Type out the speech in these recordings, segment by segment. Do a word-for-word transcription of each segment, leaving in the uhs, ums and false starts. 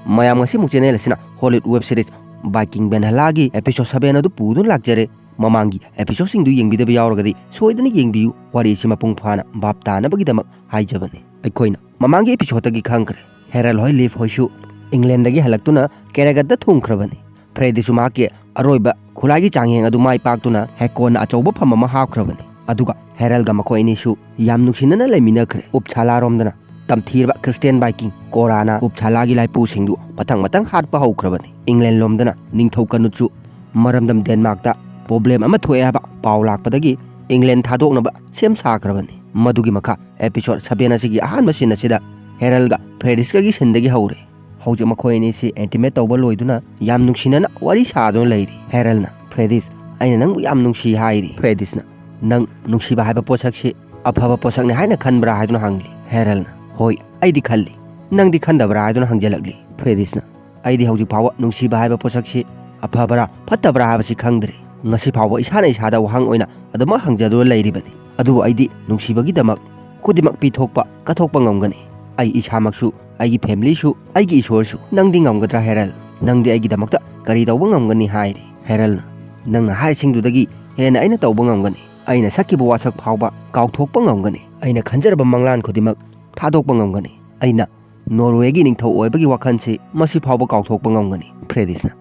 ꯃꯌꯥꯝ, ꯉꯁꯤꯃꯨꯛ ꯆꯦꯅꯦꯜ ꯑꯁꯤꯅ ꯍꯣꯂꯤꯋꯨꯗ ꯋꯦꯕ ꯁꯤꯔꯤꯁ ꯕꯥꯏꯀꯤꯡ ꯚꯦꯟꯍꯂꯥꯒꯤ ꯑꯦꯄꯤꯁꯣꯗ ꯁꯚꯦꯟ ꯑꯗꯨ ꯄꯨꯗꯨꯅ ꯂꯥꯛꯆꯔꯦ꯫ ꯃꯃꯥꯡꯒꯤ ꯑꯦꯄꯤꯁꯣꯗꯁꯤꯡꯗꯨ ꯌꯦꯡꯕꯤꯗꯕ ꯌꯥꯎꯔꯒꯗꯤ ꯁꯣꯏꯗꯅ ꯌꯦꯡꯕꯤꯌꯨ, ꯋꯥꯔꯤ ꯑꯁꯤ ꯃꯄꯨꯡ ꯐꯥꯅ ꯚꯥꯞ ꯇꯥꯅꯕꯒꯤꯗꯃꯛ ꯍꯥꯏꯖꯕꯅꯤ꯫ ꯑꯩꯈꯣꯏꯅ ꯃꯃꯥꯡꯒꯤ ꯑꯦꯄꯤꯁꯣꯗꯇꯒꯤ ꯈꯪꯈ꯭ꯔꯦ, ꯍꯦꯔꯜ ꯍꯣꯏ ꯂꯤꯐ ꯍꯣꯏꯁꯨ ꯏꯪꯂꯦꯟꯗꯒꯤ ꯍꯜꯂꯛꯇꯨꯅ ꯀꯦꯔꯦꯒꯠꯇ ꯊꯨꯡꯈ꯭ꯔꯕꯅꯤ꯫ ꯐ꯭ꯔꯦꯗꯤꯁꯨ ꯃꯍꯥꯛꯀꯤ ꯑꯔꯣꯏꯕ ꯈꯨꯠꯂꯥꯏꯒꯤ ꯆꯥꯡꯌꯦꯡ ꯑꯗꯨ ꯃꯥꯏ ꯄꯥꯛꯇꯨꯅ ꯍꯦꯀꯣꯟꯅ ꯑꯆꯧꯕ ꯐꯝ ꯑꯃ ꯍꯥꯞꯈ꯭ꯔꯕꯅꯤ꯫ ꯑꯗꯨꯒ ꯍꯦꯔꯜꯒ ꯃꯈꯣꯏ ꯑꯅꯤꯁꯨ ꯌꯥꯝ ꯅꯨꯡꯁꯤꯅꯅ ꯂꯩꯃꯤꯟꯅꯈ꯭ꯔꯦ꯫ ꯎꯞꯁꯥꯂꯥꯔꯣꯝꯗꯅ ꯇꯝꯊꯤꯔꯕ ꯈ꯭ꯔꯤꯁꯇꯤꯌꯥꯟ ꯕꯥꯏꯀꯤꯡ ꯀꯣꯔꯥꯅ ꯎꯞꯁꯥꯂꯥꯒꯤ ꯂꯥꯏꯄꯨꯁꯤꯡꯗꯨ ꯃꯊꯪ ꯃꯊꯪ ꯍꯥꯠꯄ ꯍꯧꯈ꯭ꯔꯕꯅꯤ꯫ ꯏꯪꯂꯦꯟ ꯂꯣꯝꯗꯅ ꯅꯤꯡꯊꯧ ꯀꯅꯨꯠꯁꯨ ꯃꯔꯝꯗꯝ ꯗꯦꯟꯃꯥꯔꯛꯇ ꯄ꯭ꯔꯣꯕ꯭ꯂꯦꯝ ꯑꯃ ꯊꯣꯛꯑꯦ ꯍꯥꯏꯕ ꯄꯥꯎ ꯂꯥꯛꯄꯗꯒꯤ ꯏꯪꯂꯦꯟ ꯊꯥꯗꯣꯛꯅꯕ ꯁꯦꯝ ꯁꯥꯈ꯭ꯔꯕꯅꯤ꯫ ꯃꯗꯨꯒꯤ ꯃꯈꯥ ꯑꯦꯄꯤꯁꯣꯗ ꯁꯚꯦꯟ ꯑꯁꯤꯒꯤ ꯑꯍꯥꯟꯕ ꯁꯤꯟ ꯑꯁꯤꯗ ꯍꯦꯔꯜꯒ ꯐ꯭ꯔꯦꯗꯤꯁꯀꯒꯤ ꯁꯤꯟꯗꯒꯤ ꯍꯧꯔꯦ꯫ ꯍꯧꯖꯤꯛ ꯃꯈꯣꯏ ꯑꯅꯤꯁꯤ ꯏꯟꯇꯤꯃꯦꯠ ꯇꯧꯕ ꯂꯣꯏꯗꯨꯅ ꯌꯥꯝ ꯅꯨꯡꯁꯤꯅꯅ ꯋꯥꯔꯤ ꯁꯥꯗꯨꯅ ꯂꯩꯔꯤ꯫ ꯍꯦꯔꯜꯅ, "ꯐ꯭ꯔꯦꯗꯤꯁ, ꯑꯩꯅ ꯅꯪꯕꯨ ꯌꯥꯝ ꯅꯨꯡꯁꯤ" ꯍꯥꯏꯔꯤ꯫ ꯐ꯭ꯔꯦꯗꯤꯁꯅ, "ꯅꯪ ꯅꯨꯡꯁꯤꯕ ꯍꯥꯏꯕ ꯄꯣꯠꯁꯛꯁꯤ ꯑꯐꯕ ꯄꯣꯠꯁꯛꯅꯤ ꯍꯥꯏꯅ ꯈꯟꯕ꯭ꯔꯥ?" ꯍꯥꯏꯗꯨꯅ ꯍꯪꯂꯤ꯫ ꯍꯦꯔꯜꯅ, "ꯍꯣꯏ, ꯑꯩꯗꯤ ꯈꯜꯂꯤ, ꯅꯪꯗꯤ ꯈꯟꯗꯕ꯭ꯔꯥ?" ꯍꯥꯏꯗꯨꯅ ꯍꯪꯖꯜꯂꯛꯂꯤ꯫ ꯐ꯭ꯔꯦꯗꯤꯁꯅ, "ꯑꯩꯗꯤ ꯍꯧꯖꯤꯛ ꯐꯥꯎꯕ ꯅꯨꯡꯁꯤꯕ ꯍꯥꯏꯕ ꯄꯣꯠꯁꯛꯁꯤ ꯑꯐꯕ꯭ꯔꯥ ꯐꯠꯇꯕ꯭ꯔꯥ ꯍꯥꯏꯕꯁꯤ ꯈꯪꯗ꯭ꯔꯤ꯫ ꯉꯁꯤ ꯐꯥꯎꯕ ꯏꯁꯥꯅ ꯏꯁꯥꯗ ꯋꯥꯍꯪ ꯑꯣꯏꯅ ꯑꯗꯨꯃꯛ ꯍꯪꯖꯗꯨꯅ ꯂꯩꯔꯤꯕꯅꯤ꯫ ꯑꯗꯨꯕꯨ ꯑꯩꯗꯤ ꯅꯨꯡꯁꯤꯕꯒꯤꯗꯃꯛ ꯈꯨꯗꯤꯡꯃꯛ ꯄꯤꯊꯣꯛꯄ, ꯀꯠꯊꯣꯛꯄ ꯉꯝꯒꯅꯤ꯫ ꯑꯩ ꯏꯁꯥꯃꯛꯁꯨ, ꯑꯩꯒꯤ ꯐꯦꯃꯤꯂꯤꯁꯨ, ꯑꯩꯒꯤ ꯏꯁꯣꯔꯁꯨ꯫ ꯅꯪꯗꯤ ꯉꯝꯒꯗ꯭ꯔꯥ, ꯍꯦꯔꯜ? ꯅꯪꯗꯤ ꯑꯩꯒꯤꯗꯃꯛꯇ ꯀꯔꯤ ꯇꯧꯕ ꯉꯝꯒꯅꯤ?" ꯍꯥꯏꯔꯤ꯫ ꯍꯦꯔꯜꯅ, "ꯅꯪꯅ ꯍꯥꯏꯔꯤꯁꯤꯡꯗꯨꯗꯒꯤ ꯍꯦꯟꯅ ꯑꯩꯅ ꯇꯧꯕ ꯉꯝꯒꯅꯤ꯫ ꯑꯩꯅ ꯁꯛꯈꯤꯕ ꯋꯥꯁꯛ ꯐꯥꯎꯕ ꯀꯥꯎꯊꯣꯛꯄ ꯉꯝꯒꯅꯤ꯫ ꯑꯩꯅ ꯈꯟꯖꯔꯕ ꯃꯪꯂꯥꯟ ꯈꯨꯗꯤꯡꯃꯛ ꯊꯥꯗꯣꯛꯄ ꯉꯝꯒꯅꯤ꯫ ꯑꯩꯅ ꯅꯣꯔꯋꯦꯒꯤ ꯅꯤꯡꯊꯧ ꯑꯣꯏꯕꯒꯤ ꯋꯥꯈꯜꯁꯤ ꯃꯁꯤ ꯐꯥꯎꯕ ꯀꯥꯎꯊꯣꯛꯄ ꯉꯝꯒꯅꯤ꯫" ꯐ꯭ꯔꯦꯗꯤꯁꯅ,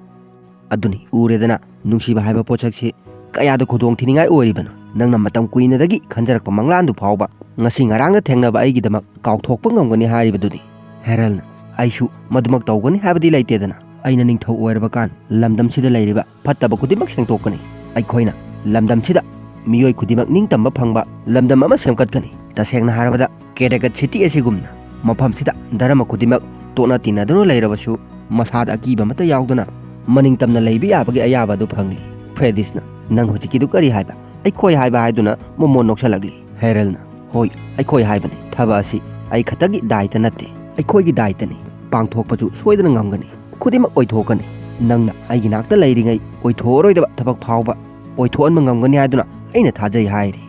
"ꯑꯗꯨꯅꯤ, ꯎꯔꯦꯗꯅ, ꯅꯨꯡꯁꯤꯕ ꯍꯥꯏꯕ ꯄꯣꯠꯁꯛꯁꯤ ꯀꯌꯥꯗ ꯈꯨꯗꯣꯡ ꯊꯤꯅꯤꯡꯉꯥꯏ ꯑꯣꯏꯔꯤꯕꯅꯣ꯫ ꯅꯪꯅ ꯃꯇꯝ ꯀꯨꯏꯅꯗꯒꯤ ꯈꯟꯖꯔꯛꯄ ꯃꯪꯂꯥꯟꯗꯨ ꯐꯥꯎꯕ ꯉꯁꯤ ꯉꯔꯥꯡꯗ ꯊꯦꯡꯅꯕ ꯑꯩꯒꯤꯗꯃꯛ ꯀꯥꯎꯊꯣꯛꯄ ꯉꯝꯒꯅꯤ ꯍꯥꯏꯔꯤꯕꯗꯨꯅꯤ꯫" ꯍꯦꯔꯜꯅ, "ꯑꯩꯁꯨ ꯃꯗꯨꯃꯛ ꯇꯧꯒꯅꯤ ꯍꯥꯏꯕꯗꯤ ꯂꯩꯇꯦꯗꯅ꯫ ꯑꯩꯅ ꯅꯤꯡꯊꯧ ꯑꯣꯏꯔꯕ ꯀꯥꯟ ꯂꯝꯗꯝꯁꯤꯗ ꯂꯩꯔꯤꯕ ꯐꯠꯇꯕ ꯈꯨꯗꯤꯡꯃꯛ ꯁꯦꯡꯗꯣꯛꯀꯅꯤ꯫ ꯑꯩꯈꯣꯏꯅ ꯂꯝꯗꯝꯁꯤꯗ ꯃꯤꯑꯣꯏ ꯈꯨꯗꯤꯡꯃꯛ ꯅꯤꯡꯇꯝꯕ ꯐꯪꯕ ꯂꯝꯗꯝ ꯑꯃ ꯁꯦꯝꯒꯠꯀꯅꯤ꯫ ꯇꯁꯦꯡꯅ ꯍꯥꯏꯔꯕꯗ ꯀꯦꯔꯦꯒꯠ ꯁꯤꯇꯤ ꯑꯁꯤꯒꯨꯝꯅ ꯃꯐꯝꯁꯤꯗ ꯙꯔꯃ ꯈꯨꯗꯤꯡꯃꯛ ꯇꯣꯠꯅ ꯇꯤꯟꯅꯗꯨꯅ ꯂꯩꯔꯕꯁꯨ ꯃꯁꯥꯗ ꯑꯀꯤꯕ ꯑꯃꯠꯇ ꯌꯥꯎꯗꯅ ꯃꯅꯤꯡ ꯇꯝꯅ ꯂꯩꯕ ꯌꯥꯕꯒꯤ ꯑꯌꯥꯕ ꯑꯗꯨ ꯐꯪꯂꯤ꯫" ꯐ꯭ꯔꯦꯗꯤꯁꯅ, "ꯅꯪ ꯍꯧꯖꯤꯛꯀꯤꯗꯨ ꯀꯔꯤ ꯍꯥꯏꯕ?" "ꯑꯩꯈꯣꯏ" ꯍꯥꯏꯕ ꯍꯥꯏꯗꯨꯅ ꯃꯣꯃꯣꯟ ꯅꯣꯛꯁꯜꯂꯛꯂꯤ꯫ ꯍꯦꯔꯜꯅ, "ꯍꯣꯏ, ꯑꯩꯈꯣꯏ ꯍꯥꯏꯕꯅꯤ꯫ ꯊꯕꯛ ꯑꯁꯤ ꯑꯩ ꯈꯛꯇꯒꯤ ꯗꯥꯏꯇ ꯅꯠꯇꯦ, ꯑꯩꯈꯣꯏꯒꯤ ꯗꯥꯏꯇꯅꯤ꯫ ꯄꯥꯡꯊꯣꯛꯄꯁꯨ ꯁꯣꯏꯗꯅ ꯉꯝꯒꯅꯤ꯫ ꯈꯨꯗꯤꯡꯃꯛ ꯑꯣꯏꯊꯣꯛꯀꯅꯤ꯫ ꯅꯪꯅ ꯑꯩꯒꯤ ꯅꯥꯛꯇ ꯂꯩꯔꯤꯉꯩ ꯑꯣꯏꯊꯣꯛꯑꯔꯣꯏꯗꯕ ꯊꯕꯛ ꯐꯥꯎꯕ ꯑꯣꯏꯊꯣꯛꯍꯟꯕ ꯉꯝꯒꯅꯤ ꯍꯥꯏꯗꯨꯅ ꯑꯩꯅ ꯊꯥꯖꯩ" ꯍꯥꯏꯔꯤ꯫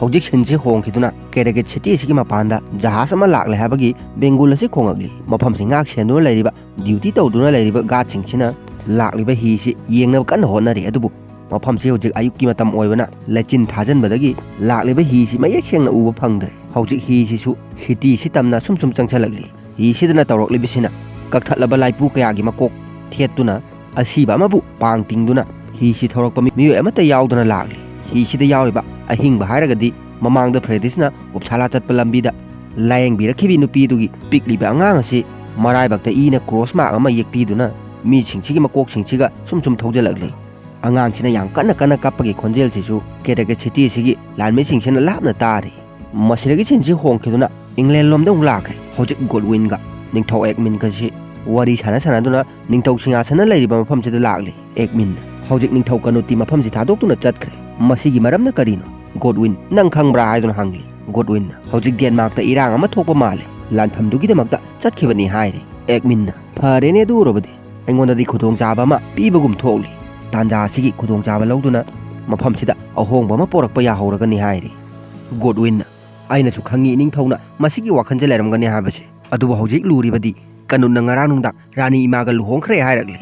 ꯍꯧꯖꯤꯛ ꯁꯤꯟꯁꯤ ꯍꯣꯡꯈꯤꯗꯨꯅ ꯀꯦꯔꯦꯒꯦꯠ ꯁꯤꯇꯤ ꯑꯁꯤꯒꯤ ꯃꯄꯥꯟꯗ ꯖꯍꯥꯖ ꯑꯃ ꯂꯥꯛꯂꯦ ꯍꯥꯏꯕꯒꯤ ꯕꯦꯡꯒꯨꯜ ꯑꯁꯤ ꯈꯣꯡꯂꯛꯂꯤ꯫ ꯃꯐꯝꯁꯤ ꯉꯥꯛ ꯁꯦꯟꯗꯨꯅ ꯂꯩꯔꯤꯕ, ꯗ꯭ꯌꯨꯇꯤ ꯇꯧꯗꯨꯅ ꯂꯩꯔꯤꯕ ꯒꯥꯔꯗꯁꯤꯡꯁꯤꯅ ꯂꯥꯛꯂꯤꯕ ꯍꯤꯁꯤ ꯌꯦꯡꯅꯕ ꯀꯟꯅ ꯍꯣꯠꯅꯔꯤ꯫ ꯑꯗꯨꯕꯨ ꯃꯐꯝꯁꯤ ꯍꯧꯖꯤꯛ ꯑꯌꯨꯛꯀꯤ ꯃꯇꯝ ꯑꯣꯏꯕꯅ ꯂꯩꯆꯤꯟ ꯊꯥꯖꯤꯟꯕꯗꯒꯤ ꯂꯥꯛꯂꯤꯕ ꯍꯤꯁꯤ ꯃꯌꯦꯛ ꯁꯦꯡꯅ ꯎꯕ ꯐꯪꯗ꯭ꯔꯦ꯫ ꯍꯧꯖꯤꯛ ꯍꯤꯁꯤꯁꯨ ꯁꯤꯇꯤꯁꯤ ꯇꯝꯅ ꯁꯨꯝ ꯁꯨꯝ ꯆꯪꯁꯤꯜꯂꯛꯂꯤ꯫ ꯍꯤꯁꯤꯗꯅ ꯇꯧꯔꯛꯂꯤꯕꯁꯤꯅ ꯀꯛꯊꯠꯂꯕ ꯂꯥꯏꯄꯨ ꯀꯌꯥꯒꯤ ꯃꯀꯣꯛ ꯊꯦꯠꯇꯨꯅ ꯑꯁꯤꯕ ꯑꯃꯕꯨ ꯄꯥꯡ ꯇꯤꯡꯗꯨꯅ ꯍꯤꯁꯤ ꯊꯧꯔꯛꯄ ꯃꯤꯑꯣꯏ ꯑꯃꯠꯇ ꯌꯥꯎꯗꯅ ꯂꯥꯛꯂꯤ꯫ ꯍꯤꯁꯤꯗ ꯌꯥꯎꯔꯤꯕ ꯑꯍꯤꯡꯕ ꯍꯥꯏꯔꯒꯗꯤ ꯃꯃꯥꯡꯗ ꯐ꯭ꯔꯦꯗꯤꯁꯅ ꯎꯞꯁꯥꯂꯥ ꯆꯠꯄ ꯂꯝꯕꯤꯗ ꯂꯥꯌꯦꯡꯕꯤꯔꯛꯈꯤꯕꯤ ꯅꯨꯄꯤꯗꯨꯒꯤ ꯄꯤꯛꯂꯤꯕ ꯑꯉꯥꯡ ꯑꯁꯤ ꯃꯔꯥꯏꯕꯛꯇ ꯏꯅ ꯀ꯭ꯔꯣꯁ ꯃꯥꯔꯛ ꯑꯃ ꯌꯦꯛꯄꯤꯗꯨꯅ ꯃꯤꯁꯤꯡꯁꯤꯒꯤ ꯃꯀꯣꯛꯁꯤꯡꯁꯤꯒ ꯁꯨꯝ ꯁꯨꯝ ꯊꯧꯖꯤꯜꯂꯛꯂꯤ꯫ ꯑꯉꯥꯡꯁꯤꯅ ꯌꯥꯝ ꯀꯟꯅ ꯀꯟꯅ ꯀꯞꯄꯒꯤ ꯈꯣꯟꯖꯦꯜꯁꯤꯁꯨ ꯀꯦꯔꯦꯒꯦꯠ ꯁꯤꯇꯤ ꯑꯁꯤꯒꯤ ꯂꯥꯟꯃꯤꯁꯤꯡꯁꯤꯅ ꯂꯥꯞꯅ ꯇꯥꯔꯤ꯫ ꯃꯁꯤꯗꯒꯤ ꯁꯤꯟꯁꯤ ꯍꯣꯡꯈꯤꯗꯨꯅ ꯏꯪꯂꯦꯟ ꯂꯣꯝꯗ ꯑꯃꯨꯛ ꯂꯥꯛꯈ꯭ꯔꯦ꯫ ꯍꯧꯖꯤꯛ ꯒꯣꯗꯋꯤꯟꯒ ꯅꯤꯡꯊꯧ ꯑꯦꯒꯃꯤꯟꯒꯁꯤ ꯋꯥꯔꯤ ꯁꯥꯟꯅ ꯁꯥꯟꯅꯗꯨꯅ ꯅꯤꯡꯊꯧ ꯁꯤꯡꯍꯥꯁꯅ ꯂꯩꯔꯤꯕ ꯃꯐꯝꯁꯤꯗ ꯂꯥꯛꯂꯤ꯫ ꯑꯦꯒꯃꯤꯟ ꯍꯧꯖꯤꯛ ꯅꯤꯡꯊꯧ ꯀꯅꯨꯠꯇꯤ ꯃꯐꯝꯁꯤ ꯊꯥꯗꯣꯛꯇꯨꯅ ꯆꯠꯈ꯭ꯔꯦ꯫ ꯃꯁꯤꯒꯤ ꯃꯔꯝꯅ ꯀꯔꯤꯅꯣ? ꯒꯣꯗꯋꯤꯟ, ꯅꯪ ꯈꯪꯕ꯭ꯔꯥ ꯍꯥꯏꯗꯨꯅ ꯍꯪꯂꯤ꯫ ꯒꯣꯗꯋꯤꯟꯅ ꯍꯧꯖꯤꯛ ꯗꯦꯟꯃꯥꯔꯛꯇ ꯏꯔꯥꯡ ꯑꯃ ꯊꯣꯛꯄ ꯃꯥꯜꯂꯦ, ꯂꯥꯟꯐꯝꯗꯨꯒꯤꯗꯃꯛꯇ ꯆꯠꯈꯤꯕꯅꯤ ꯍꯥꯏꯔꯤ꯫ ꯑꯦꯒꯃꯤꯟꯅ ꯐꯔꯦꯅꯦ, ꯑꯗꯨ ꯑꯣꯏꯔꯕꯗꯤ ꯑꯩꯉꯣꯟꯗꯗꯤ ꯈꯨꯗꯣꯡꯆꯥꯕ ꯑꯃ ꯄꯤꯕꯒꯨꯝ ꯊꯣꯛꯂꯤ꯫ ꯇꯥꯟꯖꯥ ꯑꯁꯤꯒꯤ ꯈꯨꯗꯣꯡꯆꯥꯕ ꯂꯧꯗꯨꯅ ꯃꯐꯝꯁꯤꯗ ꯑꯍꯣꯡꯕ ꯑꯃ ꯄꯣꯔꯛꯄ ꯌꯥꯍꯧꯔꯒꯅꯤ ꯍꯥꯏꯔꯤ꯫ ꯒꯣꯗꯋꯤꯟꯅ, ꯑꯩꯅꯁꯨ ꯈꯪꯉꯤ ꯏꯅꯤꯡꯊꯧꯅ ꯃꯁꯤꯒꯤ ꯋꯥꯈꯜꯁꯦ ꯂꯩꯔꯝꯒꯅꯤ ꯍꯥꯏꯕꯁꯦ, ꯑꯗꯨꯕꯨ ꯍꯧꯖꯤꯛ ꯂꯨꯔꯤꯕꯗꯤ ꯀꯅꯨꯠꯅ ꯉꯔꯥꯡ ꯅꯨꯡꯗꯥꯡ ꯔꯥꯅꯤ ꯏꯃꯥꯒ ꯂꯨꯍꯣꯡꯈ꯭ꯔꯦ ꯍꯥꯏꯔꯛꯂꯤ꯫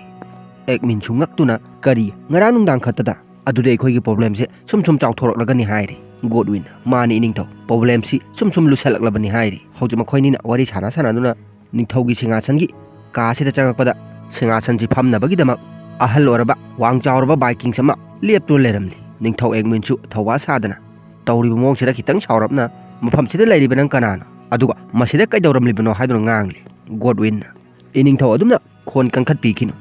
ꯑꯦꯒꯃꯤꯟꯁꯨ ꯉꯛꯇꯨꯅ, ꯀꯔꯤ, ꯉꯔꯥꯡ ꯅꯨꯡꯗꯥꯡ ꯈꯛꯇꯗ? ꯑꯗꯨꯗꯤ ꯑꯩꯈꯣꯏꯒꯤ ꯄ꯭ꯔꯣꯕ꯭ꯂꯦꯝꯁꯦ ꯁꯨꯝ ꯁꯨꯝ ꯆꯥꯎꯊꯣꯔꯛꯂꯒꯅꯤ ꯍꯥꯏꯔꯤ꯫ ꯒꯣꯗꯋꯤꯟ, ꯃꯥꯅꯤ ꯏꯅꯤꯡꯊꯧ, ꯄ꯭ꯔꯣꯕ꯭ꯂꯦꯝꯁꯤ ꯁꯨꯝ ꯁꯨꯝ ꯂꯨꯁꯜꯂꯛꯂꯕꯅꯤ ꯍꯥꯏꯔꯤ꯫ ꯍꯧꯖꯤꯛ ꯃꯈꯣꯏꯅꯤꯅ ꯋꯥꯔꯤ ꯁꯥꯟꯅ ꯁꯥꯟꯅꯗꯨꯅ ꯅꯤꯡꯊꯧꯒꯤ ꯁꯤꯡꯍꯥꯁꯟꯒꯤ ꯀꯥꯁꯤꯗ ꯆꯪꯉꯛꯄꯗ ꯁꯤꯡꯍꯥꯁꯟꯁꯤ ꯐꯝꯅꯕꯒꯤꯗꯃꯛ ꯑꯍꯜ ꯑꯣꯏꯔꯕ ꯋꯥꯡ ꯆꯥꯎꯔꯕ ꯕꯥꯏꯀꯤꯡꯁ ꯑꯃ ꯂꯦꯞꯇꯨꯅ ꯂꯩꯔꯝꯂꯤ꯫ ꯅꯤꯡꯊꯧ ꯑꯦꯒꯃꯤꯟꯁꯨ ꯊꯧꯋꯥ ꯁꯥꯗꯅ ꯇꯧꯔꯤꯕ ꯃꯑꯣꯡꯁꯤꯗ ꯈꯤꯇꯪ ꯁꯥꯎꯔꯞꯅ, "ꯃꯐꯝꯁꯤꯗ ꯂꯩꯔꯤꯕ ꯅꯪ ꯀꯅꯥꯅꯣ? ꯑꯗꯨꯒ ꯃꯁꯤꯗ ꯀꯩꯗꯧꯔꯝꯂꯤꯕꯅꯣ?" ꯍꯥꯏꯗꯨꯅ ꯉꯥꯡꯂꯤ꯫ ꯒꯣꯗꯋꯤꯟꯅ, ꯏꯅꯤꯡꯊꯧ ꯑꯗꯨꯝꯅ ꯈꯣꯟ ꯀꯟꯈꯠꯄꯤꯈꯤꯅꯨ꯫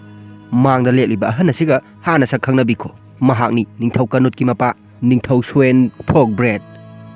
ꯃꯥꯡꯗ ꯂꯦꯞꯂꯤꯕ ꯑꯍꯟ ꯑꯁꯤꯒ ꯍꯥꯟꯅ ꯁꯛ ꯈꯪꯅꯕꯤꯈꯣ꯫ ꯃꯍꯥꯛꯅꯤ ꯅꯤꯡꯊꯧ ꯀꯅꯨꯠꯀꯤ ꯃꯄꯥ, ꯅꯤꯡꯊꯧ ꯁ꯭ꯋꯦꯟ ꯐ꯭ꯔꯣꯒꯕ꯭ꯔꯦꯗ꯫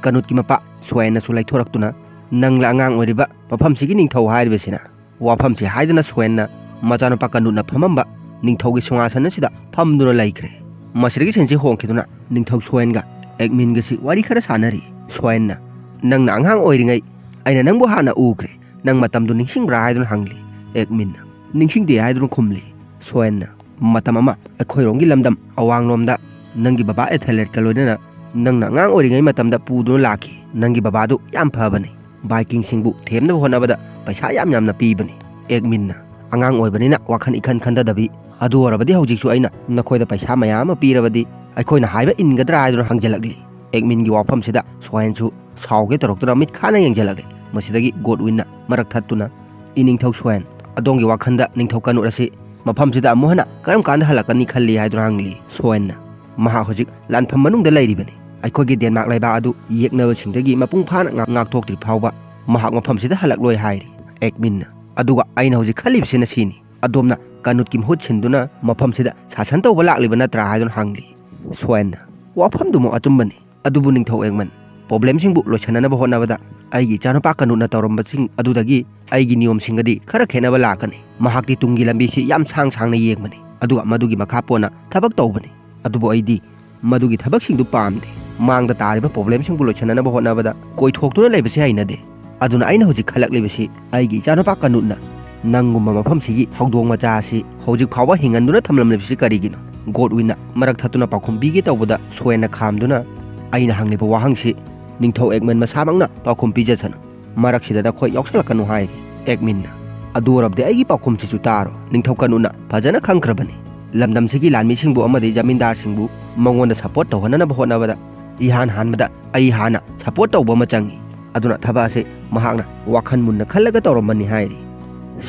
ꯀꯅꯨꯠꯀꯤ ꯃꯄꯥ ꯁ꯭ꯋꯦꯟꯅꯁꯨ ꯂꯩꯊꯣꯔꯛꯇꯨꯅ, ꯅꯪꯂ ꯑꯉꯥꯡ ꯑꯣꯏꯔꯤꯕ ꯃꯐꯝꯁꯤꯒꯤ ꯅꯤꯡꯊꯧ ꯍꯥꯏꯔꯤꯕꯁꯤꯅ? ꯋꯥꯐꯝꯁꯤ ꯍꯥꯏꯗꯨꯅ ꯁ꯭ꯋꯦꯟꯅ ꯃꯆꯥꯅꯨꯄꯥ ꯀꯅꯨꯠꯅ ꯐꯝꯃꯝꯕ ꯅꯤꯡꯊꯧꯒꯤ ꯁꯤꯡꯍꯥꯁꯟ ꯑꯁꯤꯗ ꯐꯝꯗꯨꯅ ꯂꯩꯈ꯭ꯔꯦ꯫ ꯃꯁꯤꯗꯒꯤ ꯁꯤꯟꯁꯤ ꯍꯣꯡꯈꯤꯗꯨꯅ ꯅꯤꯡꯊꯧ ꯁ꯭ꯋꯦꯟꯒ ꯑꯦꯒꯃꯤꯟꯒꯁꯤ ꯋꯥꯔꯤ ꯈꯔ ꯁꯥꯟꯅꯔꯤ꯫ ꯁ꯭ꯋꯦꯟꯅ, ꯅꯪꯅ ꯑꯉꯥꯡ ꯑꯣꯏꯔꯤꯉꯩ ꯑꯩꯅ ꯅꯪꯕꯨ ꯍꯥꯟꯅ ꯎꯈ꯭ꯔꯦ꯫ ꯅꯪ ꯃꯇꯝꯗꯨ ꯅꯤꯡꯁꯤꯡꯕ꯭ꯔꯥ ꯍꯥꯏꯗꯨꯅ ꯍꯪꯂꯤ꯫ ꯑꯦꯒꯃꯤꯟꯅ, ꯅꯤꯡꯁꯤꯡꯗꯦ ꯍꯥꯏꯗꯨꯅ ꯈꯨꯝꯂꯤ꯫ ꯁ꯭ꯋꯦꯟꯅ, ꯃꯇꯝ ꯑꯃ ꯑꯩꯈꯣꯏꯔꯣꯝꯒꯤ ꯂꯝꯗꯝ ꯑꯋꯥꯡꯂꯣꯝꯗ ꯅꯪꯒꯤ ꯕꯕꯥ ꯑꯦꯊꯦꯂꯦꯠꯀ ꯂꯣꯏꯅꯅ ꯅꯪꯅ ꯑꯉꯥꯡ ꯑꯣꯏꯔꯤꯉꯩ ꯃꯇꯝꯗ ꯄꯨꯗꯨꯅ ꯂꯥꯛꯈꯤ꯫ ꯅꯪꯒꯤ ꯕꯕꯥꯗꯨ ꯌꯥꯝ ꯐꯕꯅꯤ꯫ ꯚꯥꯏꯀꯤꯡꯁꯤꯡꯕꯨ ꯊꯦꯝꯅꯕ ꯍꯣꯠꯅꯕꯗ ꯄꯩꯁꯥ ꯌꯥꯝ ꯌꯥꯝꯅ ꯄꯤꯕꯅꯤ꯫ ꯑꯦꯛꯃꯤꯟꯅ, ꯑꯉꯥꯡ ꯑꯣꯏꯕꯅꯤꯅ ꯋꯥꯈꯜ ꯏꯈꯟ ꯈꯟꯊꯗꯕꯤ, ꯑꯗꯨ ꯑꯣꯏꯔꯕꯗꯤ ꯍꯧꯖꯤꯛꯁꯨ ꯑꯩꯅ ꯅꯈꯣꯏꯗ ꯄꯩꯁꯥ ꯃꯌꯥꯝ ꯑꯃ ꯄꯤꯔꯕꯗꯤ ꯑꯩꯈꯣꯏꯅ ꯍꯥꯏꯕ ꯏꯟꯒꯗ꯭ꯔꯥ ꯍꯥꯏꯗꯨꯅ ꯍꯪꯖꯜꯂꯛꯂꯤ꯫ ꯑꯦꯛꯃꯤꯟꯒꯤ ꯋꯥꯐꯝꯁꯤꯗ ꯁꯣꯍꯦꯟꯁꯨ ꯁꯥꯎꯒꯦ ꯇꯧꯔꯛꯇꯨꯅ ꯃꯤꯠ ꯈꯥꯅ ꯌꯦꯡꯁꯤꯜꯂꯛꯂꯤ꯫ ꯃꯁꯤꯗꯒꯤ ꯒꯣꯗꯋꯤꯟꯅ ꯃꯔꯛ ꯊꯠꯇꯨꯅ, "ꯏꯅꯤꯡꯊꯧ ꯁꯣꯍꯦꯟ, ꯑꯗꯣꯝꯒꯤ ꯋꯥꯈꯜꯗ ꯅꯤꯡꯊꯧ ꯀꯥꯅꯨꯠ ꯑꯁꯤ ꯃꯐꯝꯁꯤꯗ ꯑꯃꯨꯛ ꯍꯟꯅ ꯀꯔꯝ ꯀꯥꯟꯗ ꯍꯜꯂꯛꯀꯅꯤ ꯈꯜꯂꯤ?" ꯍꯥꯏꯗꯨꯅ ꯍꯪꯂꯤ꯫ ꯁꯣꯍꯦꯟꯅ, "ꯃꯍꯥꯛ ꯍꯧꯖꯤꯛ ꯂꯥꯟꯐꯝ ꯃꯅꯨꯡꯗ ꯂꯩꯔꯤꯕꯅꯤ꯫ ꯑꯩꯈꯣꯏꯒꯤ ꯗꯦꯟꯃꯥꯔꯛ ꯂꯩꯕꯥꯛ ꯑꯗꯨ ꯌꯦꯛꯅꯕꯁꯤꯡꯗꯒꯤ ꯃꯄꯨꯡ ꯐꯥꯅ ꯉꯥꯛ-, ꯉꯥꯛꯊꯣꯛꯇ꯭ꯔꯤ ꯐꯥꯎꯕ ꯃꯍꯥꯛ ꯃꯐꯝꯁꯤꯗ ꯍꯜꯂꯛꯂꯣꯏ" ꯍꯥꯏꯔꯤ꯫ ꯑꯦꯛꯃꯤꯟꯅ, "ꯑꯗꯨꯒ ꯑꯩꯅ ꯍꯧꯖꯤꯛ ꯈꯜꯂꯤꯕꯁꯤꯅ ꯁꯤꯅꯤ, ꯑꯗꯣꯝꯅ ꯀꯥꯅꯨꯠꯀꯤ ꯃꯍꯨꯠ ꯁꯤꯟꯗꯨꯅ ꯃꯐꯝꯁꯤꯗ ꯁꯥꯁꯟ ꯇꯧꯕ ꯂꯥꯛꯂꯤꯕ ꯅꯠꯇ꯭ꯔꯥ?" ꯍꯥꯏꯗꯨꯅ ꯍꯪꯂꯤ꯫ ꯁꯣꯍꯦꯟꯅ, "ꯋꯥꯐꯝꯗꯨꯃꯛ ꯑꯆꯨꯝꯕꯅꯤ, ꯑꯗꯨꯕꯨ ꯅꯤꯡꯊꯧ ꯑꯦꯛꯃꯟ, ꯄ꯭ꯔꯣꯕ꯭ꯂꯦꯝꯁꯤꯡꯕꯨ ꯂꯣꯏꯁꯤꯟꯅꯅꯕ ꯍꯣꯠꯅꯕꯗ ꯑꯩꯒꯤ ꯏꯆꯥꯅꯨꯄꯥ ꯀꯥꯅꯨꯠꯅ ꯇꯧꯔꯝꯕꯁꯤꯡ ꯑꯗꯨꯗꯒꯤ ꯑꯩꯒꯤ ꯅꯤꯌꯣꯝꯁꯤꯡꯒꯗꯤ ꯈꯔ ꯈꯦꯠꯅꯕ ꯂꯥꯛꯀꯅꯤ꯫ ꯃꯍꯥꯛꯇꯤ ꯇꯨꯡꯒꯤ ꯂꯝꯕꯤꯁꯤ ꯌꯥꯝ ꯁꯥꯡ ꯁꯥꯡꯅ ꯌꯦꯡꯕꯅꯤ, ꯑꯗꯨꯒ ꯃꯗꯨꯒꯤ ꯃꯈꯥ ꯄꯣꯟꯅ ꯊꯕꯛ ꯇꯧꯕꯅꯤ꯫ ꯑꯗꯨꯕꯨ ꯑꯩꯗꯤ ꯃꯗꯨꯒꯤ ꯊꯕꯛꯁꯤꯡꯗꯨ ꯄꯥꯝꯗꯦ꯫ ꯃꯥꯡꯗ ꯇꯥꯔꯤꯕ ꯄ꯭ꯔꯣꯕ꯭ꯂꯦꯝꯁꯤꯡꯕꯨ ꯂꯣꯏꯁꯤꯟꯅꯅꯕ ꯍꯣꯠꯅꯕꯗ ꯀꯣꯏꯊꯣꯛꯇꯨꯅ ꯂꯩꯕꯁꯤ ꯍꯩꯅꯗꯦ꯫ ꯑꯗꯨꯅ ꯑꯩꯅ ꯍꯧꯖꯤꯛ ꯈꯜꯂꯛꯂꯤꯕꯁꯤ ꯑꯩꯒꯤ ꯏꯆꯥꯅꯨꯄꯥ ꯀꯥꯅꯨꯠꯅ ꯅꯪꯒꯨꯝꯕ ꯃꯐꯝꯁꯤꯒꯤ ꯍꯧꯗꯣꯡ ꯃꯆꯥ ꯑꯁꯤ ꯍꯧꯖꯤꯛ ꯐꯥꯎꯕ ꯍꯤꯡꯍꯟꯗꯨꯅ ꯊꯝꯂꯝꯂꯤꯕꯁꯤ ꯀꯔꯤꯒꯤꯅꯣ?" ꯒꯣꯗꯋꯤꯟꯅ ꯃꯔꯛ ꯊꯠꯇꯨꯅ ꯄꯥꯎꯈꯨꯝ ꯄꯤꯒꯦ ꯇꯧꯕꯗ ꯁꯣꯍꯦꯟꯅ ꯈꯥꯝꯗꯨꯅ, "ꯑꯩꯅ ꯍꯪꯂꯤꯕ ꯋꯥꯍꯪꯁꯤ ꯅꯤꯡꯊꯧ ꯑꯦꯛꯃꯟ ꯃꯁꯥꯃꯛꯅ ꯄꯥꯎꯈꯨꯝ ꯄꯤꯖꯁꯅꯨ꯫ ꯃꯔꯛꯁꯤꯗ ꯅꯈꯣꯏ ꯌꯥꯎꯁꯜꯂꯛꯀꯅꯨ" ꯍꯥꯏꯔꯤ꯫ ꯑꯦꯛꯃꯤꯟꯅ, "ꯑꯗꯨ ꯑꯣꯏꯔꯕꯗꯤ ꯑꯩꯒꯤ ꯄꯥꯎꯈꯨꯝꯁꯤꯁꯨ ꯇꯥꯔꯣ꯫ ꯅꯤꯡꯊꯧ ꯀꯥꯅꯨꯠꯅ ꯐꯖꯅ ꯈꯪꯈ꯭ꯔꯕꯅꯤ꯫ ꯂꯝꯗꯝꯁꯤꯒꯤ ꯂꯥꯟꯃꯤꯁꯤꯡꯕꯨ ꯑꯃꯗꯤ ꯖꯃꯤꯟꯗꯥꯔꯁꯤꯡꯕꯨ ꯃꯉꯣꯟꯗ ꯁꯄꯣꯔꯠ ꯇꯧꯍꯟꯅꯅꯕ ꯍꯣꯠꯅꯕꯗ ꯏꯍꯥꯟ ꯍꯥꯟꯕꯗ ꯑꯩ ꯍꯥꯟꯅ ꯁꯄꯣꯔꯠ ꯇꯧꯕ ꯑꯃ ꯆꯪꯏ꯫ ꯑꯗꯨꯅ ꯊꯕꯛ ꯑꯁꯤ ꯃꯍꯥꯛꯅ ꯋꯥꯈꯜ ꯃꯨꯟꯅ ꯈꯜꯂꯒ ꯇꯧꯔꯝꯕꯅꯤ" ꯍꯥꯏꯔꯤ꯫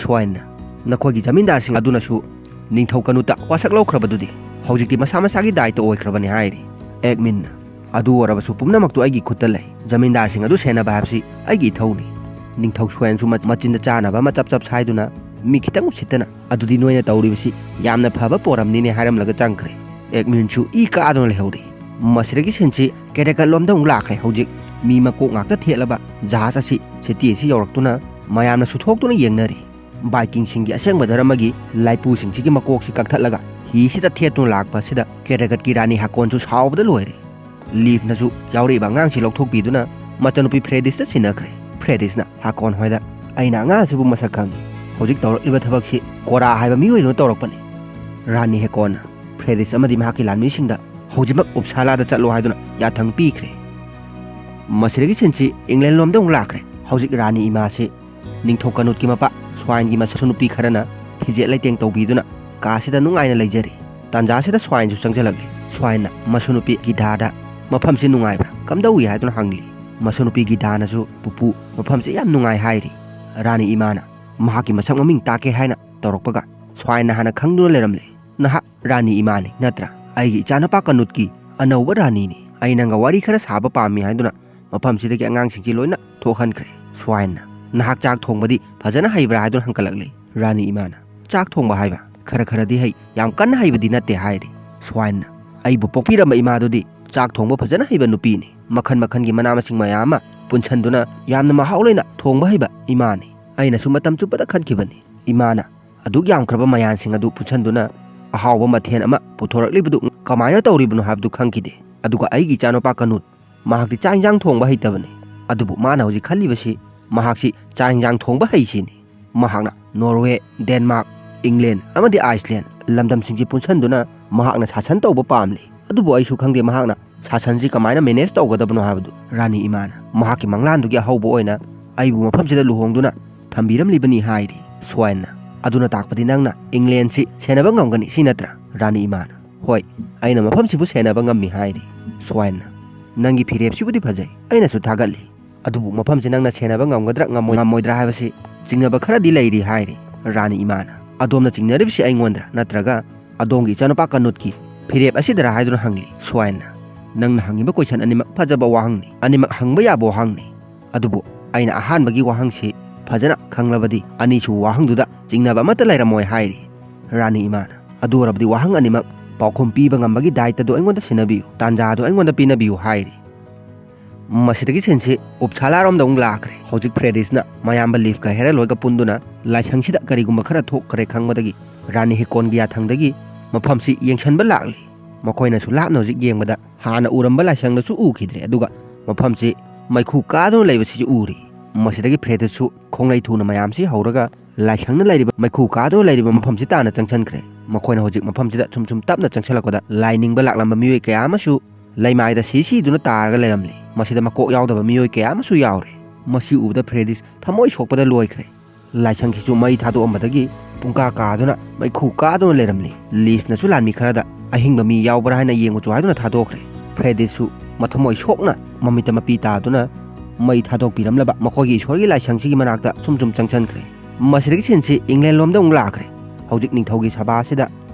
ꯁꯣꯍꯦꯟꯅ, "ꯅꯈꯣꯏꯒꯤ ꯖꯃꯤꯟꯗꯥꯔꯁꯤꯡ ꯑꯗꯨꯅꯁꯨ ꯅꯤꯡꯊꯧ ꯀꯥꯅꯨꯠꯇ ꯋꯥꯁꯛ ꯂꯧꯈ꯭ꯔꯕꯗꯨꯗꯤ? ꯍꯧꯖꯤꯛꯇꯤ ꯃꯁꯥ ꯃꯁꯥꯒꯤ ꯗꯥꯏꯇ ꯑꯣꯏꯈ꯭ꯔꯕꯅꯤ" ꯍꯥꯏꯔꯤ꯫ ꯑꯦꯛꯃꯤꯟꯅ, "ꯑꯗꯨ ꯑꯣꯏꯔꯕꯁꯨ ꯄꯨꯝꯅꯃꯛꯇꯨ ꯑꯩꯒꯤ ꯈꯨꯠꯇ ꯂꯩ꯫ ꯖꯃꯤꯟꯗꯥꯔꯁꯤꯡ ꯑꯗꯨ ꯁꯦꯟꯅꯕ ꯍꯥꯏꯕꯁꯤ ꯑꯩꯒꯤ ꯏꯊꯧꯅꯤ꯫ ꯅꯤꯡꯊꯧ ꯁꯣꯍꯦꯟꯁꯨ ꯃ-, ꯃꯆꯤꯟꯗ ꯆꯥꯅꯕ ꯑꯃ ꯆꯞ ꯆꯞ ꯁꯥꯏꯗꯨꯅ ꯃꯤ ꯈꯤꯇꯪ ꯎꯁꯤꯠꯇꯅ, 'ꯑꯗꯨꯗꯤ ꯅꯣꯏꯅ ꯇꯧꯔꯤꯕꯁꯤ ꯌꯥꯝꯅ ꯐꯕ ꯄꯣꯔꯝꯅꯤꯅꯦ' ꯍꯥꯏꯔꯝꯂꯒ ꯆꯪꯈ꯭ꯔꯦ꯫ ꯑꯦꯛꯃꯤꯟꯁꯨ ꯏ ꯀꯥꯗꯨꯅ ꯂꯩꯍꯧꯔꯤ꯫ ꯃꯁꯤꯗꯒꯤ ꯁꯤꯟꯁꯤ ꯀꯦꯔꯦꯀꯠ ꯂꯣꯝꯗ ꯑꯃꯨꯛ ꯂꯥꯛꯈ꯭ꯔꯦ꯫ ꯍꯧꯖꯤꯛ ꯃꯤ ꯃꯀꯣꯛ ꯉꯥꯛꯇ ꯊꯦꯠꯂꯕ ꯖꯍꯥꯖ ꯑꯁꯤ ꯁꯤꯇꯤ ꯑꯁꯤ ꯌꯧꯔꯛꯇꯨꯅ ꯃꯌꯥꯝꯅ ꯁꯨꯊꯣꯛꯇꯨꯅ ꯌꯦꯡꯅꯔꯤ꯫ ꯚꯥꯏꯀꯤꯡꯁꯤꯡꯒꯤ ꯑꯁꯦꯡꯕ ꯙꯔꯃꯒꯤ ꯂꯥꯏꯄꯨꯁꯤꯡꯁꯤꯒꯤ ꯃꯀꯣꯛꯁꯤ ꯀꯛꯊꯠꯂꯒ ꯍꯤꯁꯤꯗ ꯊꯦꯠꯇꯨꯅ ꯂꯥꯛꯄ ꯑꯁꯤꯗ ꯀꯦꯔꯦꯒꯠꯀꯤ ꯔꯥꯅꯤ ꯍꯥꯀꯣꯟꯁꯨ ꯁꯥꯎꯕꯗ ꯂꯣꯏꯔꯦ꯫ ꯂꯤꯐꯅꯁꯨ ꯌꯥꯎꯔꯛꯏꯕ ꯑꯉꯥꯡꯁꯤ ꯂꯧꯊꯣꯛꯄꯤꯗꯨꯅ ꯃꯆꯥꯅꯨꯄꯤ ꯐ꯭ꯔꯦꯗꯤꯁꯇ ꯁꯤꯟꯅꯈ꯭ꯔꯦ꯫ ꯐ꯭ꯔꯦꯗꯤꯁꯅ ꯍꯥꯀꯣꯟ ꯍꯣꯏꯗ, "ꯑꯩꯅ ꯑꯉꯥꯡ ꯑꯁꯤꯕꯨ ꯃꯁꯛ ꯈꯪꯏ꯫ ꯍꯧꯖꯤꯛ ꯇꯧꯔꯛꯂꯤꯕ ꯊꯕꯛꯁꯤ ꯀꯣꯔꯥ ꯍꯥꯏꯕ ꯃꯤꯑꯣꯏꯗꯨꯅ ꯇꯧꯔꯛꯄꯅꯤ"꯫ ꯔꯥꯅꯤ ꯍꯦꯀꯣꯟꯅ ꯐ꯭ꯔꯦꯗꯤꯁ ꯑꯃꯗꯤ ꯃꯍꯥꯛꯀꯤ ꯂꯥꯟꯃꯤꯁꯤꯡꯗ, ꯍꯧꯖꯤꯛꯃꯛ ꯎꯞꯁꯥꯂꯥꯗ ꯆꯠꯂꯣ ꯍꯥꯏꯗꯨꯅ ꯌꯥꯊꯪ ꯄꯤꯈ꯭ꯔꯦ꯫ ꯃꯁꯤꯗꯒꯤ ꯁꯤꯟꯁꯤ ꯏꯪꯂꯦꯟ ꯂꯣꯝꯗ ꯑꯃꯨꯛ ꯂꯥꯛꯈ꯭ꯔꯦ꯫ ꯍꯧꯖꯤꯛ ꯔꯥꯅꯤ ꯏꯃꯥꯁꯤ ꯅꯤꯡꯊꯧ ꯀꯥꯅꯨꯠꯀꯤ ꯃꯄꯥ ꯁ꯭ꯋꯥꯏꯟꯒꯤ ꯃꯆꯥꯅꯨꯄꯤ ꯈꯔꯅ ꯐꯤꯖꯦꯠ ꯂꯩꯇꯦꯡ ꯇꯧꯕꯤꯗꯨꯅ ꯀꯥꯁꯤꯗ ꯅꯨꯡꯉꯥꯏꯅ ꯂꯩꯖꯔꯤ꯫ ꯇꯥꯟꯖꯥꯁꯤꯗ ꯁ꯭ꯋꯥꯏꯟꯁꯨ ꯆꯪꯁꯤꯜꯂꯛꯂꯤ꯫ ꯁ꯭ꯋꯥꯏꯟꯅ ꯃꯁꯨꯅꯨꯄꯤ ꯒꯤꯗꯥꯗ ꯃꯐꯝꯁꯤ ꯅꯨꯡꯉꯥꯏꯕ꯭ꯔꯥ, ꯀꯝꯗꯧꯏ ꯍꯥꯏꯗꯨꯅ ꯍꯪꯂꯤ꯫ ꯃꯁꯨꯅꯨꯄꯤ ꯒꯤꯗꯥꯅꯁꯨ, "ꯄꯨꯄꯨ, ꯃꯐꯝꯁꯤ ꯌꯥꯝ ꯅꯨꯡꯉꯥꯏ" ꯍꯥꯏꯔꯤ꯫ ꯔꯥꯅꯤ ꯏꯃꯥꯅ ꯃꯍꯥꯛꯀꯤ ꯃꯁꯛ ꯃꯃꯤꯡ ꯇꯥꯛꯀꯦ ꯍꯥꯏꯅ ꯇꯧꯔꯛꯄꯒ ꯁ꯭ꯋꯥꯏꯟꯅ ꯍꯥꯟꯅ ꯈꯪꯗꯨꯅ ꯂꯩꯔꯝꯂꯦ꯫ "ꯅꯍꯥꯛ ꯔꯥꯅꯤ ꯏꯃꯥꯅꯤ ꯅꯠꯇ꯭ꯔꯥ? ꯑꯩꯒꯤ ꯏꯆꯥꯅꯨꯄꯥ ꯀꯥꯅꯨꯠꯀꯤ ꯑꯅꯧꯕ ꯔꯥꯅꯤꯅꯤ꯫ ꯑꯩ ꯅꯪꯒ ꯋꯥꯔꯤ ꯈꯔ ꯁꯥꯕ ꯄꯥꯝꯃꯤ" ꯍꯥꯏꯗꯨꯅ ꯃꯐꯝꯁꯤꯗꯒꯤ ꯑꯉꯥꯡꯁꯤꯡꯁꯤ ꯂꯣꯏꯅ ꯊꯣꯛꯍꯟꯈ꯭ꯔꯦ꯫ ꯁ꯭ꯋꯥꯏꯟꯅ, "ꯅꯍꯥꯛ ꯆꯥꯛ ꯊꯣꯡꯕꯗꯤ ꯐꯖꯅ ꯍꯩꯕ꯭ꯔꯥ?" ꯍꯥꯏꯗꯨꯅ ꯍꯪꯒꯠꯂꯛꯂꯤ꯫ ꯔꯥꯅꯤ ꯏꯃꯥꯅ, "ꯆꯥꯛ ꯊꯣꯡꯕ ꯍꯥꯏꯕ ꯈꯔ ꯈꯔꯗꯤ ꯍꯩ, ꯌꯥꯝ ꯀꯟꯅ ꯍꯩꯕꯗꯤ ꯅꯠꯇꯦ" ꯍꯥꯏꯔꯤ꯫ ꯁ꯭ꯋꯥꯏꯟꯅ, "ꯑꯩꯕꯨ ꯄꯣꯛꯄꯤꯔꯝꯕ ꯏꯃꯥꯗꯨꯗꯤ ꯆꯥꯛ ꯊꯣꯡꯕ ꯐꯖꯅ ꯍꯩꯕ ꯅꯨꯄꯤꯅꯤ꯫ ꯃꯈꯜ ꯃꯈꯜꯒꯤ ꯃꯅꯥ ꯃꯁꯤꯡ ꯃꯌꯥꯝ ꯑꯃ ꯄꯨꯟꯁꯤꯟꯗꯨꯅ ꯌꯥꯝꯅ ꯃꯍꯥꯎ ꯂꯩꯅ ꯊꯣꯡꯕ ꯍꯩꯕ ꯏꯃꯥꯅꯤ꯫ ꯑꯩꯅꯁꯨ ꯃꯇꯝ ꯆꯨꯞꯄꯗ ꯈꯟꯈꯤꯕꯅꯤ, ꯏꯃꯥꯅ ꯑꯗꯨꯛ ꯌꯥꯝꯈ꯭ꯔꯕ ꯃꯌꯥꯟꯁꯤꯡ ꯑꯗꯨ ꯄꯨꯟꯁꯤꯟꯗꯨꯅ ꯑꯍꯥꯎꯕ ꯃꯊꯦꯜ ꯑꯃ ꯄꯨꯊꯣꯔꯛꯂꯤꯕꯗꯨ ꯀꯃꯥꯏꯅ ꯇꯧꯔꯤꯕꯅꯣ ꯍꯥꯏꯕꯗꯨ ꯈꯪꯈꯤꯗꯦ꯫ ꯑꯗꯨꯒ ꯑꯩꯒꯤ ꯏꯆꯥꯅꯨꯄꯥ ꯀꯥꯅꯨꯠ, ꯃꯍꯥꯛꯇꯤ ꯆꯥꯛ ꯏꯟꯁꯥꯡ ꯊꯣꯡꯕ ꯍꯩꯇꯕꯅꯤ꯫ ꯑꯗꯨꯕꯨ ꯃꯥꯅ ꯍꯧꯖꯤꯛ ꯈꯜꯂꯤꯕꯁꯤ ꯃꯍꯥꯛꯁꯤ ꯆꯥꯛ ꯏꯟꯁꯥꯡ ꯊꯣꯡꯕ ꯍꯩꯁꯤꯅꯤ꯫ ꯃꯍꯥꯛꯅ ꯅꯣꯔꯋꯦ, ꯗꯦꯟꯃꯥꯔꯛ, ꯏꯪꯂꯦꯟ ꯑꯃꯗꯤ ꯑꯥꯏꯁꯂꯦꯟ ꯂꯝꯗꯝꯁꯤꯡꯁꯤ ꯄꯨꯟꯁꯤꯟꯗꯨꯅ ꯃꯍꯥꯛꯅ ꯁꯥꯁꯟ ꯇꯧꯕ ꯄꯥꯝꯂꯤ꯫ ꯑꯗꯨꯕꯨ ꯑꯩꯁꯨ ꯈꯪꯗꯦ ꯃꯍꯥꯛꯅ ꯁꯥꯁꯟꯁꯤ ꯀꯃꯥꯏꯅ ꯃꯦꯅꯦꯖ ꯇꯧꯒꯗꯕꯅꯣ ꯍꯥꯏꯕꯗꯨ꯫" ꯔꯥꯅꯤ ꯏꯃꯥꯅ ꯃꯍꯥꯛꯀꯤ ꯃꯪꯂꯥꯟꯗꯨꯒꯤ ꯑꯍꯧꯕ ꯑꯣꯏꯅ ꯑꯩꯕꯨ ꯃꯐꯝꯁꯤꯗ ꯂꯨꯍꯣꯡꯗꯨꯅ ꯊꯝꯕꯤꯔꯝꯂꯤꯕꯅꯤ ꯍꯥꯏꯔꯤ꯫ ꯁ꯭ꯋꯥꯏꯟꯅ, "ꯑꯗꯨꯅ ꯇꯥꯛꯄꯗꯤ ꯅꯪꯅ ꯏꯪꯂꯦꯟꯁꯤ ꯁꯦꯟꯅꯕ ꯉꯝꯒꯅꯤ ꯁꯤ ꯅꯠꯇ꯭ꯔꯥ?" ꯔꯥꯅꯤ ꯏꯃꯥꯅ, "ꯍꯣꯏ, ꯑꯩꯅ ꯃꯐꯝꯁꯤꯕꯨ ꯁꯦꯟꯅꯕ ꯉꯝꯃꯤ" ꯍꯥꯏꯔꯤ꯫ ꯁ꯭ꯋꯥꯏꯟꯅ, "ꯅꯪꯒꯤ ꯐꯤꯔꯦꯞꯁꯤꯕꯨꯗꯤ ꯐꯖꯩ, ꯑꯩꯅꯁꯨ ꯊꯥꯒꯠꯂꯤ꯫ ꯑꯗꯨꯕꯨ ꯃꯐꯝꯁꯤ ꯅꯪꯅ ꯁꯦꯟꯅꯕ ꯉꯝꯒꯗ꯭ꯔꯥ ꯉꯝꯃꯣꯏ-, ꯉꯝꯃꯣꯏꯗ꯭ꯔꯥ ꯍꯥꯏꯕꯁꯤ ꯆꯤꯡꯅꯕ ꯈꯔꯗꯤ ꯂꯩꯔꯤ" ꯍꯥꯏꯔꯤ꯫ ꯔꯥꯅꯤ ꯏꯃꯥꯅ, "ꯑꯗꯣꯝꯅ ꯆꯤꯡꯅꯔꯤꯕꯁꯤ ꯑꯩꯉꯣꯟꯗ꯭ꯔꯥ ꯅꯠꯇ꯭ꯔꯒ ꯑꯗꯣꯝꯒꯤ ꯏꯆꯥꯅꯨꯄꯥ ꯀꯥꯅꯨꯠꯀꯤ ꯐꯤꯔꯦꯞ ꯑꯁꯤꯗꯔꯥ?" ꯍꯥꯏꯗꯨꯅ ꯍꯪꯂꯤ꯫ ꯁ꯭ꯋꯥꯏꯟꯅ, "ꯅꯪꯅ ꯍꯪꯉꯤꯕ ꯀꯣꯏꯁꯟ ꯑꯅꯤꯃꯛ ꯐꯖꯕ ꯋꯥꯍꯪꯅꯤ, ꯑꯅꯤꯃꯛ ꯍꯪꯕ ꯌꯥꯕ ꯋꯥꯍꯪꯅꯤ꯫ ꯑꯗꯨꯕꯨ ꯑꯩꯅ ꯑꯍꯥꯟꯕꯒꯤ ꯋꯥꯍꯪꯁꯤ ꯐꯖꯅ ꯈꯪꯂꯕꯗꯤ ꯑꯅꯤꯁꯨꯕ ꯋꯥꯍꯪꯗꯨꯗ ꯆꯤꯡꯅꯕ ꯑꯃꯠꯇ ꯂꯩꯔꯝꯃꯣꯏ" ꯍꯥꯏꯔꯤ꯫ ꯔꯥꯅꯤ ꯏꯃꯥꯅ, "ꯑꯗꯨ ꯑꯣꯏꯔꯕꯗꯤ ꯋꯥꯍꯪ ꯑꯅꯤꯃꯛ ꯄꯥꯎꯈꯨꯝ ꯄꯤꯕ ꯉꯝꯕꯒꯤ ꯗꯥꯏꯇꯗꯨ ꯑꯩꯉꯣꯟꯗ ꯁꯤꯟꯅꯕꯤꯌꯨ, ꯇꯥꯟꯖꯥꯗꯨ ꯑꯩꯉꯣꯟꯗ ꯄꯤꯅꯕꯤꯌꯨ" ꯍꯥꯏꯔꯤ꯫ ꯃꯁꯤꯗꯒꯤ ꯁꯤꯟꯁꯤ ꯎꯞꯁꯥꯂꯥꯔꯣꯝꯗ ꯑꯃꯨꯛ ꯂꯥꯛꯈ꯭ꯔꯦ꯫ ꯍꯧꯖꯤꯛ ꯐ꯭ꯔꯦꯗꯤꯁꯅ ꯃꯌꯥꯝꯕ ꯂꯤꯐꯀ ꯍꯦꯔꯜ ꯍꯣꯏꯒ ꯄꯨꯟꯗꯨꯅ ꯂꯥꯏꯁꯪꯁꯤꯗ ꯀꯔꯤꯒꯨꯝꯕ ꯈꯔ ꯊꯣꯛꯈ꯭ꯔꯦ ꯈꯪꯕꯗꯒꯤ ꯔꯥꯅꯤ ꯍꯤꯀꯣꯟꯒꯤ ꯌꯥꯊꯪꯗꯒꯤ ꯃꯐꯝꯁꯤ ꯌꯦꯡꯁꯟꯕ ꯂꯥꯛꯂꯤ꯫ ꯃꯈꯣꯏꯅꯁꯨ ꯂꯥꯞꯅ ꯍꯧꯖꯤꯛ ꯌꯦꯡꯕꯗ ꯍꯥꯟꯅ ꯎꯔꯝꯕ ꯂꯥꯏꯁꯪꯗꯨꯁꯨ ꯎꯈꯤꯗ꯭ꯔꯦ, ꯑꯗꯨꯒ ꯃꯐꯝꯁꯤ ꯃꯩꯈꯨ ꯀꯥꯗꯨꯅ ꯂꯩꯕꯁꯤꯁꯨ ꯎꯔꯤ꯫ ꯃꯁꯤꯗꯒꯤ ꯐ꯭ꯔꯦꯗꯤꯁꯁꯨ ꯈꯣꯡꯂꯩ ꯊꯨꯅ ꯃꯌꯥꯝꯁꯤ ꯍꯧꯔꯒ ꯂꯥꯏꯁꯪꯅ ꯂꯩꯔꯤꯕ ꯃꯩꯈꯨ ꯀꯥꯗꯨꯅ ꯂꯩꯔꯤꯕ ꯃꯐꯝꯁꯤ ꯇꯥꯟꯅ ꯆꯪꯁꯤꯟꯈ꯭ꯔꯦ꯫ ꯃꯈꯣꯏꯅ ꯍꯧꯖꯤꯛ ꯃꯐꯝꯁꯤꯗ ꯁꯨꯝ ꯁꯨꯝ ꯇꯞꯅ ꯆꯪꯁꯤꯜꯂꯛꯄꯗ ꯂꯥꯏ ꯅꯤꯡꯕ ꯂꯥꯛꯂꯝꯕ ꯃꯤꯑꯣꯏ ꯀꯌꯥ ꯑꯃꯁꯨ ꯂꯩꯃꯥꯏꯗ ꯁꯤ ꯁꯤꯗꯨꯅ ꯇꯥꯔꯒ ꯂꯩꯔꯝꯂꯤ꯫ ꯃꯁꯤꯗ ꯃꯀꯣꯛ ꯌꯥꯎꯗꯕ ꯃꯤꯑꯣꯏ ꯀꯌꯥ ꯑꯃꯁꯨ ꯌꯥꯎꯔꯦ꯫ ꯃꯁꯤ ꯎꯕꯗ ꯐ꯭ꯔꯦꯗꯤꯁ ꯊꯃꯣꯏ ꯁꯣꯛꯄꯗ ꯂꯣꯏꯈ꯭ꯔꯦ꯫ ꯂꯥꯏꯁꯪꯁꯤꯁꯨ ꯃꯩ ꯊꯥꯗꯣꯛꯑꯝꯕꯗꯒꯤ ꯄꯨꯡꯀꯥ ꯀꯥꯗꯨꯅ ꯃꯩꯈꯨ ꯀꯥꯗꯨꯅ ꯂꯩꯔꯝꯂꯤ꯫ ꯂꯤꯐꯅꯁꯨ ꯂꯥꯟꯃꯤ ꯈꯔꯗ ꯑꯍꯤꯡꯕ ꯃꯤ ꯌꯥꯎꯕ꯭ꯔꯥ ꯍꯥꯏꯅ ꯌꯦꯡꯉꯨꯆꯣ ꯍꯥꯏꯗꯨꯅ ꯊꯥꯗꯣꯛꯈ꯭ꯔꯦ꯫ ꯐ꯭ꯔꯦꯗꯤꯁꯁꯨ ꯃꯊꯃꯣꯏ ꯁꯣꯛꯅ ꯃꯃꯤꯠꯇ ꯃꯄꯤ ꯇꯥꯗꯨꯅ ꯃꯩ ꯊꯥꯗꯣꯛꯄꯤꯔꯝꯂꯕ ꯃꯈꯣꯏꯒꯤ ꯏꯁꯣꯔꯒꯤ ꯂꯥꯏꯁꯪꯁꯤꯒꯤ ꯃꯅꯥꯛꯇ ꯁꯨꯝ ꯁꯨꯝ ꯆꯪꯁꯤꯟꯈ꯭ꯔꯦ꯫ ꯃꯁꯤꯗꯒꯤ ꯁꯤꯟꯁꯤ ꯏꯪꯂꯦꯟ ꯂꯣꯝꯗ ꯑꯃꯨꯛ ꯂꯥꯛꯈ꯭ꯔꯦ꯫ ꯍꯧꯖꯤꯛ ꯅꯤꯡꯊꯧꯒꯤ ꯁꯚꯥꯁꯤꯗ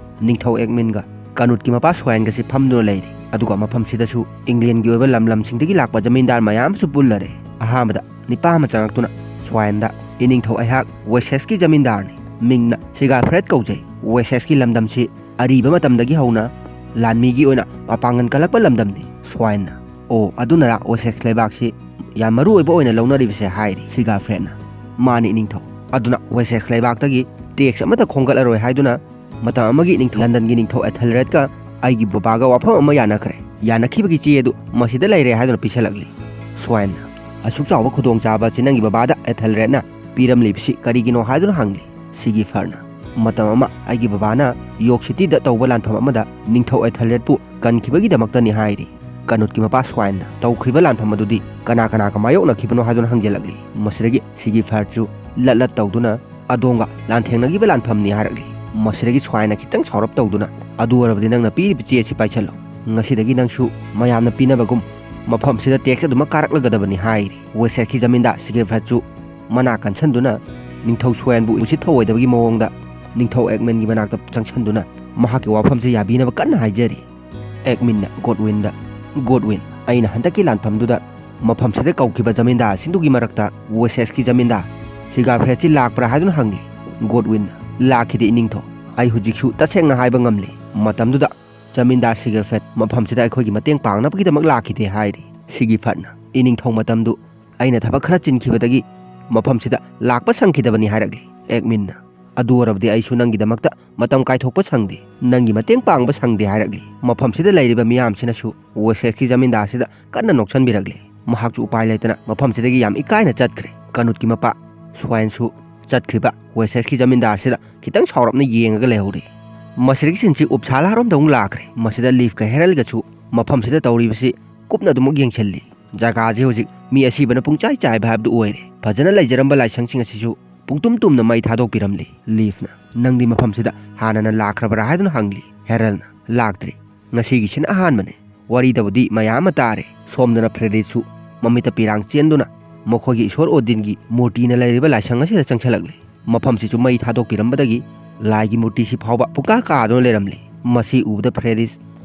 ꯅꯤꯡꯊꯧ ꯑꯦꯒꯃꯤꯟꯒ ꯀꯅꯨꯠꯀꯤ ꯃꯄꯥ ꯁ꯭ꯋꯥꯏꯟꯒꯁꯤ ꯐꯝꯗꯨꯅ ꯂꯩꯔꯤ꯫ ꯑꯗꯨꯒ ꯃꯐꯝꯁꯤꯗꯁꯨ ꯏꯪꯂꯦꯟꯒꯤ ꯑꯣꯏꯕ ꯂꯝ ꯂꯝꯁꯤꯡꯗꯒꯤ ꯂꯥꯛꯄ ꯖꯃꯤꯟꯗꯥꯔ ꯃꯌꯥꯝ ꯑꯃꯁꯨ ꯄꯨꯜꯂꯔꯦ꯫ ꯑꯍꯥꯟꯕꯗ ꯅꯤꯄꯥ ꯑꯃ ꯆꯪꯉꯛꯇꯨꯅ ꯁ꯭ꯋꯥꯏꯟꯗ, "ꯏꯅꯤꯡꯊꯧ, ꯑꯩꯍꯥꯛ ꯋꯦꯁꯦꯁꯀꯤ ꯖꯃꯤꯟꯗꯥꯔꯅꯤ꯫ ꯃꯤꯡꯅ ꯁꯤꯒꯥꯐ꯭ꯔꯦꯗ ꯀꯧꯖꯩ꯫ ꯋꯦꯁꯦꯁꯀꯤ ꯂꯝꯗꯝꯁꯤ ꯑꯔꯤꯕ ꯃꯇꯝꯗꯒꯤ ꯍꯧꯅ ꯂꯥꯟꯃꯤꯒꯤ ꯑꯣꯏꯅ ꯃꯄꯥꯡꯒꯜ ꯀꯜꯂꯛꯄ ꯂꯝꯗꯝꯅꯤ꯫" ꯁ꯭ꯋꯥꯏꯟꯅ, "ꯑꯣ, ꯑꯗꯨꯅꯔꯥ ꯋꯦꯁꯦꯁ ꯂꯩꯕꯥꯛꯁꯤ ꯌꯥꯝ ꯃꯔꯨ ꯑꯣꯏꯕ ꯑꯣꯏꯅ ꯂꯧꯅꯔꯤꯕꯁꯦ?" ꯍꯥꯏꯔꯤ ꯁꯤꯒꯥꯐ꯭ꯔꯦꯗꯅ꯫ "ꯃꯥꯅꯤ, ꯏꯅꯤꯡꯊꯧ꯫ ꯑꯗꯨꯅ ꯋꯦꯁꯦꯁ ꯂꯩꯕꯥꯛꯇꯒꯤ ꯇꯦꯛꯁ ꯑꯃꯠꯇ ꯈꯣꯝꯒꯠꯂꯔꯣꯏ ꯍꯥꯏꯗꯨꯅ ꯃꯇꯝ ꯑꯃꯒꯤ ꯅꯤꯡꯊꯧ, ꯂꯟꯗꯟꯒꯤ ꯅꯤꯡꯊꯧ ꯑꯦꯊꯦꯜꯔꯦꯗꯀ ꯑꯩꯒꯤ ꯕꯕꯥꯒ ꯋꯥꯐꯝ ꯑꯃ ꯌꯥꯅꯈ꯭ꯔꯦ꯫ ꯌꯥꯅꯈꯤꯕꯒꯤ ꯆꯦ ꯑꯗꯨ ꯃꯁꯤꯗ ꯂꯩꯔꯦ" ꯍꯥꯏꯗꯨꯅ ꯄꯤꯁꯜꯂꯛꯂꯤ꯫ ꯁ꯭ꯋꯥꯏꯟꯅ, "ꯑꯁꯨꯛ ꯆꯥꯎꯕ ꯈꯨꯗꯣꯡꯆꯥꯕ ꯑꯁꯤ ꯅꯪꯒꯤ ꯕꯕꯥꯗ ꯑꯦꯊꯦꯜꯔꯦꯗꯅ ꯄꯤꯔꯝꯂꯤꯕꯁꯤ ꯀꯔꯤꯒꯤꯅꯣ?" ꯍꯥꯏꯗꯨꯅ ꯍꯪꯂꯤ꯫ ꯁꯤꯒꯤꯐꯔꯅ, "ꯃꯇꯝ ꯑꯃ ꯑꯩꯒꯤ ꯕꯕꯥꯅ ꯌꯣꯔꯛ ꯁꯤꯇꯤꯗ ꯇꯧꯕ ꯂꯥꯟꯐꯝ ꯑꯃꯗ ꯅꯤꯡꯊꯧ ꯑꯦꯊꯦꯜꯔꯦꯗꯄꯨ ꯀꯟꯈꯤꯕꯒꯤꯗꯃꯛꯇꯅꯤ" ꯍꯥꯏꯔꯤ꯫ ꯀꯅꯨꯠꯀꯤ ꯃꯄꯥ ꯁ꯭ꯋꯥꯏꯟꯅ ꯇꯧꯈ꯭ꯔꯤꯕ ꯂꯥꯟꯐꯝ ꯑꯗꯨꯗꯤ ꯀꯅꯥ ꯀꯅꯥꯒ ꯃꯥꯌꯣꯛꯅꯈꯤꯕꯅꯣ ꯍꯥꯏꯗꯨꯅ ꯍꯪꯖꯤꯜꯂꯛꯂꯤ꯫ ꯃꯁꯤꯗꯒꯤ ꯁꯤꯒꯤꯐꯔꯁꯨ ꯂꯠ ꯂꯠ ꯇꯧꯗꯨꯅ ꯑꯗꯣꯝꯒ ꯂꯥꯟꯊꯦꯡꯅꯈꯤꯕ ꯂꯥꯟꯐꯝꯅꯤ ꯍꯥꯏꯔꯛꯂꯤ꯫ ꯃꯁꯤꯗꯒꯤ ꯁ꯭ꯋꯥꯏꯟꯅ ꯈꯤꯇꯪ ꯁꯥꯎꯔꯞ ꯇꯧꯗꯨꯅ, "ꯑꯗꯨ ꯑꯣꯏꯔꯕꯗꯤ ꯅꯪꯅ ꯄꯤꯔꯤꯕ ꯆꯦ ꯑꯁꯤ ꯄꯥꯏꯁꯜꯂꯨ꯫ ꯉꯁꯤꯗꯒꯤ ꯅꯪꯁꯨ ꯃꯌꯥꯝꯅ ꯄꯤꯅꯕꯒꯨꯝ ꯃꯐꯝꯁꯤꯗ ꯇꯦꯛꯁ ꯑꯗꯨꯃꯛ ꯀꯥꯔꯛꯂꯒꯗꯕꯅꯤ" ꯍꯥꯏꯔꯤ꯫ ꯋꯦꯁꯦꯠꯀꯤ ꯖꯃꯤꯟꯗꯥꯔ ꯁꯤꯒꯤꯐꯔꯠꯁꯨ ꯃꯅꯥ ꯀꯟꯁꯟꯗꯨꯅ ꯅꯤꯡꯊꯧ ꯁ꯭ꯋꯥꯏꯟꯕꯨ ꯎꯁꯤꯠ ꯊꯑꯣꯏꯗꯕꯒꯤ ꯃꯑꯣꯡꯗ ꯅꯤꯡꯊꯧ ꯑꯦꯒꯃꯦꯟꯒꯤ ꯃꯅꯥꯛꯇ ꯆꯪꯁꯟꯗꯨꯅ ꯃꯍꯥꯛꯀꯤ ꯋꯥꯐꯝꯁꯤ ꯌꯥꯕꯤꯅꯕ ꯀꯟꯅ ꯍꯥꯏꯖꯔꯤ꯫ ꯑꯦꯒꯃꯤꯟꯅ ꯒꯣꯗꯋꯤꯟꯗ, "ꯒꯣꯗꯋꯤꯟ, ꯑꯩꯅ ꯍꯟꯗꯛꯀꯤ ꯂꯥꯟꯐꯝꯗꯨꯗ ꯃꯐꯝꯁꯤꯗ ꯀꯧꯈꯤꯕ ꯖꯃꯤꯟꯗꯥꯔꯁꯤꯡꯗꯨꯒꯤ ꯃꯔꯛꯇ ꯋꯦꯁꯦꯁꯀꯤ ꯖꯃꯤꯟꯗꯥꯔ ꯁꯤꯒꯥꯐ꯭ꯔꯦꯠꯁꯤ ꯂꯥꯛꯄ꯭ꯔꯥ?" ꯍꯥꯏꯗꯨꯅ ꯍꯪꯂꯤ꯫ ꯒꯣꯗꯋꯤꯟꯅ, "ꯂꯥꯛꯈꯤꯗꯦ, ꯏꯅꯤꯡꯊꯧ꯫ ꯑꯩ ꯍꯧꯖꯤꯛꯁꯨ ꯇꯁꯦꯡꯅ ꯍꯥꯏꯕ ꯉꯝꯂꯦ꯫ ꯃꯇꯝꯗꯨꯗ ꯖꯃꯤꯟꯗꯥꯔ ꯁꯤꯒꯥꯐ꯭ꯔꯦꯠ ꯃꯐꯝꯁꯤꯗ ꯑꯩꯈꯣꯏꯒꯤ ꯃꯇꯦꯡ ꯄꯥꯡꯅꯕꯒꯤꯗꯃꯛ ꯂꯥꯛꯈꯤꯗꯦ" ꯍꯥꯏꯔꯤ꯫ ꯁꯤꯒꯤꯐꯔꯠꯅ, "ꯏꯅꯤꯡꯊꯧ, ꯃꯇꯝꯗꯨ ꯑꯩꯅ ꯊꯕꯛ ꯈꯔ ꯆꯤꯟꯈꯤꯕꯗꯒꯤ ꯃꯐꯝꯁꯤꯗ ꯂꯥꯛꯄ ꯁꯪꯈꯤꯗꯕꯅꯤ" ꯍꯥꯏꯔꯛꯂꯤ꯫ ꯑꯦꯒꯃꯤꯟꯅ, "ꯑꯗꯨ ꯑꯣꯏꯔꯕꯗꯤ ꯑꯩꯁꯨ ꯅꯪꯒꯤꯗꯃꯛꯇ ꯃꯇꯝ ꯀꯥꯏꯊꯣꯛꯄ ꯁꯪꯗꯦ, ꯅꯪꯒꯤ ꯃꯇꯦꯡ ꯄꯥꯡꯕ ꯁꯪꯗꯦ" ꯍꯥꯏꯔꯛꯂꯤ꯫ ꯃꯐꯝꯁꯤꯗ ꯂꯩꯔꯤꯕ ꯃꯤꯌꯥꯝꯁꯤꯅꯁꯨ ꯋꯦꯁꯦꯠꯀꯤ ꯖꯃꯤꯟꯗꯥꯔꯁꯤꯗ ꯀꯟꯅ ꯅꯣꯛꯁꯟꯕꯤꯔꯛꯂꯤ꯫ ꯃꯍꯥꯛꯁꯨ ꯎꯄꯥꯏ ꯂꯩꯇꯅ ꯃꯐꯝꯁꯤꯗꯒꯤ ꯌꯥꯝ ꯏꯀꯥꯏꯅ ꯆꯠꯈ꯭ꯔꯦ꯫ ꯀꯅꯨꯠꯀꯤ ꯃꯄꯥ ꯁ꯭ꯋꯥꯏꯟꯁꯨ ꯆꯠꯈ꯭ꯔꯤꯕ ꯋꯦꯁꯦꯁꯀꯤ ꯖꯃꯤꯟꯗꯥꯔꯁꯤꯗ ꯈꯤꯇꯪ ꯁꯥꯎꯔꯞꯅ ꯌꯦꯡꯉꯒ ꯂꯩꯍꯧꯔꯦ꯫ ꯃꯁꯤꯗꯒꯤ ꯁꯤꯟꯁꯤ ꯎꯞꯁꯥꯂꯥꯔꯣꯝꯗ ꯑꯃꯨꯛ ꯂꯥꯛꯈ꯭ꯔꯦ꯫ ꯃꯁꯤꯗ ꯂꯤꯐꯀ ꯍꯦꯔꯜꯒꯁꯨ ꯃꯐꯝꯁꯤꯗ ꯇꯧꯔꯤꯕꯁꯤ ꯀꯨꯞꯅ ꯑꯗꯨꯃꯛ ꯌꯦꯡꯁꯤꯜꯂꯤ꯫ ꯖꯒꯥꯁꯤ ꯍꯧꯖꯤꯛ ꯃꯤ ꯑꯁꯤꯕꯅ ꯄꯨꯡꯆꯥꯏ ꯆꯥꯏꯕ ꯍꯥꯏꯕꯗꯨ ꯑꯣꯏꯔꯦ꯫ ꯐꯖꯅ ꯂꯩꯖꯔꯝꯕ ꯂꯥꯏꯁꯪꯁꯤꯡ ꯑꯁꯤꯁꯨ ꯄꯨꯡꯇꯨꯝ ꯇꯨꯝꯅ ꯃꯩ ꯊꯥꯗꯣꯛꯄꯤꯔꯝꯂꯤ꯫ ꯂꯤꯐꯅ, "ꯅꯪꯗꯤ ꯃꯐꯝꯁꯤꯗ ꯍꯥꯟꯅꯅ ꯂꯥꯛꯈ꯭ꯔꯕ꯭ꯔꯥ?" ꯍꯥꯏꯗꯨꯅ ꯍꯪꯂꯤ꯫ ꯍꯦꯔꯜꯅ, "ꯂꯥꯛꯇ꯭ꯔꯤ꯫ ꯉꯁꯤꯒꯤꯁꯤꯅ ꯑꯍꯥꯟꯕꯅꯤ꯫ ꯋꯥꯔꯤꯗꯕꯨꯗꯤ ꯃꯌꯥꯝ ꯑꯃ ꯇꯥꯔꯦ꯫" ꯁꯣꯝꯗꯅ ꯐ꯭ꯔꯦꯗꯤꯁꯁꯨ ꯃꯃꯤꯠꯇ ꯄꯤꯔꯥꯡ ꯆꯦꯟꯗꯨꯅ ꯃꯈꯣꯏꯒꯤ ꯏꯁꯣꯔ ꯑꯣꯗꯤꯟꯒꯤ ꯃꯨꯔꯇꯤꯅ ꯂꯩꯔꯤꯕ ꯂꯥꯏꯁꯪ ꯑꯁꯤꯗ ꯆꯪꯁꯤꯜꯂꯛꯂꯤ꯫ ꯃꯐꯝꯁꯤꯁꯨ ꯃꯩ ꯊꯥꯗꯣꯛꯄꯤꯔꯝꯕꯗꯒꯤ ꯂꯥꯏꯒꯤ ꯃꯨꯔꯇꯤꯁꯤ ꯐꯥꯎꯕ ꯄꯨꯡꯀꯥ ꯀꯥꯗꯨꯅ ꯂꯩꯔꯝꯂꯤ꯫ ꯃꯁꯤ ꯎꯕꯗ ꯐ꯭ꯔꯦꯗꯤꯁ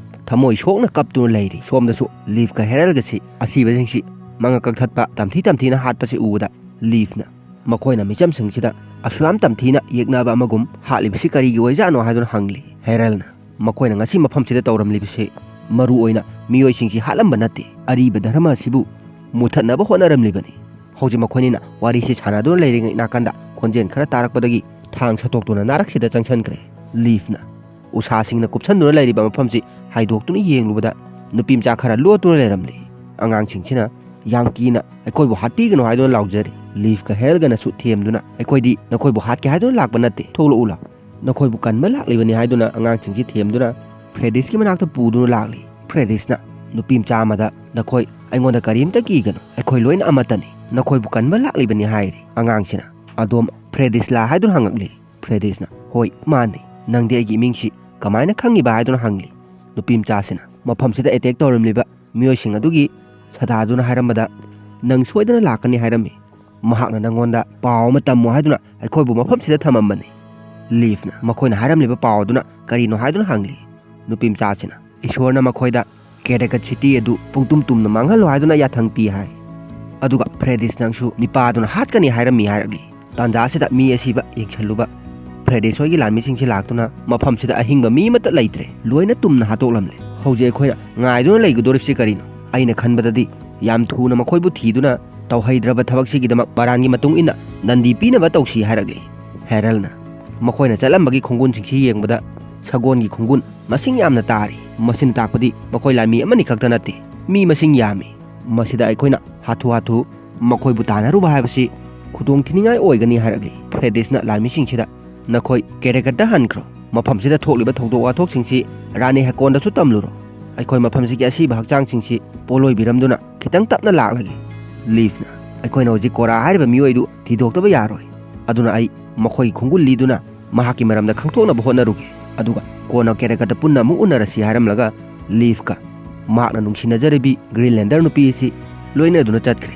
ꯊꯃꯣꯏ ꯁꯣꯛꯅ ꯀꯞꯇꯨꯅ ꯂꯩꯔꯤ꯫ ꯁꯣꯝꯗꯁꯨ ꯂꯤꯐꯀ ꯍꯦꯔꯜꯒꯁꯤ ꯑꯁꯤꯕꯁꯤꯡꯁꯤ ꯃꯉꯛ ꯀꯛꯊꯠꯄ ꯇꯝꯊꯤ ꯇꯝꯊꯤꯅ ꯍꯥꯠꯄꯁꯤ ꯎꯕꯗ ꯂꯤꯐꯅ ꯃꯈꯣꯏꯅ ꯃꯤꯆꯝꯁꯤꯡꯁꯤꯗ ꯑꯁꯨꯌꯥꯝ ꯇꯝꯊꯤꯅ ꯌꯦꯛꯅꯕ ꯑꯃꯒꯨꯝ ꯍꯥꯠꯂꯤꯕꯁꯤ ꯀꯔꯤꯒꯤ ꯑꯣꯏꯖꯥꯠꯅꯣ ꯍꯥꯏꯗꯨꯅ ꯍꯪꯂꯤ꯫ ꯍꯦꯔꯜꯅ, "ꯃꯈꯣꯏꯅ ꯉꯁꯤ ꯃꯐꯝꯁꯤꯗ ꯇꯧꯔꯝꯂꯤꯕꯁꯤ ꯃꯔꯨ ꯑꯣꯏꯅ ꯃꯤꯑꯣꯏꯁꯤꯡꯁꯤ ꯍꯥꯠꯂꯝꯕ ꯅꯠꯇꯦ, ꯑꯔꯤꯕ ꯙꯔꯃ ꯑꯁꯤꯕꯨ ꯃꯨꯊꯠꯅꯕ ꯍꯣꯠꯅꯔꯝꯂꯤꯕꯅꯤ꯫" ꯍꯧꯖꯤꯛ ꯃꯈꯣꯏꯅꯤꯅ ꯋꯥꯔꯤꯁꯤ ꯁꯥꯟꯅꯗꯨꯅ ꯂꯩꯔꯤꯉꯩ ꯅꯥꯀꯟꯗ ꯈꯣꯟꯖꯦꯜ ꯈꯔ ꯇꯥꯔꯛꯄꯗꯒꯤ ꯊꯥꯡ ꯁꯠꯇꯣꯛꯇꯨꯅ ꯅꯥꯔꯛꯁꯤꯗ ꯆꯪꯁꯤꯟꯈ꯭ꯔꯦ꯫ ꯂꯤꯐꯅ ꯎꯁꯥꯁꯤꯡꯅ ꯀꯨꯞꯁꯟꯗꯨꯅ ꯂꯩꯔꯤꯕ ꯃꯐꯝꯁꯤ ꯍꯥꯏꯗꯣꯛꯇꯨꯅ ꯌꯦꯡꯂꯨꯕꯗ ꯅꯨꯄꯤ ꯃꯆꯥ ꯈꯔ ꯂꯣꯠꯇꯨꯅ ꯂꯩꯔꯝꯂꯤ꯫ ꯑꯉꯥꯡꯁꯤꯡꯁꯤꯅ ꯌꯥꯝ ꯀꯤꯅ "ꯑꯩꯈꯣꯏꯕꯨ ꯍꯥꯠꯄꯤꯒꯅꯨ" ꯍꯥꯏꯗꯨꯅ ꯂꯥꯎꯖꯔꯤ꯫ ꯂꯤꯐꯀ ꯍꯦꯔꯜꯒꯅꯁꯨ ꯊꯦꯝꯗꯨꯅ, "ꯑꯩꯈꯣꯏꯗꯤ ꯅꯈꯣꯏꯕꯨ ꯍꯥꯠꯀꯦ ꯍꯥꯏꯗꯨꯅ ꯂꯥꯛꯄ ꯅꯠꯇꯦ, ꯊꯣꯛꯂꯛꯎ ꯂꯥꯎ꯫ ꯅꯈꯣꯏꯕꯨ ꯀꯟꯕ ꯂꯥꯛꯂꯤꯕꯅꯤ" ꯍꯥꯏꯗꯨꯅ ꯑꯉꯥꯡꯁꯤꯡꯁꯤ ꯊꯦꯝꯗꯨꯅ ꯐ꯭ꯔꯦꯗꯤꯁꯀꯤ ꯃꯅꯥꯛꯇ ꯄꯨꯗꯨꯅ ꯂꯥꯛꯂꯤ꯫ ꯐ꯭ꯔꯦꯗꯤꯁꯅ ꯅꯨꯄꯤ ꯃꯆꯥ ꯑꯃꯗ, "ꯅꯈꯣꯏ ꯑꯩꯉꯣꯟꯗ ꯀꯔꯤꯝꯇ ꯀꯤꯒꯅꯨ, ꯑꯩꯈꯣꯏ ꯂꯣꯏꯅ ꯑꯃꯠꯇꯅꯤ, ꯅꯈꯣꯏꯕꯨ ꯀꯟꯕ ꯂꯥꯛꯂꯤꯕꯅꯤ" ꯍꯥꯏꯔꯤ꯫ ꯑꯉꯥꯡꯁꯤꯅ, "ꯑꯗꯣꯝ ꯐ꯭ꯔꯦꯗꯤꯁꯂꯥ?" ꯍꯥꯏꯗꯨꯅ ꯍꯪꯉꯛꯂꯤ꯫ ꯐ꯭ꯔꯦꯗꯤꯁꯅ, "ꯍꯣꯏ, ꯃꯥꯅꯤ꯫ ꯅꯪꯗꯤ ꯑꯩꯒꯤ ꯏꯃꯤꯡꯁꯤ ꯀꯃꯥꯏꯅ ꯈꯪꯉꯤꯕ?" ꯍꯥꯏꯗꯨꯅ ꯍꯪꯂꯤ꯫ ꯅꯨꯄꯤ ꯃꯆꯥꯁꯤꯅ ꯃꯐꯝꯁꯤꯗ ꯑꯦꯇꯦꯛ ꯇꯧꯔꯝꯂꯤꯕ ꯃꯤꯑꯣꯏꯁꯤꯡ ꯑꯗꯨꯒꯤ ꯁꯗꯥꯗꯨꯅ ꯍꯥꯏꯔꯝꯕꯗ, "ꯅꯪ ꯁꯣꯏꯗꯅ ꯂꯥꯛꯀꯅꯤ ꯍꯥꯏꯔꯝꯃꯤ꯫ ꯃꯍꯥꯛꯅ ꯅꯪꯉꯣꯟꯗ ꯄꯥꯎ ꯑꯃ ꯇꯝꯃꯨ ꯍꯥꯏꯗꯨꯅ ꯑꯩꯈꯣꯏꯕꯨ ꯃꯐꯝꯁꯤꯗ ꯊꯝꯃꯝꯕꯅꯤ꯫" ꯂꯤꯐꯅ ꯃꯈꯣꯏꯅ ꯍꯥꯏꯔꯝꯂꯤꯕ ꯄꯥꯎ ꯑꯗꯨꯅ ꯀꯔꯤꯅꯣ ꯍꯥꯏꯗꯨꯅ ꯍꯪꯂꯤ꯫ ꯅꯨꯄꯤ ꯃꯆꯥꯁꯤꯅ, "ꯏꯁꯣꯔꯅ ꯃꯈꯣꯏꯗ ꯀꯦꯔꯦꯀꯠ ꯁꯤꯇꯤ ꯑꯗꯨ ꯄꯨꯡꯇꯨꯝ ꯇꯨꯝꯅ ꯃꯥꯡꯍꯜꯂꯨ ꯍꯥꯏꯗꯨꯅ ꯌꯥꯊꯪ ꯄꯤ" ꯍꯥꯏ꯫ ꯑꯗꯨꯒ ꯐ꯭ꯔꯦꯗꯤꯁ ꯅꯪꯁꯨ ꯅꯤꯄꯥꯗꯨꯅ ꯍꯥꯠꯀꯅꯤ ꯍꯥꯏꯔꯝꯃꯤ ꯍꯥꯏꯔꯛꯂꯤ꯫ ꯇꯥꯟꯖꯥ ꯑꯁꯤꯗ ꯃꯤ ꯑꯁꯤꯕ ꯌꯦꯡꯁꯜꯂꯨꯕ ꯐ꯭ꯔꯦꯗꯤꯁ ꯍꯣꯏꯒꯤ ꯂꯥꯟꯃꯤꯁꯤꯡꯁꯤ ꯂꯥꯛꯇꯨꯅ ꯃꯐꯝꯁꯤꯗ ꯑꯍꯤꯡꯕ ꯃꯤ ꯑꯃꯠꯇ ꯂꯩꯇ꯭ꯔꯦ, ꯂꯣꯏꯅ ꯇꯨꯝꯅ ꯍꯥꯠꯇꯣꯛꯂꯝꯂꯦ꯫ ꯍꯧꯖꯤꯛ ꯑꯩꯈꯣꯏꯅ ꯉꯥꯏꯗꯨꯅ ꯂꯩꯒꯗꯧꯔꯤꯕꯁꯤ ꯀꯔꯤꯅꯣ? ꯑꯩꯅ ꯈꯟꯕꯗꯗꯤ ꯌꯥꯝ ꯊꯨꯅ ꯃꯈꯣꯏꯕꯨ ꯊꯤꯗꯨꯅ ꯇꯧꯍꯩꯗ꯭ꯔꯕ ꯊꯕꯛꯁꯤꯒꯤꯗꯃꯛ ꯃꯔꯥꯟꯒꯤ ꯃꯇꯨꯡ ꯏꯟꯅ ꯗꯟꯗꯤ ꯄꯤꯅꯕ ꯇꯧꯁꯤ ꯍꯥꯏꯔꯛꯂꯤ꯫ ꯍꯦꯔꯜꯅ ꯃꯈꯣꯏꯅ ꯆꯠꯂꯝꯕꯒꯤ ꯈꯣꯡꯒꯨꯟꯁꯤꯡꯁꯤ ꯌꯦꯡꯕꯗ ꯁꯒꯣꯜꯒꯤ ꯈꯣꯡꯒꯨꯟ ꯃꯁꯤꯡ ꯌꯥꯝꯅ ꯇꯥꯔꯤ꯫ ꯃꯁꯤꯅ ꯇꯥꯛꯄꯗꯤ ꯃꯈꯣꯏ ꯂꯥꯟꯃꯤ ꯑꯃꯅꯤ ꯈꯛꯇ ꯅꯠꯇꯦ, ꯃꯤ ꯃꯁꯤꯡ ꯌꯥꯝꯃꯤ꯫ ꯃꯁꯤꯗ ꯑꯩꯈꯣꯏꯅ ꯍꯥꯊꯨ ꯍꯥꯊꯨ ꯃꯈꯣꯏꯕꯨ ꯇꯥꯟꯅꯔꯨꯕ ꯍꯥꯏꯕꯁꯤ ꯈꯨꯗꯣꯡ ꯊꯤꯅꯤꯡꯉꯥꯏ ꯑꯣꯏꯒꯅꯤ ꯍꯥꯏꯔꯛꯂꯤ꯫ ꯐ꯭ꯔꯦꯗꯤꯁꯅ ꯂꯥꯟꯃꯤꯁꯤꯡꯁꯤꯗ, "ꯅꯈꯣꯏ ꯀꯦꯔꯦꯀꯠꯇ ꯍꯟꯈ꯭ꯔꯣ꯫ ꯃꯐꯝꯁꯤꯗ ꯊꯣꯛꯂꯤꯕ ꯊꯧꯗꯣꯛ ꯋꯥꯊꯣꯛꯁꯤꯡꯁꯤ ꯔꯥꯅꯤ ꯍꯦꯀꯣꯟꯗꯁꯨ ꯇꯝꯂꯨꯔꯣ꯫ ꯑꯩꯈꯣꯏ ꯃꯐꯝꯁꯤꯒꯤ ꯑꯁꯤꯕ ꯍꯛꯆꯥꯡꯁꯤꯡꯁꯤ ꯄꯣꯠꯂꯣꯏꯕꯤꯔꯝꯗꯨꯅ ꯈꯤꯇꯪ ꯇꯞꯅ ꯂꯥꯛꯂꯒꯦ꯫" ꯂꯤꯐꯅ, "ꯑꯩꯈꯣꯏꯅ ꯍꯧꯖꯤꯛ ꯀꯣꯔꯥ ꯍꯥꯏꯔꯤꯕ ꯃꯤꯑꯣꯏꯗꯨ ꯊꯤꯗꯣꯛꯇꯕ ꯌꯥꯔꯣꯏ꯫ ꯑꯗꯨꯅ ꯑꯩ ꯃꯈꯣꯏꯒꯤ ꯈꯣꯡꯒꯨꯜ ꯂꯤꯗꯨꯅ ꯃꯍꯥꯛꯀꯤ ꯃꯔꯝꯗ ꯈꯪꯗꯣꯛꯅꯕ ꯍꯣꯠꯅꯔꯨꯒꯦ꯫ ꯑꯗꯨꯒ ꯀꯣꯟꯅ ꯀꯦꯔꯦꯀꯠꯇ ꯄꯨꯟꯅ ꯑꯃꯨꯛ ꯎꯅꯔꯁꯤ" ꯍꯥꯏꯔꯝꯂꯒ ꯂꯤꯐꯀ ꯃꯍꯥꯛꯅ ꯅꯨꯡꯁꯤꯅꯖꯔꯤꯕꯤ ꯒ꯭ꯔꯤꯟꯂꯦꯟꯗꯔ ꯅꯨꯄꯤ ꯑꯁꯤ ꯂꯣꯏꯅꯗꯨꯅ ꯆꯠꯈ꯭ꯔꯦ꯫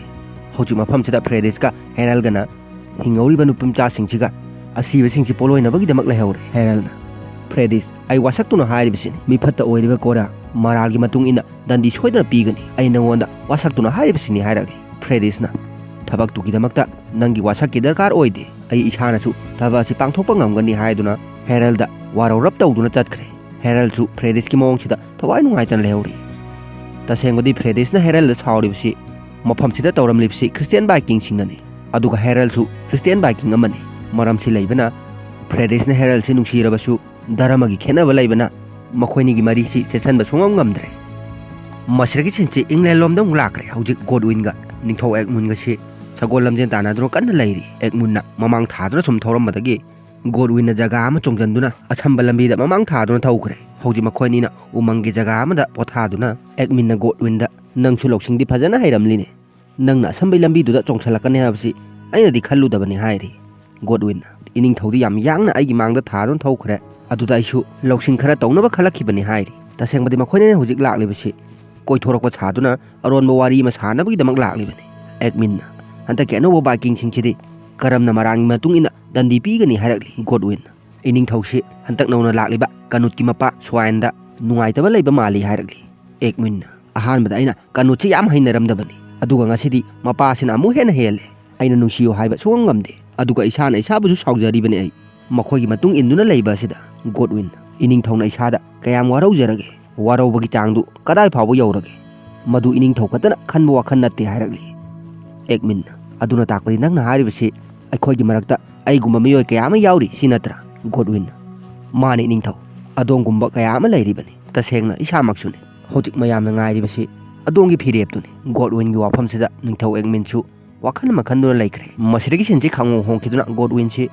ꯍꯧꯖꯤꯛ ꯃꯐꯝꯁꯤꯗ ꯐ꯭ꯔꯦꯗꯤꯁꯀ ꯍꯦꯔꯜꯒꯅ ꯍꯤꯡꯍꯧꯔꯤꯕ ꯅꯨꯄꯤꯃꯆꯥꯁꯤꯡꯁꯤꯒ ꯑꯁꯤꯕꯁꯤꯡꯁꯤ ꯄꯣꯠꯂꯣꯏꯅꯕꯒꯤꯗꯃꯛ ꯂꯩꯍꯧꯔꯦ꯫ ꯍꯦꯔꯜꯅ, "ꯐ꯭ꯔꯦꯗꯤꯁ, ꯑꯩ ꯋꯥꯁꯛꯇꯨꯅ ꯍꯥꯏꯔꯤꯕꯁꯤꯅꯤ, ꯃꯤꯐꯠꯇ ꯑꯣꯏꯔꯤꯕ ꯀꯣꯔꯥ ꯃꯔꯥꯜꯒꯤ ꯃꯇꯨꯡ ꯏꯟꯅ ꯗꯟꯗꯤ ꯁꯣꯏꯗꯅ ꯄꯤꯒꯅꯤ꯫ ꯑꯩ ꯅꯉꯣꯟꯗ ꯋꯥꯁꯛꯇꯨꯅ ꯍꯥꯏꯔꯤꯕꯁꯤꯅꯤ" ꯍꯥꯏꯔꯛꯂꯤ꯫ ꯐ꯭ꯔꯦꯗꯤꯁꯅ, "ꯊꯕꯛꯇꯨꯒꯤꯗꯃꯛꯇ ꯅꯪꯒꯤ ꯋꯥꯁꯛꯀꯤ ꯗꯔꯀꯥꯔ ꯑꯣꯏꯗꯦ꯫ ꯑꯩ ꯏꯁꯥꯅꯁꯨ ꯊꯕꯛ ꯑꯁꯤ ꯄꯥꯡꯊꯣꯛꯄ ꯉꯝꯒꯅꯤ" ꯍꯥꯏꯗꯨꯅ ꯍꯦꯔꯜꯗ ꯋꯥꯔꯧꯔꯞ ꯇꯧꯗꯨꯅ ꯆꯠꯈ꯭ꯔꯦ꯫ ꯍꯦꯔꯜꯁꯨ ꯐ꯭ꯔꯦꯗꯤꯁꯀꯤ ꯃꯑꯣꯡꯁꯤꯗ ꯊꯋꯥꯏ ꯅꯨꯡꯉꯥꯏꯇꯅ ꯂꯩꯍꯧꯔꯤ꯫ ꯇꯁꯦꯡꯕꯗꯤ ꯐ꯭ꯔꯦꯗꯤꯁꯅ ꯍꯦꯔꯜꯗ ꯁꯥꯎꯔꯤꯕꯁꯤ ꯃꯐꯝꯁꯤꯗ ꯇꯧꯔꯝꯂꯤꯕꯁꯤ ꯈ꯭ꯔꯤꯁꯇꯤꯌꯥꯟ ꯚꯥꯏꯀꯤꯡꯁꯤꯡꯅꯅꯤ꯫ ꯑꯗꯨꯒ ꯍꯦꯔꯜꯁꯨ ꯈ꯭ꯔꯤꯁꯇꯤꯌꯥꯟ ꯚꯥꯏꯀꯤꯡ ꯑꯃꯅꯤ꯫ ꯃꯔꯝꯁꯤ ꯂꯩꯕꯅ ꯐ꯭ꯔꯦꯗꯤꯁꯅ ꯍꯦꯔꯜꯁꯤ ꯅꯨꯡꯁꯤꯔꯕꯁꯨ ꯙꯔꯃꯒꯤ ꯈꯦꯠꯅꯕ ꯂꯩꯕꯅ ꯃꯈꯣꯏꯅꯤꯒꯤ ꯃꯔꯤꯁꯤ ꯆꯦꯠꯁꯟꯕ ꯁꯨꯡꯉꯝ ꯉꯝꯗ꯭ꯔꯦ꯫ ꯃꯁꯤꯗꯒꯤ ꯁꯤꯟꯁꯤ ꯏꯪꯂꯦꯟ ꯂꯣꯝꯗ ꯑꯃꯨꯛ ꯂꯥꯛꯈ꯭ꯔꯦ꯫ ꯍꯧꯖꯤꯛ ꯒꯣꯗꯋꯤꯟꯒ ꯅꯤꯡꯊꯧ ꯑꯦꯒꯃꯨꯟꯒꯁꯤ ꯁꯒꯣꯜ ꯂꯝꯖꯦꯟ ꯇꯥꯟꯅꯗꯨꯅ ꯀꯟꯅ ꯂꯩꯔꯤ꯫ ꯑꯦꯒꯃꯨꯟꯅ ꯃꯃꯥꯡ ꯊꯥꯗꯨꯅ ꯁꯨꯝ ꯊꯧꯔꯝꯕꯗꯒꯤ ꯒꯣꯗꯋꯤꯟꯅ ꯖꯒꯥ ꯑꯃ ꯆꯣꯡꯁꯤꯟꯗꯨꯅ ꯑꯁꯝꯕ ꯂꯝꯕꯤꯗ ꯃꯃꯥꯡ ꯊꯥꯗꯨꯅ ꯊꯧꯈ꯭ꯔꯦ꯫ ꯍꯧꯖꯤꯛ ꯃꯈꯣꯏꯅꯤꯅ ꯎꯃꯪꯒꯤ ꯖꯒꯥ ꯑꯃꯗ ꯄꯣꯊꯥꯗꯨꯅ ꯑꯦꯒꯃꯤꯟꯅ ꯒꯣꯗꯋꯤꯟꯗ, "ꯅꯪꯁꯨ ꯂꯧꯁꯤꯡꯗꯤ ꯐꯖꯅ ꯍꯩꯔꯝꯂꯤꯅꯦ꯫ ꯅꯪꯅ ꯑꯁꯝꯕꯩ ꯂꯝꯕꯤꯗꯨꯗ ꯆꯣꯡꯁꯤꯜꯂꯛꯀꯅꯤ ꯍꯥꯏꯕꯁꯤ ꯑꯩꯅꯗꯤ ꯈꯜꯂꯨꯗꯕꯅꯤ" ꯍꯥꯏꯔꯤ꯫ ꯒꯣꯗꯋꯤꯟꯅ, "ꯏꯅꯤꯡꯊꯧꯗꯤ ꯌꯥꯝ ꯌꯥꯡꯅ ꯑꯩꯒꯤ ꯃꯥꯡꯗ ꯊꯥꯗꯨꯅ ꯊꯧꯈ꯭ꯔꯦ꯫ ꯑꯗꯨꯗ ꯑꯩꯁꯨ ꯂꯧꯁꯤꯡ ꯈꯔ ꯇꯧꯅꯕ ꯈꯜꯂꯛꯈꯤꯕꯅꯤ" ꯍꯥꯏꯔꯤ꯫ ꯇꯁꯦꯡꯕꯗꯤ ꯃꯈꯣꯏꯅ ꯍꯧꯖꯤꯛ ꯂꯥꯛꯂꯤꯕꯁꯤ ꯀꯣꯏꯊꯣꯔꯛꯄ ꯁꯥꯗꯨꯅ ꯑꯔꯣꯟꯕ ꯋꯥꯔꯤ ꯑꯃ ꯁꯥꯅꯕꯒꯤꯗꯃꯛ ꯂꯥꯛꯂꯤꯕꯅꯤ꯫ ꯑꯦꯒꯃꯤꯟꯅ, "ꯍꯟꯗꯛꯀꯤ ꯑꯅꯧꯕ ꯚꯥꯏꯀꯤꯡꯁꯤꯡꯁꯤꯗꯤ ꯀꯔꯝꯅ ꯃꯔꯥꯡꯒꯤ ꯃꯇꯨꯡ ꯏꯟꯅ ꯗꯟꯗꯤ ꯄꯤꯒꯅꯤ?" ꯍꯥꯏꯔꯛꯂꯤ꯫ ꯒꯣꯗꯋꯤꯟꯅ, "ꯏꯅꯤꯡꯊꯧꯁꯤ ꯍꯟꯗꯛ ꯅꯧꯅ ꯂꯥꯛꯂꯤꯕ ꯀꯅꯨꯠꯀꯤ ꯃꯄꯥ ꯁ꯭ꯋꯥꯏꯟꯗ ꯅꯨꯡꯉꯥꯏꯇꯕ ꯂꯩꯕ ꯃꯥꯜꯂꯤ" ꯍꯥꯏꯔꯛꯂꯤ꯫ ꯑꯦꯒꯃꯤꯟꯅ, "ꯑꯍꯥꯟꯕꯗ ꯑꯩꯅ ꯀꯅꯨꯠꯁꯤ ꯌꯥꯝ ꯍꯩꯅꯔꯝꯗꯕꯅꯤ, ꯑꯗꯨꯒ ꯉꯁꯤꯗꯤ ꯃꯄꯥꯁꯤꯅ ꯑꯃꯨꯛ ꯍꯦꯟꯅ ꯍꯦꯜꯂꯦ꯫ ꯑꯩꯅ ꯅꯨꯡꯁꯤꯌꯨ ꯍꯥꯏꯕ ꯁꯨꯡꯉꯝ ꯉꯝꯗꯦ, ꯑꯗꯨꯒ ꯏꯁꯥꯅ ꯏꯁꯥꯕꯨꯁꯨ ꯁꯥꯎꯖꯔꯤꯕꯅꯤ ꯑꯩ꯫ ꯃꯈꯣꯏꯒꯤ ꯃꯇꯨꯡ ꯏꯟꯗꯨꯅ ꯂꯩꯕ ꯑꯁꯤꯗ꯫" ꯒꯣꯗꯋꯤꯟ, "ꯏꯅꯤꯡꯊꯧꯅ ꯏꯁꯥꯗ ꯀꯌꯥꯝ ꯋꯥꯔꯧꯖꯔꯒꯦ? ꯋꯥꯔꯧꯕꯒꯤ ꯆꯥꯡꯗꯨ ꯀꯗꯥꯏ ꯐꯥꯎꯕ ꯌꯧꯔꯒꯦ? ꯃꯗꯨ ꯏꯅꯤꯡꯊꯧ ꯈꯛꯇꯅ ꯈꯟꯕ ꯋꯥꯈꯜ ꯅꯠꯇꯦ" ꯍꯥꯏꯔꯛꯂꯤ꯫ ꯑꯦꯒꯃꯤꯟ, "ꯑꯗꯨꯅ ꯇꯥꯛꯄꯗꯤ ꯅꯪꯅ ꯍꯥꯏꯔꯤꯕꯁꯤ ꯑꯩꯈꯣꯏꯒꯤ ꯃꯔꯛꯇ ꯑꯩꯒꯨꯝꯕ ꯃꯤꯑꯣꯏ ꯀꯌꯥ ꯑꯃ ꯌꯥꯎꯔꯤ ꯁꯤ ꯅꯠꯇ꯭ꯔꯥ?" ꯒꯣꯗꯋꯤꯟ, "ꯃꯥꯅꯤ ꯏꯅꯤꯡꯊꯧ, ꯑꯗꯣꯝꯒꯨꯝꯕ ꯀꯌꯥ ꯑꯃ ꯂꯩꯔꯤꯕꯅꯤ꯫ ꯇꯁꯦꯡꯅ ꯏꯁꯥꯃꯛꯁꯨꯅꯤ꯫ ꯍꯧꯖꯤꯛ ꯃꯌꯥꯝꯅ ꯉꯥꯏꯔꯤꯕꯁꯤ ꯑꯗꯣꯝꯒꯤ ꯐꯤꯔꯦꯞꯇꯨꯅꯤ꯫" ꯒꯣꯗꯋꯤꯟꯒꯤ ꯋꯥꯐꯝꯁꯤꯗ ꯅꯤꯡꯊꯧ ꯑꯦꯒꯃꯤꯟꯁꯨ ꯋꯥꯈꯜ ꯑꯃ ꯈꯟꯗꯨꯅ ꯂꯩꯈ꯭ꯔꯦ꯫ ꯃꯁꯤꯗꯒꯤ ꯁꯤꯟꯁꯤ ꯈꯪꯍꯣꯡ ꯍꯣꯡꯈꯤꯗꯨꯅ ꯒꯣꯗꯋꯤꯟꯁꯤ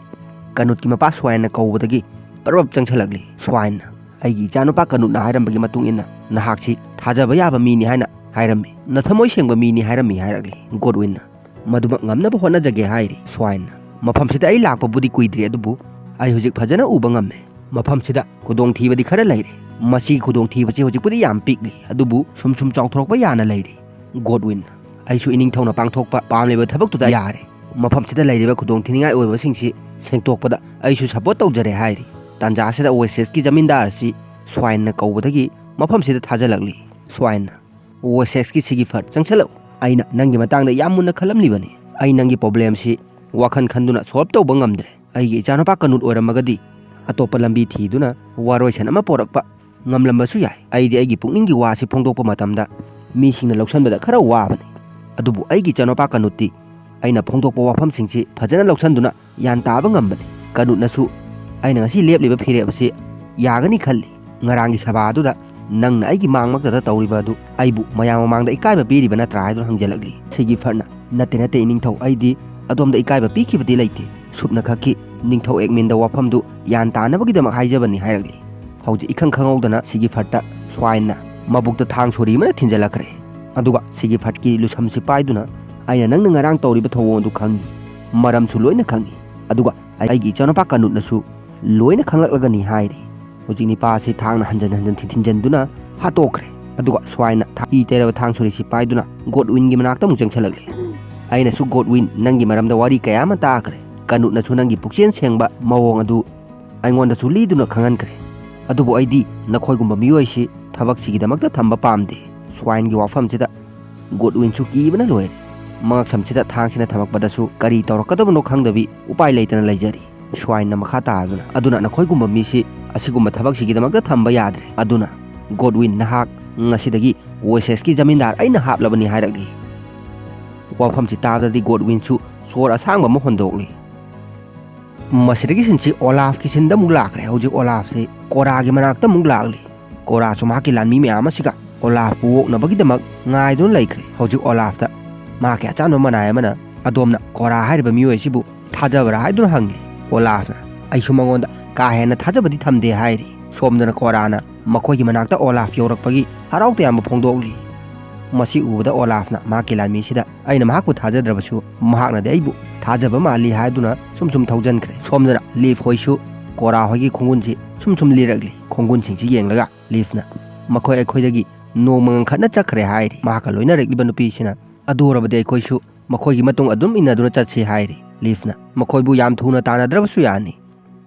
ꯀꯅꯨꯠꯀꯤ ꯃꯄꯥ ꯁ꯭ꯋꯥꯏꯟꯅ ꯀꯧꯕꯗꯒꯤ ꯄꯔꯞ ꯆꯪꯁꯤꯜꯂꯛꯂꯤ꯫ ꯁ꯭ꯋꯥꯏꯟꯅ, "ꯑꯩꯒꯤ ꯏꯆꯥꯅꯨꯄꯥ ꯀꯅꯨꯠꯅ ꯍꯥꯏꯔꯝꯕꯒꯤ ꯃꯇꯨꯡ ꯏꯟꯅ ꯅꯍꯥꯛꯁꯤ ꯊꯥꯖꯕ ꯌꯥꯕ ꯃꯤꯅꯤ ꯍꯥꯏꯅ ꯍꯥꯏꯔꯝꯃꯤ, ꯅꯊꯃꯣꯏ ꯁꯦꯡꯕ ꯃꯤꯅꯤ ꯍꯥꯏꯔꯝꯃꯤ" ꯍꯥꯏꯔꯛꯂꯤ꯫ ꯒꯣꯗꯋꯤꯟꯅ, "ꯃꯗꯨꯃꯛ ꯉꯝꯅꯕ ꯍꯣꯠꯅꯖꯒꯦ" ꯍꯥꯏꯔꯤ ꯁ꯭ꯋꯥꯏꯟꯅ꯫ "ꯃꯐꯝꯁꯤꯗ ꯑꯩ ꯂꯥꯛꯄꯕꯨꯗꯤ ꯀꯨꯏꯗ꯭ꯔꯤ, ꯑꯗꯨꯕꯨ ꯑꯩ ꯍꯧꯖꯤꯛ ꯐꯖꯅ ꯎꯕ ꯉꯝꯃꯦ꯫ ꯃꯐꯝꯁꯤꯗ ꯈꯨꯗꯣꯡꯊꯤꯕꯗꯤ ꯈꯔ ꯂꯩꯔꯦ꯫ ꯃꯁꯤꯒꯤ ꯈꯨꯗꯣꯡꯊꯤꯕꯁꯤ ꯍꯧꯖꯤꯛꯄꯨꯗꯤ ꯌꯥꯝ ꯄꯤꯛꯂꯤ, ꯑꯗꯨꯕꯨ ꯁꯨꯝ ꯁꯨꯝ ꯆꯥꯎꯊꯣꯔꯛꯄ ꯌꯥꯅ ꯂꯩꯔꯤ"꯫ ꯒꯣꯗꯋꯤꯟ, "ꯑꯩꯁꯨ ꯏꯅꯤꯡꯊꯧꯅ ꯄꯥꯡꯊꯣꯛꯄ ꯄꯥꯝꯂꯤꯕ ꯊꯕꯛꯇꯨꯗ ꯌꯥꯔꯦ꯫ ꯃꯐꯝꯁꯤꯗ ꯂꯩꯔꯤꯕ ꯈꯨꯗꯣꯡꯊꯤꯅꯤꯡꯉꯥꯏ ꯑꯣꯏꯕꯁꯤꯡꯁꯤ ꯁꯦꯡꯗꯣꯛꯄꯗ ꯑꯩꯁꯨ ꯁꯄꯣꯔꯠ ꯇꯧꯖꯔꯦ" ꯍꯥꯏꯔꯤ꯫ ꯇꯥꯟꯖꯥꯁꯤꯗ ꯑꯣꯌꯦꯁꯤꯁꯀꯤ ꯖꯃꯤꯟꯗꯥꯔ ꯑꯁꯤ ꯁ꯭ꯋꯥꯏꯟꯅ ꯀꯧꯕꯗꯒꯤ ꯃꯐꯝꯁꯤꯗ ꯊꯥꯖꯤꯜꯂꯛꯂꯤ꯫ ꯁ꯭ꯋꯥꯏꯟꯅ, "ꯑꯣꯌꯦꯁꯤꯁꯀꯤ ꯁꯤꯒꯤꯐꯔꯠ, ꯆꯪꯁꯤꯜꯂꯛꯎ꯫ ꯑꯩꯅ ꯅꯪꯒꯤ ꯃꯇꯥꯡꯗ ꯌꯥꯝ ꯃꯨꯟꯅ ꯈꯜꯂꯝꯂꯤꯕꯅꯤ꯫ ꯑꯩ ꯅꯪꯒꯤ ꯄ꯭ꯔꯣꯕ꯭ꯂꯦꯝꯁꯤ ꯋꯥꯈꯜ ꯈꯟꯗꯨꯅ ꯁꯣꯜꯕ ꯇꯧꯕ ꯉꯝꯗ꯭ꯔꯦ꯫ ꯑꯩꯒꯤ ꯏꯆꯥꯅꯨꯄꯥ ꯀꯅꯨꯠ ꯑꯣꯏꯔꯝꯃꯒꯗꯤ ꯑꯇꯣꯞꯄ ꯂꯝꯕꯤ ꯊꯤꯗꯨꯅ ꯋꯥꯔꯣꯏꯁꯤꯟ ꯑꯃ ꯄꯣꯔꯛꯄ ꯉꯝꯂꯝꯕꯁꯨ ꯌꯥꯏ꯫ ꯑꯩꯗꯤ ꯑꯩꯒꯤ ꯄꯨꯛꯅꯤꯡꯒꯤ ꯋꯥꯁꯤ ꯐꯣꯡꯗꯣꯛꯄ ꯃꯇꯝꯗ ꯃꯤꯁꯤꯡꯅ ꯂꯧꯁꯤꯟꯕꯗ ꯈꯔ ꯋꯥꯕꯅꯤ꯫ ꯑꯗꯨꯕꯨ ꯑꯩꯒꯤ ꯏꯆꯥꯅꯨꯄꯥ ꯀꯅꯨꯠꯇꯤ ꯑꯩꯅ ꯐꯣꯡꯗꯣꯛꯄ ꯋꯥꯐꯝꯁꯤꯡꯁꯤ ꯐꯖꯅ ꯂꯧꯁꯤꯟꯗꯨꯅ ꯒ꯭ꯌꯥꯟ ꯇꯥꯕ ꯉꯝꯕꯅꯤ꯫ ꯀꯅꯨꯠꯅꯁꯨ ꯑꯩꯅ ꯉꯁꯤ ꯂꯦꯞꯂꯤꯕ ꯐꯤꯔꯦꯞ ꯑꯁꯤ ꯌꯥꯒꯅꯤ ꯈꯜꯂꯤ꯫ ꯉꯔꯥꯡꯒꯤ ꯁꯚꯥ ꯑꯗꯨꯗ ꯅꯪꯅ ꯑꯩꯒꯤ ꯃꯥꯡꯃꯛꯇꯗ ꯇꯧꯔꯤꯕ ꯑꯗꯨ ꯑꯩꯕꯨ ꯃꯌꯥꯝ ꯃꯃꯥꯡꯗ ꯏꯀꯥꯏꯕ ꯄꯤꯔꯤꯕ ꯅꯠꯇ꯭ꯔꯥ?" ꯍꯥꯏꯗꯨꯅ ꯍꯪꯖꯜꯂꯛꯂꯤ꯫ ꯁꯤꯒꯤꯐꯔꯠꯅ, "ꯅꯠꯇꯦ, ꯅꯠꯇꯦ, ꯏꯅꯤꯡꯊꯧ, ꯑꯩꯗꯤ ꯑꯗꯣꯝꯗ ꯏꯀꯥꯏꯕ ꯄꯤꯈꯤꯕꯗꯤ ꯂꯩꯇꯦ꯫ ꯁꯨꯞꯅꯈꯛꯀꯤ ꯅꯤꯡꯊꯧ ꯑꯦꯒꯃꯤꯟꯗ ꯋꯥꯐꯝꯗꯨ ꯒ꯭ꯌꯥꯟ ꯇꯥꯅꯕꯒꯤꯗꯃꯛ ꯍꯥꯏꯖꯕꯅꯤ" ꯍꯥꯏꯔꯛꯂꯤ꯫ ꯍꯧꯖꯤꯛ ꯏꯈꯪ ꯈꯪꯍꯧꯗꯅ ꯁꯤꯒꯤꯐꯔꯠꯇ ꯁ꯭ꯋꯥꯏꯟꯅ ꯃꯕꯨꯛꯇ ꯊꯥꯡ ꯁꯣꯔꯤ ꯑꯃꯅ ꯊꯤꯟꯖꯜꯂꯛꯈ꯭ꯔꯦ꯫ ꯑꯗꯨꯒ ꯁꯤꯒꯤꯐꯔꯠꯀꯤ ꯂꯨꯁꯝꯁꯤ ꯄꯥꯏꯗꯨꯅ, "ꯑꯩꯅ ꯅꯪꯅ ꯉꯔꯥꯡ ꯇꯧꯔꯤꯕ ꯊꯧꯑꯣꯡ ꯑꯗꯨ ꯈꯪꯏ, ꯃꯔꯝꯁꯨ ꯂꯣꯏꯅ ꯈꯪꯏ꯫ ꯑꯗꯨꯒ ꯑꯩꯒꯤ ꯏꯆꯥꯅꯨꯄꯥ ꯀꯅꯨꯠꯅꯁꯨ ꯂꯣꯏꯅ ꯈꯪꯂꯛꯂꯒꯅꯤ" ꯍꯥꯏꯔꯤ꯫ ꯍꯧꯖꯤꯛ ꯅꯤꯄꯥ ꯑꯁꯤ ꯊꯥꯡꯅ ꯍꯟꯖꯤꯟ ꯍꯟꯖꯤꯟ ꯊꯤꯟꯖꯤꯟꯗꯨꯅ ꯍꯥꯠꯇꯣꯛꯈ꯭ꯔꯦ꯫ ꯑꯗꯨꯒ ꯁ꯭ꯋꯥꯏꯟꯅ ꯊꯥ-, ꯏ ꯇꯩꯔꯕ ꯊꯥꯡ ꯁꯣꯔꯤꯁꯤ ꯄꯥꯏꯗꯨꯅ ꯒꯣꯗꯋꯤꯟꯒꯤ ꯃꯅꯥꯛꯇ ꯑꯃꯨꯛ ꯆꯪꯁꯤꯜꯂꯛꯂꯦ꯫ "ꯑꯩꯅꯁꯨ ꯒꯣꯗꯋꯤꯟ ꯅꯪꯒꯤ ꯃꯔꯝꯗ ꯋꯥꯔꯤ ꯀꯌꯥ ꯑꯃ ꯇꯥꯈ꯭ꯔꯦ꯫ ꯀꯅꯨꯠꯅꯁꯨ ꯅꯪꯒꯤ ꯄꯨꯛꯆꯦꯜ ꯁꯦꯡꯕ ꯃꯑꯣꯡ ꯑꯗꯨ ꯑꯩꯉꯣꯟꯗꯁꯨ ꯂꯤꯗꯨꯅ ꯈꯪꯍꯟꯈ꯭ꯔꯦ꯫ ꯑꯗꯨꯕꯨ ꯑꯩꯗꯤ ꯅꯈꯣꯏꯒꯨꯝꯕ ꯃꯤꯑꯣꯏꯁꯤ ꯊꯕꯛꯁꯤꯒꯤꯗꯃꯛꯇ ꯊꯝꯕ ꯄꯥꯝꯗꯦ"꯫ ꯁ꯭ꯋꯥꯏꯟꯒꯤ ꯋꯥꯐꯝꯁꯤꯗ ꯒꯣꯗꯋꯤꯟꯁꯨ ꯀꯤꯕꯅ ꯂꯣꯏꯔꯦ꯫ ꯃꯉꯛꯁꯝꯁꯤꯗ ꯊꯥꯡꯁꯤꯅ ꯊꯝꯃꯛꯄꯗꯁꯨ ꯀꯔꯤ ꯇꯧꯔꯛꯀꯗꯕꯅꯣ ꯈꯪꯗꯕꯤ ꯎꯄꯥꯏ ꯂꯩꯇꯅ ꯂꯩꯖꯔꯤ꯫ ꯁ꯭ꯋꯥꯏꯟꯅ ꯃꯈꯥ ꯇꯥꯗꯨꯅ, "ꯑꯗꯨꯅ ꯅꯈꯣꯏꯒꯨꯝꯕ ꯃꯤꯁꯤ ꯑꯁꯤꯒꯨꯝꯕ ꯊꯕꯛꯁꯤꯒꯤꯗꯃꯛꯇ ꯊꯝꯕ ꯌꯥꯗ꯭ꯔꯦ꯫ ꯑꯗꯨꯅ ꯒꯣꯗꯋꯤꯟ, ꯅꯍꯥꯛ ꯉꯁꯤꯗꯒꯤ ꯑꯣꯌꯦꯁꯤꯁꯀꯤ ꯖꯃꯤꯟꯗꯥꯔ ꯑꯩꯅ ꯍꯥꯞꯂꯕꯅꯤ" ꯍꯥꯏꯔꯛꯂꯤ꯫ ꯋꯥꯐꯝꯁꯤ ꯇꯥꯕꯗꯗꯤ ꯒꯣꯗꯋꯤꯟꯁꯨ ꯁꯣꯔ ꯑꯁꯥꯡꯕ ꯑꯃ ꯍꯣꯟꯗꯣꯛꯂꯤ꯫ ꯃꯁꯤꯗꯒꯤ ꯁꯤꯟꯁꯤ ꯑꯣꯂꯥꯐꯀꯤ ꯁꯤꯟꯗ ꯑꯃꯨꯛ ꯂꯥꯛꯈ꯭ꯔꯦ꯫ ꯍꯧꯖꯤꯛ ꯑꯣꯂꯥꯐꯁꯤ ꯀꯣꯔꯥꯒꯤ ꯃꯅꯥꯛꯇ ꯑꯃꯨꯛ ꯂꯥꯛꯂꯤ꯫ ꯀꯣꯔꯥꯁꯨ ꯃꯍꯥꯛꯀꯤ ꯂꯥꯟꯃꯤ ꯃꯌꯥꯝ ꯑꯁꯤꯒ ꯑꯣꯂꯥꯐꯄꯨ ꯑꯣꯛꯅꯕꯒꯤꯗꯃꯛ ꯉꯥꯏꯗꯨꯅ ꯂꯩꯈ꯭ꯔꯦ꯫ ꯍꯧꯖꯤꯛ ꯑꯣꯂꯥꯐꯇ ꯃꯍꯥꯛꯀꯤ ꯑꯆꯥꯟꯕ ꯃꯅꯥꯏ ꯑꯃꯅ, "ꯑꯗꯣꯝꯅ ꯀꯣꯔꯥ ꯍꯥꯏꯔꯤꯕ ꯃꯤꯑꯣꯏ ꯑꯁꯤꯕꯨ ꯊꯥꯖꯕ꯭ꯔꯥ?" ꯍꯥꯏꯗꯨꯅ ꯍꯪꯂꯤ꯫ ꯑꯣꯂꯥꯐꯅ, "ꯑꯩꯁꯨ ꯃꯉꯣꯟꯗ ꯀꯥ ꯍꯦꯟꯅ ꯊꯥꯖꯕꯗꯤ ꯊꯝꯗꯦ" ꯍꯥꯏꯔꯤ꯫ ꯁꯣꯝꯗꯅ ꯀꯣꯔꯥꯅ ꯃꯈꯣꯏꯒꯤ ꯃꯅꯥꯛꯇ ꯑꯣꯂꯥꯐ ꯌꯧꯔꯛꯄꯒꯤ ꯍꯔꯥꯎ ꯇꯌꯥꯝꯕ ꯐꯣꯡꯗꯣꯛꯂꯤ꯫ ꯃꯁꯤ ꯎꯕꯗ ꯑꯣꯂꯥꯐꯅ ꯃꯍꯥꯛꯀꯤ ꯂꯥꯟꯃꯤꯁꯤꯗ, "ꯑꯩꯅ ꯃꯍꯥꯛꯄꯨ ꯊꯥꯖꯗ꯭ꯔꯕꯁꯨ ꯃꯍꯥꯛꯅꯗꯤ ꯑꯩꯕꯨ ꯊꯥꯖꯕ ꯃꯥꯜꯂꯤ" ꯍꯥꯏꯗꯨꯅ ꯁꯨꯝ ꯁꯨꯝ ꯊꯧꯖꯟꯈ꯭ꯔꯦ꯫ ꯁꯣꯝꯗꯅ ꯂꯤꯐ ꯍꯣꯏꯁꯨ ꯀꯣꯔꯥ ꯍꯣꯏꯒꯤ ꯈꯣꯡꯒꯨꯟꯁꯤ ꯁꯨꯝ ꯁꯨꯝ ꯂꯤꯔꯛꯂꯤ꯫ ꯈꯣꯡꯒꯨꯟꯁꯤꯡꯁꯤ ꯌꯦꯡꯂꯒ ꯂꯤꯐꯅ, "ꯃꯈꯣꯏ ꯑꯩꯈꯣꯏꯗꯒꯤ ꯅꯣꯡꯃ ꯉꯟꯈꯠꯅ ꯆꯠꯈ꯭ꯔꯦ" ꯍꯥꯏꯔꯤ꯫ ꯃꯍꯥꯛꯀ ꯂꯣꯏꯅꯔꯛꯂꯤꯕ ꯅꯨꯄꯤꯁꯤꯅ, "ꯑꯗꯨ ꯑꯣꯏꯔꯕꯗꯤ ꯑꯩꯈꯣꯏꯁꯨ ꯃꯈꯣꯏꯒꯤ ꯃꯇꯨꯡ ꯑꯗꯨꯝ ꯏꯟꯅꯗꯨꯅ ꯆꯠꯁꯤ" ꯍꯥꯏꯔꯤ꯫ ꯂꯤꯐꯅ, "ꯃꯈꯣꯏꯕꯨ ꯌꯥꯝ ꯊꯨꯅ ꯇꯥꯟꯅꯗ꯭ꯔꯕꯁꯨ ꯌꯥꯅꯤ,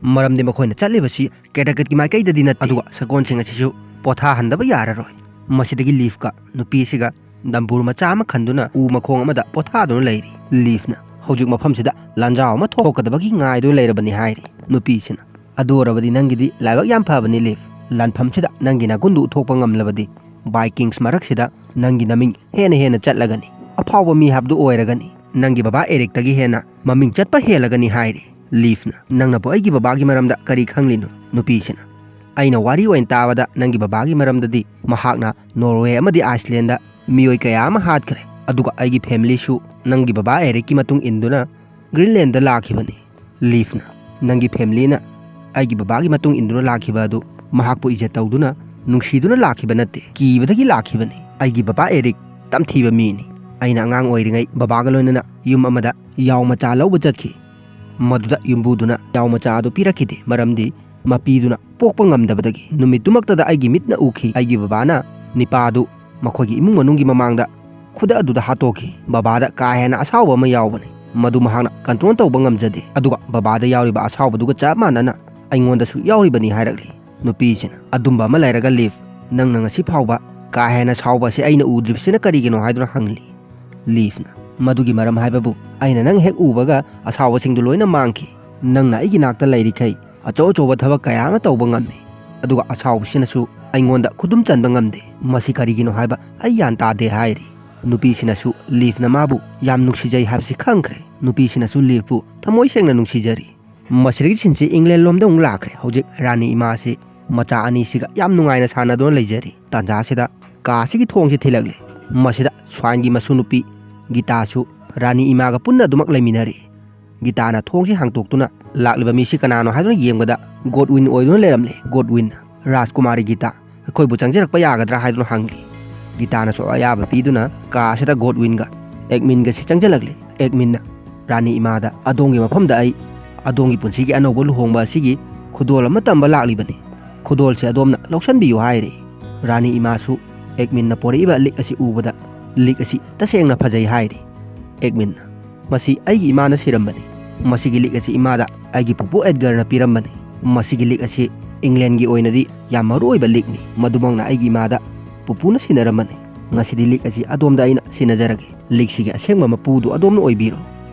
ꯃꯔꯝꯗꯤ ꯃꯈꯣꯏꯅ ꯆꯠꯂꯤꯕꯁꯤ ꯀꯦꯇꯀꯠꯀꯤ ꯃꯥꯏꯀꯩꯗꯗꯤ ꯅꯠꯇꯦ, ꯑꯗꯨꯒ ꯁꯒꯣꯜꯁꯤꯡ ꯑꯁꯤꯁꯨ ꯄꯣꯊꯥꯍꯟꯗꯕ ꯌꯥꯔꯔꯣꯏ"꯫ ꯃꯁꯤꯗꯒꯤ ꯂꯤꯐꯀ ꯅꯨꯄꯤꯁꯤꯒ ꯗꯝꯕꯨꯔ ꯃꯆꯥ ꯑꯃ ꯈꯟꯗꯨꯅ ꯎ ꯃꯈꯣꯡ ꯑꯃꯗ ꯄꯣꯊꯥꯗꯨꯅ ꯂꯩꯔꯤ꯫ ꯂꯤꯐꯅ, "ꯍꯧꯖꯤꯛ ꯃꯐꯝꯁꯤꯗ ꯂꯥꯟꯖꯥꯎ ꯑꯃ ꯊꯣꯛꯀꯗꯕꯒꯤ ꯉꯥꯏꯗꯨꯅ ꯂꯩꯔꯕꯅꯤ" ꯍꯥꯏꯔꯤ꯫ ꯅꯨꯄꯤꯁꯤꯅ, "ꯑꯗꯨ ꯑꯣꯏꯔꯕꯗꯤ ꯅꯪꯒꯤꯗꯤ ꯂꯥꯏꯕꯛ ꯌꯥꯝ ꯐꯕꯅꯤ ꯂꯤꯐ꯫ ꯂꯥꯟꯐꯝꯁꯤꯗ ꯅꯪꯒꯤ ꯅꯒꯨꯟꯗꯨ ꯎꯠꯊꯣꯛꯄ ꯉꯝꯂꯕꯗꯤ ꯚꯥꯏꯀꯤꯡꯁ ꯃꯔꯛꯁꯤꯗ ꯅꯪꯒꯤ ꯅꯃꯤꯡ ꯍꯦꯟꯅ ꯍꯦꯟꯅ ꯆꯠꯂꯒꯅꯤ꯫ ꯑꯐꯥꯎꯕ ꯃꯤ ꯍꯥꯏꯕꯗꯨ ꯑꯣꯏꯔꯒꯅꯤ꯫ ꯅꯪꯒꯤ ꯕꯕꯥ ꯑꯦꯔꯤꯛꯇꯒꯤ ꯍꯦꯟꯅ ꯃꯃꯤꯡ ꯆꯠꯄ ꯍꯦꯜꯂꯒꯅꯤ" ꯍꯥꯏꯔꯤ꯫ ꯂꯤꯐꯅ, "ꯅꯪꯅꯕꯨ ꯑꯩꯒꯤ ꯕꯕꯥꯒꯤ ꯃꯔꯝꯗ ꯀꯔꯤ ꯈꯪꯂꯤꯅꯣ?" ꯅꯨꯄꯤꯁꯤꯅ, "ꯑꯩꯅ ꯋꯥꯔꯤ ꯑꯣꯏꯅ ꯇꯥꯕꯗ ꯅꯪꯒꯤ ꯕꯕꯥꯒꯤ ꯃꯔꯝꯗꯗꯤ ꯃꯍꯥꯛꯅ ꯅꯣꯔꯋꯦ ꯑꯃꯗꯤ ꯑꯥꯏꯁꯂꯦꯟꯗ ꯃꯤꯑꯣꯏ ꯀꯌꯥ ꯑꯃ ꯍꯥꯠꯈ꯭ꯔꯦ, ꯑꯗꯨꯒ ꯑꯩꯒꯤ ꯐꯦꯃꯤꯂꯤꯁꯨ ꯅꯪꯒꯤ ꯕꯕꯥ ꯑꯦꯔꯤꯛꯀꯤ ꯃꯇꯨꯡ ꯏꯟꯗꯨꯅ ꯒ꯭ꯔꯤꯟꯂꯦꯟꯗ ꯂꯥꯛꯈꯤꯕꯅꯤ"꯫ ꯂꯤꯐꯅ, "ꯅꯪꯒꯤ ꯐꯦꯃꯤꯂꯤꯅ ꯑꯩꯒꯤ ꯕꯕꯥꯒꯤ ꯃꯇꯨꯡ ꯏꯟꯗꯨꯅ ꯂꯥꯛꯈꯤꯕ ꯑꯗꯨ ꯃꯍꯥꯛꯄꯨ ꯏꯖꯠ ꯇꯧꯗꯨꯅ, ꯅꯨꯡꯁꯤꯗꯨꯅ ꯂꯥꯛꯈꯤꯕ ꯅꯠꯇꯦ, ꯀꯤꯕꯗꯒꯤ ꯂꯥꯛꯈꯤꯕꯅꯤ꯫ ꯑꯩꯒꯤ ꯕꯕꯥ ꯑꯦꯔꯤꯛ ꯇꯝꯊꯤꯕ ꯃꯤꯅꯤ꯫ ꯑꯩꯅ ꯑꯉꯥꯡ ꯑꯣꯏꯔꯤꯉꯩ ꯕꯕꯥꯒ ꯂꯣꯏꯅꯅ ꯌꯨꯝ ꯑꯃꯗ ꯌꯥꯎ ꯃꯆꯥ ꯂꯧꯕ ꯆꯠꯈꯤ꯫ ꯃꯗꯨꯗ ꯌꯨꯝꯕꯨꯗꯨꯅ ꯌꯥꯎ ꯃꯆꯥ ꯑꯗꯨ ꯄꯤꯔꯛꯈꯤꯗꯦ, ꯃꯔꯝꯗꯤ ꯃꯄꯤꯗꯨꯅ ꯄꯣꯛꯄ ꯉꯝꯗꯕꯗꯒꯤ꯫ ꯅꯨꯃꯤꯠꯇꯨꯃꯛꯇꯗ ꯑꯩꯒꯤ ꯃꯤꯠꯅ ꯎꯈꯤ, ꯑꯩꯒꯤ ꯕꯕꯥꯅ ꯅꯤꯄꯥꯗꯨ ꯃꯈꯣꯏꯒꯤ ꯏꯃꯨꯡ ꯃꯅꯨꯡꯒꯤ ꯃꯃꯥꯡꯗ ꯈꯨꯗꯛ ꯑꯗꯨꯗ ꯍꯥꯠꯇꯣꯛꯈꯤ꯫ ꯕꯕꯥꯗ ꯀꯥ ꯍꯦꯟꯅ ꯑꯁꯥꯎꯕ ꯑꯃ ꯌꯥꯎꯕꯅꯤ, ꯃꯗꯨ ꯃꯍꯥꯛꯅ ꯀꯟꯇ꯭ꯔꯣꯜ ꯇꯧꯕ ꯉꯝꯖꯗꯦ꯫ ꯑꯗꯨꯒ ꯕꯕꯥꯗ ꯌꯥꯎꯔꯤꯕ ꯑꯁꯥꯎꯕꯗꯨꯒ ꯆꯞ ꯃꯥꯟꯅꯅ ꯑꯩꯉꯣꯟꯗꯁꯨ ꯌꯥꯎꯔꯤꯕꯅꯤ" ꯍꯥꯏꯔꯛꯂꯤ꯫ ꯅꯨꯄꯤꯁꯤꯅ, "ꯑꯗꯨꯝꯕ ꯑꯃ ꯂꯩꯔꯒ ꯂꯤꯐ, ꯅꯪꯅ ꯉꯁꯤ ꯐꯥꯎꯕ ꯀꯥ ꯍꯦꯟꯅ ꯁꯥꯎꯕ ꯑꯁꯤ ꯑꯩꯅ ꯎꯗ꯭ꯔꯤꯕꯁꯤꯅ ꯀꯔꯤꯒꯤꯅꯣ?" ꯍꯥꯏꯗꯨꯅ ꯍꯪꯂꯤ꯫ ꯂꯤꯐꯅ, "ꯃꯗꯨꯒꯤ ꯃꯔꯝ ꯍꯥꯏꯕꯕꯨ ꯑꯩꯅ ꯅꯪ ꯍꯦꯛ ꯎꯕꯒ ꯑꯁꯥꯎꯕꯁꯤꯡꯗꯨ ꯂꯣꯏꯅ ꯃꯥꯡꯈꯤ꯫ ꯅꯪꯅ ꯑꯩꯒꯤ ꯅꯥꯛꯇ ꯂꯩꯔꯤꯈꯩ ꯑꯆꯧ ꯑꯆꯧꯕ ꯊꯕꯛ ꯀꯌꯥ ꯑꯃ ꯇꯧꯕ ꯉꯝꯃꯤ, ꯑꯗꯨꯒ ꯑꯁꯥꯎꯕꯁꯤꯅꯁꯨ ꯑꯩꯉꯣꯟꯗ ꯈꯨꯗꯨꯝ ꯆꯟꯕ ꯉꯝꯗꯦ꯫ ꯃꯁꯤ ꯀꯔꯤꯒꯤꯅꯣ ꯍꯥꯏꯕ ꯑꯩ ꯒ꯭ꯌꯥꯟ ꯇꯥꯗꯦ" ꯍꯥꯏꯔꯤ꯫ ꯅꯨꯄꯤꯁꯤꯅꯁꯨ ꯂꯤꯐꯅ ꯃꯥꯕꯨ ꯌꯥꯝ ꯅꯨꯡꯁꯤꯖꯩ ꯍꯥꯏꯕꯁꯤ ꯈꯪꯈ꯭ꯔꯦ꯫ ꯅꯨꯄꯤꯁꯤꯅꯁꯨ ꯂꯤꯐꯄꯨ ꯊꯃꯣꯏ ꯁꯦꯡꯅ ꯅꯨꯡꯁꯤꯖꯔꯤ꯫ ꯃꯁꯤꯗꯒꯤ ꯁꯤꯟꯁꯤ ꯏꯪꯂꯦꯟ ꯂꯣꯝꯗ ꯑꯃꯨꯛ ꯂꯥꯛꯈ꯭ꯔꯦ꯫ ꯍꯧꯖꯤꯛ ꯔꯥꯅꯤ ꯏꯃꯥꯁꯤ ꯃꯆꯥ ꯑꯅꯤꯁꯤꯒ ꯌꯥꯝ ꯅꯨꯡꯉꯥꯏꯅ ꯁꯥꯟꯅꯗꯨꯅ ꯂꯩꯖꯔꯤ꯫ ꯇꯥꯟꯖꯥꯁꯤꯗ ꯀꯥ ꯑꯁꯤꯒꯤ ꯊꯣꯡꯁꯤ ꯊꯤꯜꯂꯛꯂꯦ꯫ ꯃꯁꯤꯗ ꯁ꯭ꯋꯥꯏꯟꯒꯤ ꯃꯁꯨ ꯅꯨꯄꯤ ꯒꯤꯇꯥꯁꯨ ꯔꯥꯅꯤ ꯏꯃꯥꯒ ꯄꯨꯟꯅ ꯑꯗꯨꯃꯛ ꯂꯩꯃꯤꯟꯅꯔꯤ꯫ ꯒꯤꯇꯥꯅ ꯊꯣꯡꯁꯤ ꯍꯥꯡꯇꯣꯛꯇꯨꯅ ꯂꯥꯛꯂꯤꯕ ꯃꯤꯁꯤ ꯀꯅꯥꯅꯣ ꯍꯥꯏꯗꯨꯅ ꯌꯦꯡꯕꯗ ꯒꯣꯗꯋꯤꯟ ꯑꯣꯏꯗꯨꯅ ꯂꯩꯔꯝꯂꯦ꯫ ꯒꯣꯗꯋꯤꯟ, "ꯔꯥꯖꯀꯨꯃꯥꯔꯤ ꯒꯤꯇꯥ, ꯑꯩꯈꯣꯏꯕꯨ ꯆꯪꯖꯔꯛꯄ ꯌꯥꯒꯗ꯭ꯔꯥ?" ꯍꯥꯏꯗꯨꯅ ꯍꯪꯂꯤ꯫ ꯒꯤꯇꯥꯅꯁꯨ ꯑꯌꯥꯕ ꯄꯤꯗꯨꯅ ꯀꯥ ꯑꯁꯤꯗ ꯒꯣꯗꯋꯤꯟꯒ ꯑꯦꯛꯃꯤꯟꯒꯁꯤ ꯆꯪꯖꯜꯂꯛꯂꯦ꯫ ꯑꯦꯛꯃꯤꯟꯅ, "ꯔꯥꯅꯤ ꯏꯃꯥꯗ ꯑꯗꯣꯝꯒꯤ ꯃꯐꯝꯗ ꯑꯩ ꯑꯗꯣꯝꯒꯤ ꯄꯨꯟꯁꯤꯒꯤ ꯑꯅꯧꯕ ꯂꯨꯍꯣꯡꯕ ꯑꯁꯤꯒꯤ ꯈꯨꯗꯣꯜ ꯑꯃ ꯇꯝꯕ ꯂꯥꯛꯂꯤꯕꯅꯤ꯫ ꯈꯨꯗꯣꯜꯁꯦ ꯑꯗꯣꯝꯅ ꯂꯧꯁꯟꯕꯤꯌꯨ" ꯍꯥꯏꯔꯦ꯫ ꯔꯥꯅꯤ ꯏꯃꯥꯁꯨ ꯑꯦꯛꯃꯤꯟꯅ ꯄꯣꯔꯛꯏꯕ ꯂꯤꯛ ꯑꯁꯤ ꯎꯕꯗ, "ꯂꯤꯛ ꯑꯁꯤ ꯇꯁꯦꯡꯅ ꯐꯖꯩ" ꯍꯥꯏꯔꯦ꯫ ꯑꯦꯛꯃꯤꯟꯅ, "ꯃꯁꯤ ꯑꯩꯒꯤ ꯏꯃꯥꯅ ꯁꯤꯔꯝꯕꯅꯤ꯫ ꯃꯁꯤꯒꯤ ꯂꯤꯛ ꯑꯁꯤ ꯏꯃꯥꯗ ꯑꯩꯒꯤ ꯄꯨꯄꯨ ꯑꯦꯗꯒꯔꯅ ꯄꯤꯔꯝꯕꯅꯤ꯫ ꯃꯁꯤꯒꯤ ꯂꯤꯛ ꯑꯁꯤ ꯏꯪꯂꯦꯟꯒꯤ ꯑꯣꯏꯅꯗꯤ ꯌꯥꯝ ꯃꯔꯨ ꯑꯣꯏꯕ ꯂꯤꯛꯅꯤ꯫ ꯃꯗꯨꯃꯛꯅ ꯑꯩꯒꯤ ꯏꯃꯥꯗ ꯄꯨꯄꯨꯅ ꯁꯤꯟꯅꯔꯝꯕꯅꯤ꯫ ꯉꯁꯤꯗꯤ ꯂꯤꯛ ꯑꯁꯤ ꯑꯗꯣꯝꯗ ꯑꯩꯅ ꯁꯤꯟꯅꯖꯔꯒꯦ꯫ ꯂꯤꯛꯁꯤꯒꯤ ꯑꯁꯦꯡꯕ ꯃꯄꯨꯗꯨ ꯑꯗꯣꯝꯅ ꯑꯣꯏꯕꯤꯔꯣ"꯫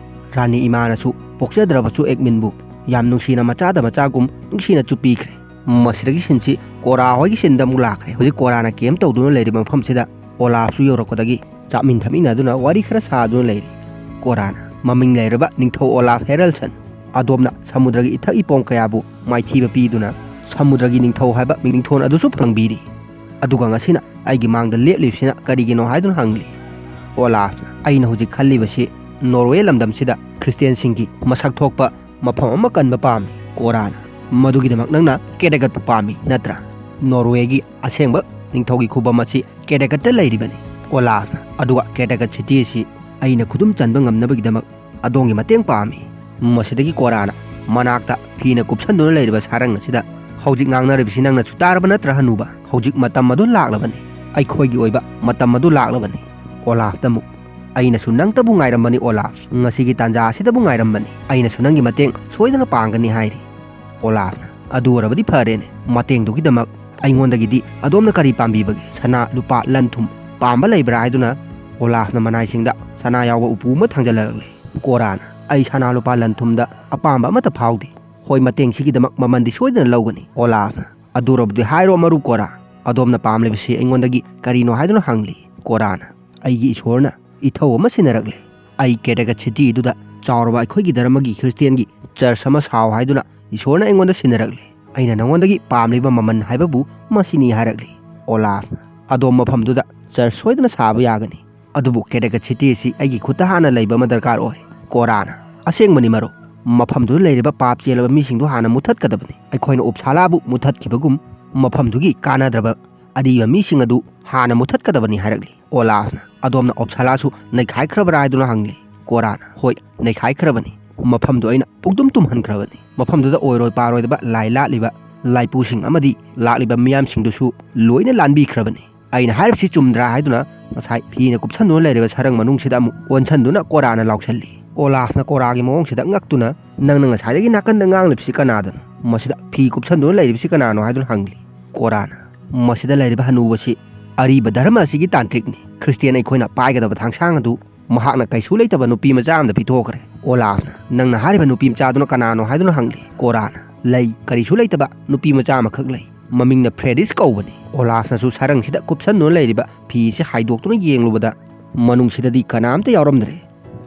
ꯔꯥꯅꯤ ꯏꯃꯥꯅꯁꯨ ꯄꯣꯛꯆꯗ꯭ꯔꯕꯁꯨ ꯑꯦꯛꯃꯤꯟꯕꯨ ꯌꯥꯝ ꯅꯨꯡꯁꯤꯅ, ꯃꯆꯥꯗ ꯃꯆꯥꯒꯨꯝ ꯅꯨꯡꯁꯤꯅ ꯆꯨꯞꯄꯤꯈ꯭ꯔꯦ꯫ ꯃꯁꯤꯗꯒꯤ ꯁꯤꯟꯁꯤ ꯀꯣꯔꯥ ꯍꯣꯏꯒꯤ ꯁꯤꯟꯗ ꯑꯃꯨꯛ ꯂꯥꯛꯈ꯭ꯔꯦ꯫ ꯍꯧꯖꯤꯛ ꯀꯣꯔꯥꯅ ꯀꯦꯝ ꯇꯧꯗꯨꯅ ꯂꯩꯔꯤꯕ ꯃꯐꯝꯁꯤꯗ ꯑꯣꯂꯥꯐꯁꯨ ꯌꯧꯔꯛꯄꯗꯒꯤ ꯆꯥꯃꯤꯟ ꯊꯛꯃꯤꯟꯅꯗꯨꯅ ꯋꯥꯔꯤ ꯈꯔ ꯁꯥꯗꯨꯅ ꯂꯩꯔꯤ꯫ ꯀꯣꯔꯥꯅ, "ꯃꯃꯤꯡ ꯂꯩꯔꯕ ꯅꯤꯡꯊꯧ ꯑꯣꯂꯥꯐ ꯍꯦꯔꯜꯁꯟ, ꯑꯗꯣꯝꯅ ꯁꯃꯨꯗ꯭ꯔꯒꯤ ꯏꯊꯛ ꯏꯄꯣꯝ ꯀꯌꯥꯕꯨ ꯃꯥꯏꯊꯤꯕ ꯄꯤꯗꯨꯅ ꯁꯃꯨꯗ꯭ꯔꯒꯤ ꯅꯤꯡꯊꯧ ꯍꯥꯏꯕ ꯃꯤꯡꯊꯣꯟ ꯑꯗꯨꯁꯨ ꯐꯪꯕꯤꯔꯤ꯫ ꯑꯗꯨꯒ ꯉꯁꯤꯅ ꯑꯩꯒꯤ ꯃꯥꯡꯗ ꯂꯦꯞꯂꯤꯕꯁꯤꯅ ꯀꯔꯤꯒꯤꯅꯣ?" ꯍꯥꯏꯗꯨꯅ ꯍꯪꯂꯤ꯫ ꯑꯣꯂꯥꯐꯅ, "ꯑꯩꯅ ꯍꯧꯖꯤꯛ ꯈꯜꯂꯤꯕꯁꯤ ꯅꯣꯔꯋꯦ ꯂꯝꯗꯝꯁꯤꯗ ꯈ꯭ꯔꯤꯁꯇꯤꯌꯥꯟꯁꯤꯡꯒꯤ ꯃꯁꯛ ꯊꯣꯛꯄ ꯃꯐꯝ ꯑꯃ ꯀꯟꯕ ꯄꯥꯝꯃꯤ"꯫ ꯀꯣꯔꯥꯅ, "ꯃꯗꯨꯒꯤꯗꯃꯛ ꯅꯪꯅ ꯀꯦꯇꯦꯒꯠꯄꯨ ꯄꯥꯝꯃꯤ ꯅꯠꯇ꯭ꯔꯥ? ꯅꯣꯔꯋꯦꯒꯤ ꯑꯁꯦꯡꯕ ꯅꯤꯡꯊꯧꯒꯤ ꯈꯨꯕꯝ ꯑꯁꯤ ꯀꯦꯇꯦꯒꯠꯇ ꯂꯩꯔꯤꯕꯅꯤ"꯫ ꯑꯣꯂꯥꯐꯅ, "ꯑꯗꯨꯒ ꯀꯦꯇꯦꯒꯠ ꯁꯤꯇꯤ ꯑꯁꯤ ꯑꯩꯅ ꯈꯨꯗꯨꯝ ꯆꯟꯕ ꯉꯝꯅꯕꯒꯤꯗꯃꯛ ꯑꯗꯣꯝꯒꯤ ꯃꯇꯦꯡ ꯄꯥꯝꯃꯤ"꯫ ꯃꯁꯤꯗꯒꯤ ꯀꯣꯔꯥꯅ ꯃꯅꯥꯛꯇ ꯐꯤꯅ ꯀꯨꯞꯁꯟꯗꯨꯅ ꯂꯩꯔꯤꯕ ꯁꯥꯔꯪ ꯑꯁꯤꯗ, "ꯍꯧꯖꯤꯛ ꯉꯥꯡꯅꯔꯤꯕꯁꯤ ꯅꯪꯅꯁꯨ ꯇꯥꯔꯕ ꯅꯠꯇ꯭ꯔꯥ, ꯍꯅꯨꯕ? ꯍꯧꯖꯤꯛ ꯃꯇꯝ ꯑꯗꯨ ꯂꯥꯛꯂꯕꯅꯤ꯫ ꯑꯩꯈꯣꯏꯒꯤ ꯑꯣꯏꯕ ꯃꯇꯝ ꯑꯗꯨ ꯂꯥꯛꯂꯕꯅꯤ"꯫ ꯑꯣꯂꯥꯐꯇ ꯑꯃꯨꯛ, "ꯑꯩꯅꯁꯨ ꯅꯪꯇꯕꯨ ꯉꯥꯏꯔꯝꯕꯅꯤ ꯑꯣꯂꯥꯐ꯫ ꯉꯁꯤꯒꯤ ꯇꯥꯟꯖꯥ ꯑꯁꯤꯗꯕꯨ ꯉꯥꯏꯔꯝꯕꯅꯤ꯫ ꯑꯩꯅꯁꯨ ꯅꯪꯒꯤ ꯃꯇꯦꯡ ꯁꯣꯏꯗꯅ ꯄꯥꯡꯒꯅꯤ" ꯍꯥꯏꯔꯤ꯫ ꯑꯣꯂꯥꯐꯅ, "ꯑꯗꯨ ꯑꯣꯏꯔꯕꯗꯤ ꯐꯔꯦꯅꯦ꯫ ꯃꯇꯦꯡꯗꯨꯒꯤꯗꯃꯛ ꯑꯩꯉꯣꯟꯗꯒꯤꯗꯤ ꯑꯗꯣꯝꯅ ꯀꯔꯤ ꯄꯥꯝꯕꯤꯕꯒꯦ? ꯁꯅꯥ, ꯂꯨꯄꯥ, ꯂꯟ ꯊꯨꯝ ꯄꯥꯝꯕ ꯂꯩꯕ꯭ꯔꯥ?" ꯍꯥꯏꯗꯨꯅ ꯑꯣꯂꯥꯐꯅ ꯃꯅꯥꯏꯁꯤꯡꯗ ꯁꯅꯥ ꯌꯥꯎꯕ ꯎꯄꯨ ꯑꯃ ꯊꯥꯡꯖꯜꯂꯛꯂꯦ꯫ ꯀꯣꯔꯥꯅ, "ꯑꯩ ꯁꯅꯥ ꯂꯨꯄꯥ ꯂꯟ ꯊꯨꯝꯗ ꯑꯄꯥꯝꯕ ꯑꯃꯠꯇ ꯐꯥꯎꯗꯦ꯫ ꯍꯣꯏ, ꯃꯇꯦꯡꯁꯤꯒꯤꯗꯃꯛ ꯃꯃꯟꯗꯤ ꯁꯣꯏꯗꯅ ꯂꯧꯒꯅꯤ"꯫ ꯑꯣꯂꯥꯐꯅ, "ꯑꯗꯨꯔꯕꯗꯤ ꯍꯥꯏꯔꯣ ꯃꯔꯨꯞ ꯀꯣꯔꯥ, ꯑꯗꯣꯝꯅ ꯄꯥꯝꯂꯤꯕꯁꯤ ꯑꯩꯉꯣꯟꯗꯒꯤ ꯀꯔꯤꯅꯣ?" ꯍꯥꯏꯗꯨꯅ ꯍꯪꯂꯤ꯫ ꯀꯣꯔꯥꯅ, "ꯑꯩꯒꯤ ꯏꯁꯣꯔꯅ ꯏꯊꯧ ꯑꯃ ꯁꯤꯟꯅꯔꯛꯂꯦ꯫ ꯑꯩ ꯀꯦꯇꯦꯒꯠ ꯁꯤꯇꯤꯗꯨꯗ ꯆꯥꯎꯔꯕ ꯑꯩꯈꯣꯏꯒꯤ ꯙꯔꯃꯒꯤ ꯈ꯭ꯔꯤꯁꯇꯤꯌꯥꯟꯒꯤ ꯆꯔꯆ ꯑꯃ ꯁꯥꯎ ꯍꯥꯏꯗꯨꯅ ꯏꯁꯣꯔꯅ ꯑꯩꯉꯣꯟꯗ ꯁꯤꯟꯅꯔꯛꯂꯦ꯫ ꯑꯩꯅ ꯅꯉꯣꯟꯗꯒꯤ ꯄꯥꯝꯂꯤꯕ ꯃꯃꯜ ꯍꯥꯏꯕꯕꯨ ꯃꯁꯤꯅꯤ" ꯍꯥꯏꯔꯛꯂꯤ꯫ ꯑꯣꯂꯥꯐꯅ, "ꯑꯗꯣꯝ ꯃꯐꯝꯗꯨꯗ ꯆꯔꯆ ꯁꯣꯏꯗꯅ ꯁꯥꯕ ꯌꯥꯒꯅꯤ"꯫ ꯑꯗꯨꯕꯨ ꯀꯦꯗꯦꯀꯠ ꯁꯤꯇꯤ ꯑꯁꯤ ꯑꯩꯒꯤ ꯈꯨꯠꯇ ꯍꯥꯟꯅ ꯂꯩꯕ ꯑꯃ ꯗꯔꯀꯥꯔ ꯑꯣꯏ꯫ ꯀꯣꯔꯥꯅ, ꯑꯁꯦꯡꯕꯅꯤ ꯃꯔꯨꯞ, ꯃꯐꯝꯗꯨꯗ ꯂꯩꯔꯤꯕ ꯄꯥꯞ ꯆꯦꯜꯂꯕ ꯃꯤꯁꯤꯡꯗꯨ ꯍꯥꯟꯅ ꯃꯨꯊꯠꯀꯗꯕꯅꯤ꯫ ꯑꯩꯈꯣꯏꯅ ꯎꯞꯁꯥꯂꯥꯕꯨ ꯃꯨꯊꯠꯈꯤꯕꯒꯨꯝ ꯃꯐꯝꯗꯨꯒꯤ ꯀꯥꯟꯅꯗ꯭ꯔꯕ ꯑꯔꯤꯕ ꯃꯤꯁꯤꯡ ꯑꯗꯨ ꯍꯥꯟꯅ ꯃꯨꯊꯠꯀꯗꯕꯅꯤ ꯍꯥꯏꯔꯛꯂꯤ꯫ ꯑꯣꯂꯥꯐꯅ, "ꯑꯗꯣꯝꯅ ꯎꯞꯁꯥꯂꯥꯁꯨ ꯅꯩꯈꯥꯏꯈ꯭ꯔꯕ꯭ꯔꯥ?" ꯍꯥꯏꯗꯨꯅ ꯍꯪꯂꯤ꯫ ꯀꯣꯔꯥꯅ, "ꯍꯣꯏ, ꯅꯩꯈꯥꯏꯈ꯭ꯔꯕꯅꯤ꯫ ꯃꯐꯝꯗꯨ ꯑꯩꯅ ꯄꯨꯡꯇꯨꯝ ꯇꯨꯝꯍꯟꯈ꯭ꯔꯕꯅꯤ꯫ ꯃꯐꯝꯗꯨꯗ ꯑꯣꯏꯔꯣꯏ ꯄꯥꯔꯣꯏꯗꯕ ꯂꯥꯏ ꯂꯥꯠꯂꯤꯕ ꯂꯥꯏꯄꯨꯁꯤꯡ ꯑꯃꯗꯤ ꯂꯥꯛꯂꯤꯕ ꯃꯤꯌꯥꯝꯁꯤꯡꯗꯨꯁꯨ ꯂꯣꯏꯅ ꯂꯥꯟꯕꯤꯈ꯭ꯔꯕꯅꯤ꯫ ꯑꯩꯅ ꯍꯥꯏꯔꯤꯕꯁꯤ ꯆꯨꯝꯗ꯭ꯔꯥ?" ꯍꯥꯏꯗꯨꯅ ꯉꯁꯥꯏ ꯐꯤꯅ ꯀꯨꯞꯁꯟꯗꯨꯅ ꯂꯩꯔꯤꯕ ꯁꯔꯪ ꯃꯅꯨꯡꯁꯤꯗ ꯑꯃꯨꯛ ꯑꯣꯟꯁꯟꯗꯨꯅ ꯀꯣꯔꯥꯅ ꯂꯥꯎꯁꯜꯂꯤ꯫ ꯑꯣꯂꯥꯐꯅ ꯀꯣꯔꯥꯒꯤ ꯃꯑꯣꯡꯁꯤꯗ ꯉꯛꯇꯨꯅ, "ꯅꯪꯅ ꯉꯁꯥꯏꯗꯒꯤ ꯅꯥꯀꯟꯗ ꯉꯥꯡꯂꯤꯕꯁꯤ ꯀꯅꯥꯗꯅꯣ? ꯃꯁꯤꯗ ꯐꯤ ꯀꯨꯞꯁꯟꯗꯨꯅ ꯂꯩꯔꯤꯕꯁꯤ ꯀꯅꯥꯅꯣ?" ꯍꯥꯏꯗꯨꯅ ꯍꯪꯂꯤ꯫ ꯀꯣꯔꯥꯅ, "ꯃꯁꯤꯗ ꯂꯩꯔꯤꯕ ꯍꯅꯨꯕꯁꯤ ꯑꯔꯤꯕ ꯙꯔꯃ ꯑꯁꯤꯒꯤ ꯇꯥꯟꯇ꯭ꯔꯤꯛꯅꯤ꯫ ꯈ꯭ꯔꯤꯁꯇꯤꯌꯥꯟ ꯑꯩꯈꯣꯏꯅ ꯄꯥꯏꯒꯗꯕ ꯊꯥꯡꯁꯥꯡ ꯑꯗꯨ ꯃꯍꯥꯛꯅ ꯀꯩꯁꯨ ꯂꯩꯇꯕ ꯅꯨꯄꯤ ꯃꯆꯥ ꯑꯃꯗ ꯄꯤꯊꯣꯛꯈ꯭ꯔꯦ꯫" ꯑꯣꯂꯥꯐꯅ, "ꯅꯪꯅ ꯍꯥꯏꯔꯤꯕ ꯅꯨꯄꯤ ꯃꯆꯥꯗꯨꯅ ꯀꯅꯥꯅꯣ?" ꯍꯥꯏꯗꯨꯅ ꯍꯪꯂꯤ꯫ ꯀꯣꯔꯥꯅ, "ꯂꯩ, ꯀꯔꯤꯁꯨ ꯂꯩꯇꯕ ꯅꯨꯄꯤ ꯃꯆꯥ ꯑꯃꯈꯛ ꯂꯩ꯫ ꯃꯃꯤꯡꯅ ꯐ꯭ꯔꯦꯗꯤꯁ ꯀꯧꯕꯅꯤ꯫" ꯑꯣꯂꯥꯐꯅꯁꯨ ꯁꯔꯪꯁꯤꯗ ꯀꯨꯞꯁꯟꯗꯨꯅ ꯂꯩꯔꯤꯕ ꯐꯤ ꯑꯁꯤ ꯍꯥꯏꯗꯣꯛꯇꯨꯅ ꯌꯦꯡꯂꯨꯕꯗ ꯃꯅꯨꯡꯁꯤꯗꯗꯤ ꯀꯅꯥꯝꯇ ꯌꯥꯎꯔꯝꯗ꯭ꯔꯦ꯫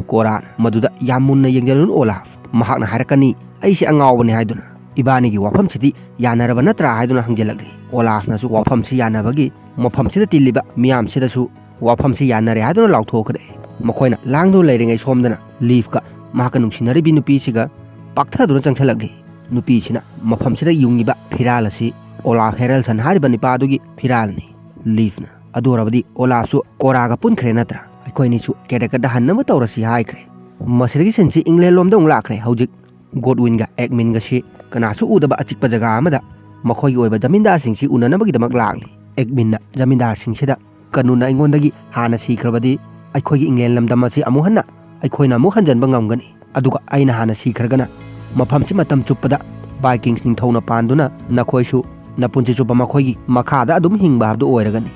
ꯀꯣꯔꯥꯅ, "ꯃꯗꯨꯗ ꯌꯥꯝ ꯃꯨꯟꯅ ꯌꯦꯡꯖꯔꯨꯅꯨ ꯑꯣꯂꯥꯐ꯫ ꯃꯍꯥꯛꯅ ꯍꯥꯏꯔꯛꯀꯅꯤ ꯑꯩꯁꯦ ꯑꯉꯥꯎꯕꯅꯤ ꯍꯥꯏꯗꯨꯅ꯫ ꯏꯕꯥꯅꯤꯒꯤ ꯋꯥꯐꯝꯁꯤꯗꯤ ꯌꯥꯅꯔꯕ ꯅꯠꯇ꯭ꯔꯥ?" ꯍꯥꯏꯗꯨꯅ ꯍꯪꯖꯤꯜꯂꯛꯂꯤ꯫ ꯑꯣꯂꯥꯐꯅꯁꯨ ꯋꯥꯐꯝꯁꯤ ꯌꯥꯅꯕꯒꯤ ꯃꯐꯝꯁꯤꯗ ꯇꯤꯜꯂꯤꯕ ꯃꯤꯌꯥꯝꯁꯤꯗꯁꯨ ꯋꯥꯐꯝꯁꯤ ꯌꯥꯅꯔꯦ ꯍꯥꯏꯗꯨꯅ ꯂꯥꯎꯊꯣꯛꯈ꯭ꯔꯦ꯫ ꯃꯈꯣꯏꯅ ꯂꯥꯡꯗꯨꯅ ꯂꯩꯔꯤꯉꯩ ꯁꯣꯝꯗꯅ ꯂꯤꯐꯀ ꯃꯍꯥꯛꯀ ꯅꯨꯡꯁꯤꯅꯔꯤꯕꯤ ꯅꯨꯄꯤꯁꯤꯒ ꯄꯥꯛꯊꯗꯨꯅ ꯆꯪꯁꯤꯜꯂꯛꯂꯤ꯫ ꯅꯨꯄꯤꯁꯤꯅ ꯃꯐꯝꯁꯤꯗ ꯌꯨꯡꯉꯤꯕ ꯐꯤꯔꯥꯜ ꯑꯁꯤ ꯑꯣꯂꯥꯐ ꯍꯦꯔꯦꯜꯁꯟ ꯍꯥꯏꯔꯤꯕ ꯅꯨꯄꯥꯗꯨꯒꯤ ꯐꯤꯔꯥꯜꯅꯤ꯫ ꯂꯤꯐꯅ, "ꯑꯗꯨ ꯑꯣꯏꯔꯕꯗꯤ ꯑꯣꯂꯥꯐꯁꯨ ꯀꯣꯔꯥꯒ ꯄꯨꯟꯈ꯭ꯔꯦ ꯅꯠꯇ꯭ꯔꯥ? ꯑꯩꯈꯣꯏꯅꯤꯁꯨ ꯀꯦꯗꯦꯀꯠꯇ ꯍꯟꯅꯕ ꯇꯧꯔꯁꯤ" ꯍꯥꯏꯈ꯭ꯔꯦ꯫ ꯃꯁꯤꯗꯒꯤ ꯁꯤꯟꯁꯤ ꯏꯪꯂꯦꯟ ꯂꯣꯝꯗ ꯑꯃꯨꯛ ꯂꯥꯛꯈ꯭ꯔꯦ꯫ ꯍꯧꯖꯤꯛ ꯒꯣꯗꯋꯤꯟꯒ ꯑꯦꯒꯃꯤꯟꯒꯁꯤ ꯀꯅꯥꯁꯨ ꯎꯗꯕ ꯑꯆꯤꯛꯄ ꯖꯒꯥ ꯑꯃꯗ ꯃꯈꯣꯏꯒꯤ ꯑꯣꯏꯕ ꯖꯃꯤꯟꯗꯥꯔꯁꯤꯡꯁꯤ ꯎꯅꯅꯕꯒꯤꯗꯃꯛ ꯂꯥꯛꯂꯤ꯫ ꯑꯦꯒꯃꯤꯟꯅ ꯖꯃꯤꯟꯗꯥꯔꯁꯤꯡꯁꯤꯗ, "ꯀꯅꯨꯅ ꯑꯩꯉꯣꯟꯗꯒꯤ ꯍꯥꯟꯅ ꯁꯤꯈ꯭ꯔꯕꯗꯤ ꯑꯩꯈꯣꯏꯒꯤ ꯏꯪꯂꯦꯟ ꯂꯝꯗꯝ ꯑꯁꯤ ꯑꯃꯨꯛ ꯍꯟꯅ ꯑꯩꯈꯣꯏꯅ ꯑꯃꯨꯛ ꯍꯟꯖꯟꯕ ꯉꯝꯒꯅꯤ꯫ ꯑꯗꯨꯒ ꯑꯩꯅ ꯍꯥꯟꯅ ꯁꯤꯈ꯭ꯔꯒꯅ ꯃꯐꯝꯁꯤ ꯃꯇꯝ ꯆꯨꯞꯄꯗ ꯕꯥꯏꯀꯤꯡꯁ ꯅꯤꯡꯊꯧꯅ ꯄꯥꯟꯗꯨꯅ ꯅꯈꯣꯏꯁꯨ ꯅꯄꯨꯟꯁꯤ ꯆꯨꯞꯄ ꯃꯈꯣꯏꯒꯤ ꯃꯈꯥꯗ ꯑꯗꯨꯝ ꯍꯤꯡꯕ ꯍꯥꯏꯕꯗꯨ ꯑꯣꯏꯔꯒꯅꯤ꯫"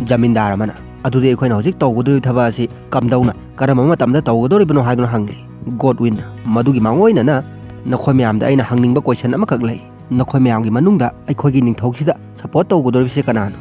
ꯖꯃꯤꯟꯗꯥꯔ ꯑꯃꯅ, "ꯑꯗꯨꯗꯤ ꯑꯩꯈꯣꯏꯅ ꯍꯧꯖꯤꯛ ꯇꯧꯒꯗꯧꯔꯤꯕ ꯊꯕꯛ ꯑꯁꯤ ꯀꯝꯗꯧꯅ, ꯀꯔꯝꯕ ꯃꯇꯝꯗ ꯇꯧꯒꯗꯧꯔꯤꯕꯅꯣ?" ꯍꯥꯏꯗꯨꯅ ꯍꯪꯂꯤ꯫ ꯒꯣꯗꯋꯤꯟꯅ, "ꯃꯗꯨꯒꯤ ꯃꯥꯡꯑꯣꯏꯅꯅ ꯅꯈꯣꯏ ꯃꯌꯥꯝꯗ ꯑꯩꯅ ꯍꯪꯅꯤꯡꯕ ꯀꯣꯏꯁꯟ ꯑꯃꯈꯛ ꯂꯩ꯫ ꯅꯈꯣꯏ ꯃꯌꯥꯝꯒꯤ ꯃꯅꯨꯡꯗ ꯑꯩꯈꯣꯏꯒꯤ ꯅꯤꯡꯊꯧꯁꯤꯗ ꯁꯄꯣꯔꯠ ꯇꯧꯒꯗꯧꯔꯤꯕꯁꯤ ꯀꯅꯥꯅꯣ?"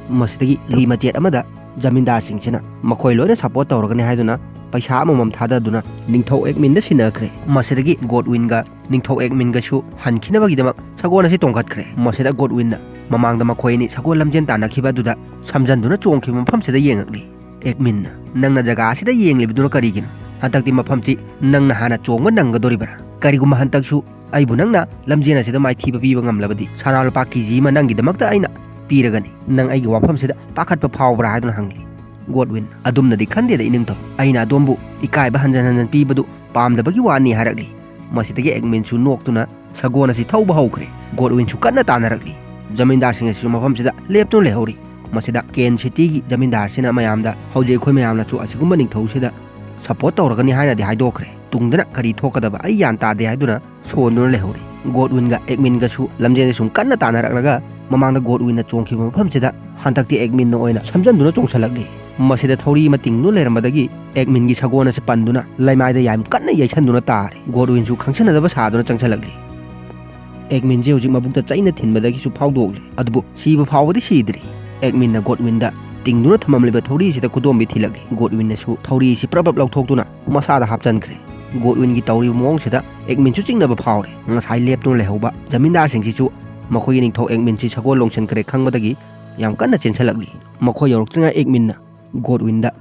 ꯃꯁꯤꯗꯒꯤ ꯂꯤ ꯃꯆꯦꯠ ꯑꯃꯗ ꯖꯃꯤꯟꯗꯥꯔꯁꯤꯡꯁꯤꯅ ꯃꯈꯣꯏ ꯂꯣꯏꯅ ꯁꯄꯣꯔꯠ ꯇꯧꯔꯒꯅꯤ ꯍꯥꯏꯗꯨꯅ ꯄꯩꯁꯥ ꯑꯃꯃꯝ ꯊꯥꯗꯗꯨꯅ ꯅꯤꯡꯊꯧ ꯑꯦꯒꯃꯤꯟꯗ ꯁꯤꯟꯅꯈ꯭ꯔꯦ꯫ ꯃꯁꯤꯗꯒꯤ ꯒꯣꯗꯋꯤꯟꯒ ꯅꯤꯡꯊꯧ ꯑꯦꯒꯃꯤꯟꯒꯁꯨ ꯍꯟꯈꯤꯅꯕꯒꯤꯗꯃꯛ ꯁꯒꯣꯜ ꯑꯁꯤ ꯇꯣꯡꯈꯠꯈ꯭ꯔꯦ꯫ ꯃꯁꯤꯗ ꯒꯣꯗꯋꯤꯟꯅ ꯃꯃꯥꯡꯗ ꯃꯈꯣꯏ ꯑꯅꯤ ꯁꯒꯣꯜ ꯂꯝꯖꯦꯟ ꯇꯥꯟꯅꯈꯤꯕ ꯑꯗꯨꯗ ꯁꯝꯖꯟꯗꯨꯅ ꯆꯣꯡꯈꯤꯕ ꯃꯐꯝꯁꯤꯗ ꯌꯦꯡꯉꯛꯂꯤ꯫ ꯑꯦꯛꯃꯤꯟꯅ, "ꯅꯪꯅ ꯖꯒꯥ ꯑꯁꯤꯗ ꯌꯦꯡꯂꯤꯕꯗꯨꯅ ꯀꯔꯤꯒꯤꯅꯣ? ꯍꯟꯗꯛꯇꯤ ꯃꯐꯝꯁꯤ ꯅꯪꯅ ꯍꯥꯟꯅ ꯆꯣꯡꯕ ꯅꯪꯒꯗꯣꯔꯤꯕ꯭ꯔꯥ? ꯀꯔꯤꯒꯨꯝꯕ ꯍꯟꯗꯛꯁꯨ ꯑꯩꯕꯨ ꯅꯪꯅ ꯂꯝꯖꯦꯟ ꯑꯁꯤꯗ ꯃꯥꯏꯊꯤꯕ ꯄꯤꯕ ꯉꯝꯂꯕꯗꯤ ꯁꯅꯥ ꯂꯨꯄꯥ ꯀꯦ ꯖꯤ ꯑꯃ ꯅꯪꯒꯤꯗꯃꯛꯇ ꯑꯩꯅ ꯄꯤꯔꯒꯅꯤ꯫ ꯅꯪ ꯑꯩꯒꯤ ꯋꯥꯐꯝꯁꯤꯗ ꯄꯥꯈꯠꯄ ꯐꯥꯎꯕ꯭ꯔꯥ?" ꯍꯥꯏꯗꯨꯅ ꯍꯪꯂꯤ꯫ ꯒꯣꯗꯋꯤꯟ, "ꯑꯗꯨꯝꯅꯗꯤ ꯈꯟꯗꯦꯗ ꯏꯅꯤꯡꯊꯧ, ꯑꯩꯅ ꯑꯗꯣꯝꯕꯨ ꯏꯀꯥꯏꯕ ꯍꯟꯖꯟ ꯍꯟꯖꯟ ꯄꯤꯕꯗꯨ ꯄꯥꯝꯗꯕꯒꯤ ꯋꯥꯅꯤ" ꯍꯥꯏꯔꯛꯂꯤ꯫ ꯃꯁꯤꯗꯒꯤ ꯑꯦꯛꯃꯤꯟꯁꯨ ꯅꯣꯛꯇꯨꯅ ꯁꯒꯣꯜ ꯑꯁꯤ ꯊꯧꯕ ꯍꯧꯈ꯭ꯔꯦ꯫ ꯒꯣꯗꯋꯤꯟꯁꯨ ꯀꯟꯅ ꯇꯥꯟꯅꯔꯛꯂꯤ꯫ ꯖꯃꯤꯟꯗꯥꯔꯁꯤꯡ ꯑꯁꯤꯁꯨ ꯃꯐꯝꯁꯤꯗ ꯂꯦꯞꯇꯨꯅ ꯂꯩꯍꯧꯔꯤ꯫ ꯃꯁꯤꯗ ꯀꯦꯟ ꯁꯤꯇꯤꯒꯤ ꯖꯃꯤꯟꯗꯥꯔꯁꯤꯅ ꯃꯌꯥꯝꯗ, "ꯍꯧꯖꯤꯛ ꯑꯩꯈꯣꯏ ꯃꯌꯥꯝꯅꯁꯨ ꯑꯁꯤꯒꯨꯝꯕ ꯅꯤꯡꯊꯧꯁꯤꯗ ꯁꯄꯣꯔꯠ ꯇꯧꯔꯒꯅꯤ ꯍꯥꯏꯅꯗꯤ ꯍꯥꯏꯗꯣꯛꯈ꯭ꯔꯦ꯫ ꯇꯨꯡꯗꯅ ꯀꯔꯤ ꯊꯣꯛꯀꯗꯕ ꯑꯩ ꯒ꯭ꯌꯥꯟ ꯇꯥꯗꯦ" ꯍꯥꯏꯗꯨꯅ ꯁꯣꯟꯗꯨꯅ ꯂꯩꯍꯧꯔꯤ꯫ ꯒꯣꯗꯋꯤꯟꯒ ꯑꯦꯛꯃꯤꯟꯒꯁꯨ ꯂꯝꯖꯦꯟꯁꯦ ꯁꯨꯝ ꯀꯟꯅ ꯇꯥꯟꯅꯔꯛꯂꯒ ꯃꯃꯥꯡꯗ ꯒꯣꯗꯋꯤꯟꯅ ꯆꯣꯡꯈꯤꯕ ꯃꯐꯝꯁꯤꯗ ꯍꯟꯗꯛꯇꯤ ꯑꯦꯛꯃꯤꯟꯅ ꯑꯣꯏꯅ ꯁꯝꯖꯟꯗꯨꯅ ꯆꯣꯡꯁꯤꯜꯂꯛꯂꯤ꯫ ꯃꯁꯤꯗ ꯊꯧꯔꯤ ꯑꯃ ꯇꯤꯡꯗꯨꯅ ꯂꯩꯔꯝꯕꯗꯒꯤ ꯑꯦꯛꯃꯤꯟꯒꯤ ꯁꯒꯣꯜ ꯑꯁꯤ ꯄꯟꯗꯨꯅ ꯂꯩꯃꯥꯏꯗ ꯌꯥꯝ ꯀꯟꯅ ꯌꯩꯁꯟꯗꯨꯅ ꯇꯥꯔꯦ꯫ ꯒꯣꯗꯋꯤꯟꯁꯨ ꯈꯪꯁꯟꯅꯗꯕ ꯁꯥꯗꯨꯅ ꯆꯪꯁꯤꯜꯂꯛꯂꯤ꯫ ꯑꯦꯛꯃꯤꯟꯁꯦ ꯍꯧꯖꯤꯛ ꯃꯕꯨꯛꯇ ꯆꯩꯅ ꯊꯤꯟꯕꯗꯒꯤꯁꯨ ꯐꯥꯎꯗꯣꯛꯂꯤ, ꯑꯗꯨꯕꯨ ꯁꯤꯕ ꯐꯥꯎꯕꯗꯤ ꯁꯤꯗ꯭ꯔꯤ꯫ ꯑꯦꯛꯃꯤꯟꯅ ꯒꯣꯗꯋꯤꯟꯗ ꯇꯤꯡꯗꯨꯅ ꯊꯝꯂꯝꯂꯤꯕ ꯊꯧꯔꯤ ꯑꯁꯤꯗ ꯈꯨꯗꯣꯝꯕꯤ ꯊꯤꯜꯂꯛꯂꯤ꯫ ꯒꯣꯗꯋꯤꯟꯅꯁꯨ ꯊꯧꯔꯤ ꯑꯁꯤ ꯄ꯭ꯔꯞ ꯄ꯭ꯔꯞ ꯂꯧꯊꯣꯛꯇꯨꯅ ꯃꯁꯥꯗ ꯍꯥꯞꯆꯟꯈ꯭ꯔꯦ꯫ ꯒꯣꯗꯋꯤꯟꯒꯤ ꯇꯧꯔꯤꯕ ꯃꯑꯣꯡꯁꯤꯗ ꯑꯦꯛꯃꯤꯟꯁꯨ ꯆꯤꯡꯅꯕ ꯐꯥꯎꯔꯦ꯫ ꯉꯁꯥꯏ ꯂꯦꯞꯇꯨꯅ ꯂꯩꯍꯧꯕ ꯖꯃꯤꯟꯗꯥꯔꯁꯤꯡꯁꯤꯁꯨ ꯃꯈꯣꯏꯒꯤ ꯅꯤꯡꯊꯧ ꯑꯦꯛꯃꯤꯟꯁꯤ ꯁꯒꯣꯜ ꯂꯣꯡꯁꯤꯟꯈ꯭ꯔꯦ ꯈꯪꯕꯗꯒꯤ ꯌꯥꯝ ꯀꯟꯅ ꯆꯦꯟꯁꯤꯜꯂꯛꯂꯤ꯫ ꯃꯈꯣꯏ ꯌꯧꯔꯛꯇ꯭ꯔꯤꯉꯩ ꯑꯦꯛꯃꯤꯟꯅ ꯒꯣꯗꯋꯤꯟꯗ,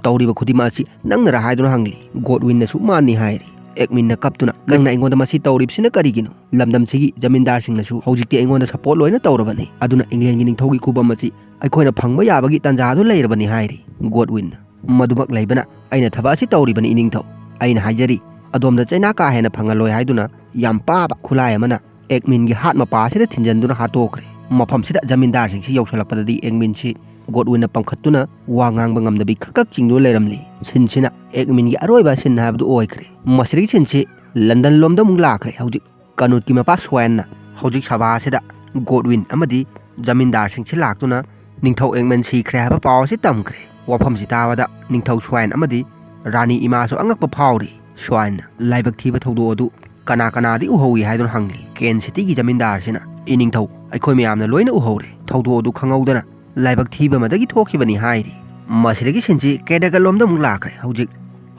"ꯇꯧꯔꯤꯕ ꯈꯨꯗꯤꯡꯃꯛ ꯑꯁꯤ ꯅꯪꯅꯔꯥ?" ꯍꯥꯏꯗꯨꯅ ꯍꯪꯂꯤ꯫ ꯒꯣꯗꯋꯤꯟꯅꯁꯨ ꯃꯥꯅꯤ ꯍꯥꯏꯔꯤ꯫ ꯑꯦꯛꯃꯤꯟꯅ ꯀꯞꯇꯨꯅ, "ꯅꯪꯅ ꯑꯩꯉꯣꯟꯗ ꯃꯁꯤ ꯇꯧꯔꯤꯕꯁꯤꯅ ꯀꯔꯤꯒꯤꯅꯣ? ꯂꯝꯗꯝꯁꯤꯒꯤ ꯖꯃꯤꯟꯗꯥꯔꯁꯤꯡꯅꯁꯨ ꯍꯧꯖꯤꯛꯇꯤ ꯑꯩꯉꯣꯟꯗ ꯁꯄꯣꯔꯠ ꯂꯣꯏꯅ ꯇꯧꯔꯕꯅꯤ, ꯑꯗꯨꯅ ꯏꯪꯂꯦꯟꯒꯤ ꯅꯤꯡꯊꯧꯒꯤ ꯈꯨꯕꯝ ꯑꯁꯤ ꯑꯩꯈꯣꯏꯅ ꯐꯪꯕ ꯌꯥꯕꯒꯤ ꯇꯥꯟꯖꯥꯗꯨ ꯂꯩꯔꯕꯅꯤ" ꯍꯥꯏꯔꯤ꯫ ꯒꯣꯗꯋꯤꯟꯅ, "ꯃꯗꯨꯃꯛ ꯂꯩꯕꯅ ꯑꯩꯅ ꯊꯕꯛ ꯑꯁꯤ ꯇꯧꯔꯤꯕꯅꯤ ꯏꯅꯤꯡꯊꯧ꯫ ꯑꯩꯅ ꯍꯥꯏꯖꯔꯤ, ꯑꯗꯣꯝꯗ ꯆꯩꯅꯥ ꯀꯥ ꯍꯦꯟꯅ ꯐꯪꯍꯜꯂꯣꯏ" ꯍꯥꯏꯗꯨꯅ ꯌꯥꯝ ꯄꯥꯕ ꯈꯨꯠꯂꯥꯏ ꯑꯃꯅ ꯑꯦꯛꯃꯤꯟꯒꯤ ꯍꯥꯠ ꯃꯄꯥ ꯑꯁꯤꯗ ꯊꯤꯟꯖꯟꯗꯨꯅ ꯍꯥꯠꯇꯣꯛꯈ꯭ꯔꯦ꯫ ꯃꯐꯝꯁꯤꯗ ꯖꯃꯤꯟꯗꯥꯔꯁꯤꯡꯁꯤ ꯌꯧꯁꯤꯜꯂꯛꯄꯗꯗꯤ ꯑꯦꯛꯃꯤꯟꯁꯤ ꯒꯣꯗꯋꯤꯟꯅ ꯄꯪꯈꯠꯇꯨꯅ ꯋꯥ ꯉꯥꯡꯕ ꯉꯝꯗꯕꯤ ꯈꯛ ꯈꯛ ꯆꯤꯡꯗꯨꯅ ꯂꯩꯔꯝꯂꯤ꯫ ꯁꯤꯟꯁꯤꯅ ꯑꯦꯛꯃꯤꯟꯒꯤ ꯑꯔꯣꯏꯕ ꯁꯤꯟ ꯍꯥꯏꯕꯗꯨ ꯑꯣꯏꯈ꯭ꯔꯦ꯫ ꯃꯁꯤꯗꯒꯤ ꯁꯤꯟꯁꯤ ꯂꯟꯗꯟ ꯂꯣꯝꯗ ꯑꯃꯨꯛ ꯂꯥꯛꯈ꯭ꯔꯦ꯫ ꯍꯧꯖꯤꯛ ꯀꯅꯨꯠꯀꯤ ꯃꯄꯥ ꯁ꯭ꯋꯥꯏꯟꯅ ꯍꯧꯖꯤꯛ ꯁꯚꯥ ꯑꯁꯤꯗ ꯒꯣꯗꯋꯤꯟ ꯑꯃꯗꯤ ꯖꯃꯤꯟꯗꯥꯔꯁꯤꯡꯁꯤ ꯂꯥꯛꯇꯨꯅ ꯅꯤꯡꯊꯧ ꯑꯦꯛꯃꯤꯟ ꯁꯤꯈ꯭ꯔꯦ ꯍꯥꯏꯕ ꯄꯥꯎ ꯑꯁꯤ ꯇꯝꯈ꯭ꯔꯦ꯫ ꯋꯥꯐꯝꯁꯤ ꯇꯥꯕꯗ ꯅꯤꯡꯊꯧ ꯁ꯭ꯋꯥꯏꯟ ꯑꯃꯗꯤ ꯔꯥꯅꯤ ꯏꯃꯥꯁꯨ ꯑꯉꯛꯄ ꯐꯥꯎꯔꯤ꯫ ꯁ꯭ꯋꯥꯏꯟꯅ ꯂꯥꯏꯕꯛ ꯊꯤꯕ ꯊꯧꯗꯣꯛ ꯑꯗꯨ ꯀꯅꯥ ꯀꯅꯥꯗꯤ ꯎꯍꯧꯏ ꯍꯥꯏꯗꯨꯅ ꯍꯪꯂꯤ꯫ ꯀꯦꯟ ꯁꯤꯇꯤꯒꯤ ꯖꯃꯤꯟꯗꯥꯔꯁꯤꯅ, "ꯏꯅꯤꯡꯊꯧ, ꯑꯩꯈꯣꯏ ꯃꯌꯥꯝꯅ ꯂꯣꯏꯅ ꯎꯍꯧꯔꯦ꯫ ꯊꯧꯗꯣꯛ ꯑꯗꯨ ꯈꯪꯍꯧꯗꯅ ꯂꯥꯏꯕꯛ ꯊꯤꯕ ꯑꯃꯗꯒꯤ ꯊꯣꯛꯈꯤꯕꯅꯤ" ꯍꯥꯏꯔꯤ꯫ ꯃꯁꯤꯗꯒꯤ ꯁꯤꯟꯁꯤ ꯀꯦꯗꯒꯜ ꯂꯣꯝꯗ ꯑꯃꯨꯛ ꯂꯥꯛꯈ꯭ꯔꯦ꯫ ꯍꯧꯖꯤꯛ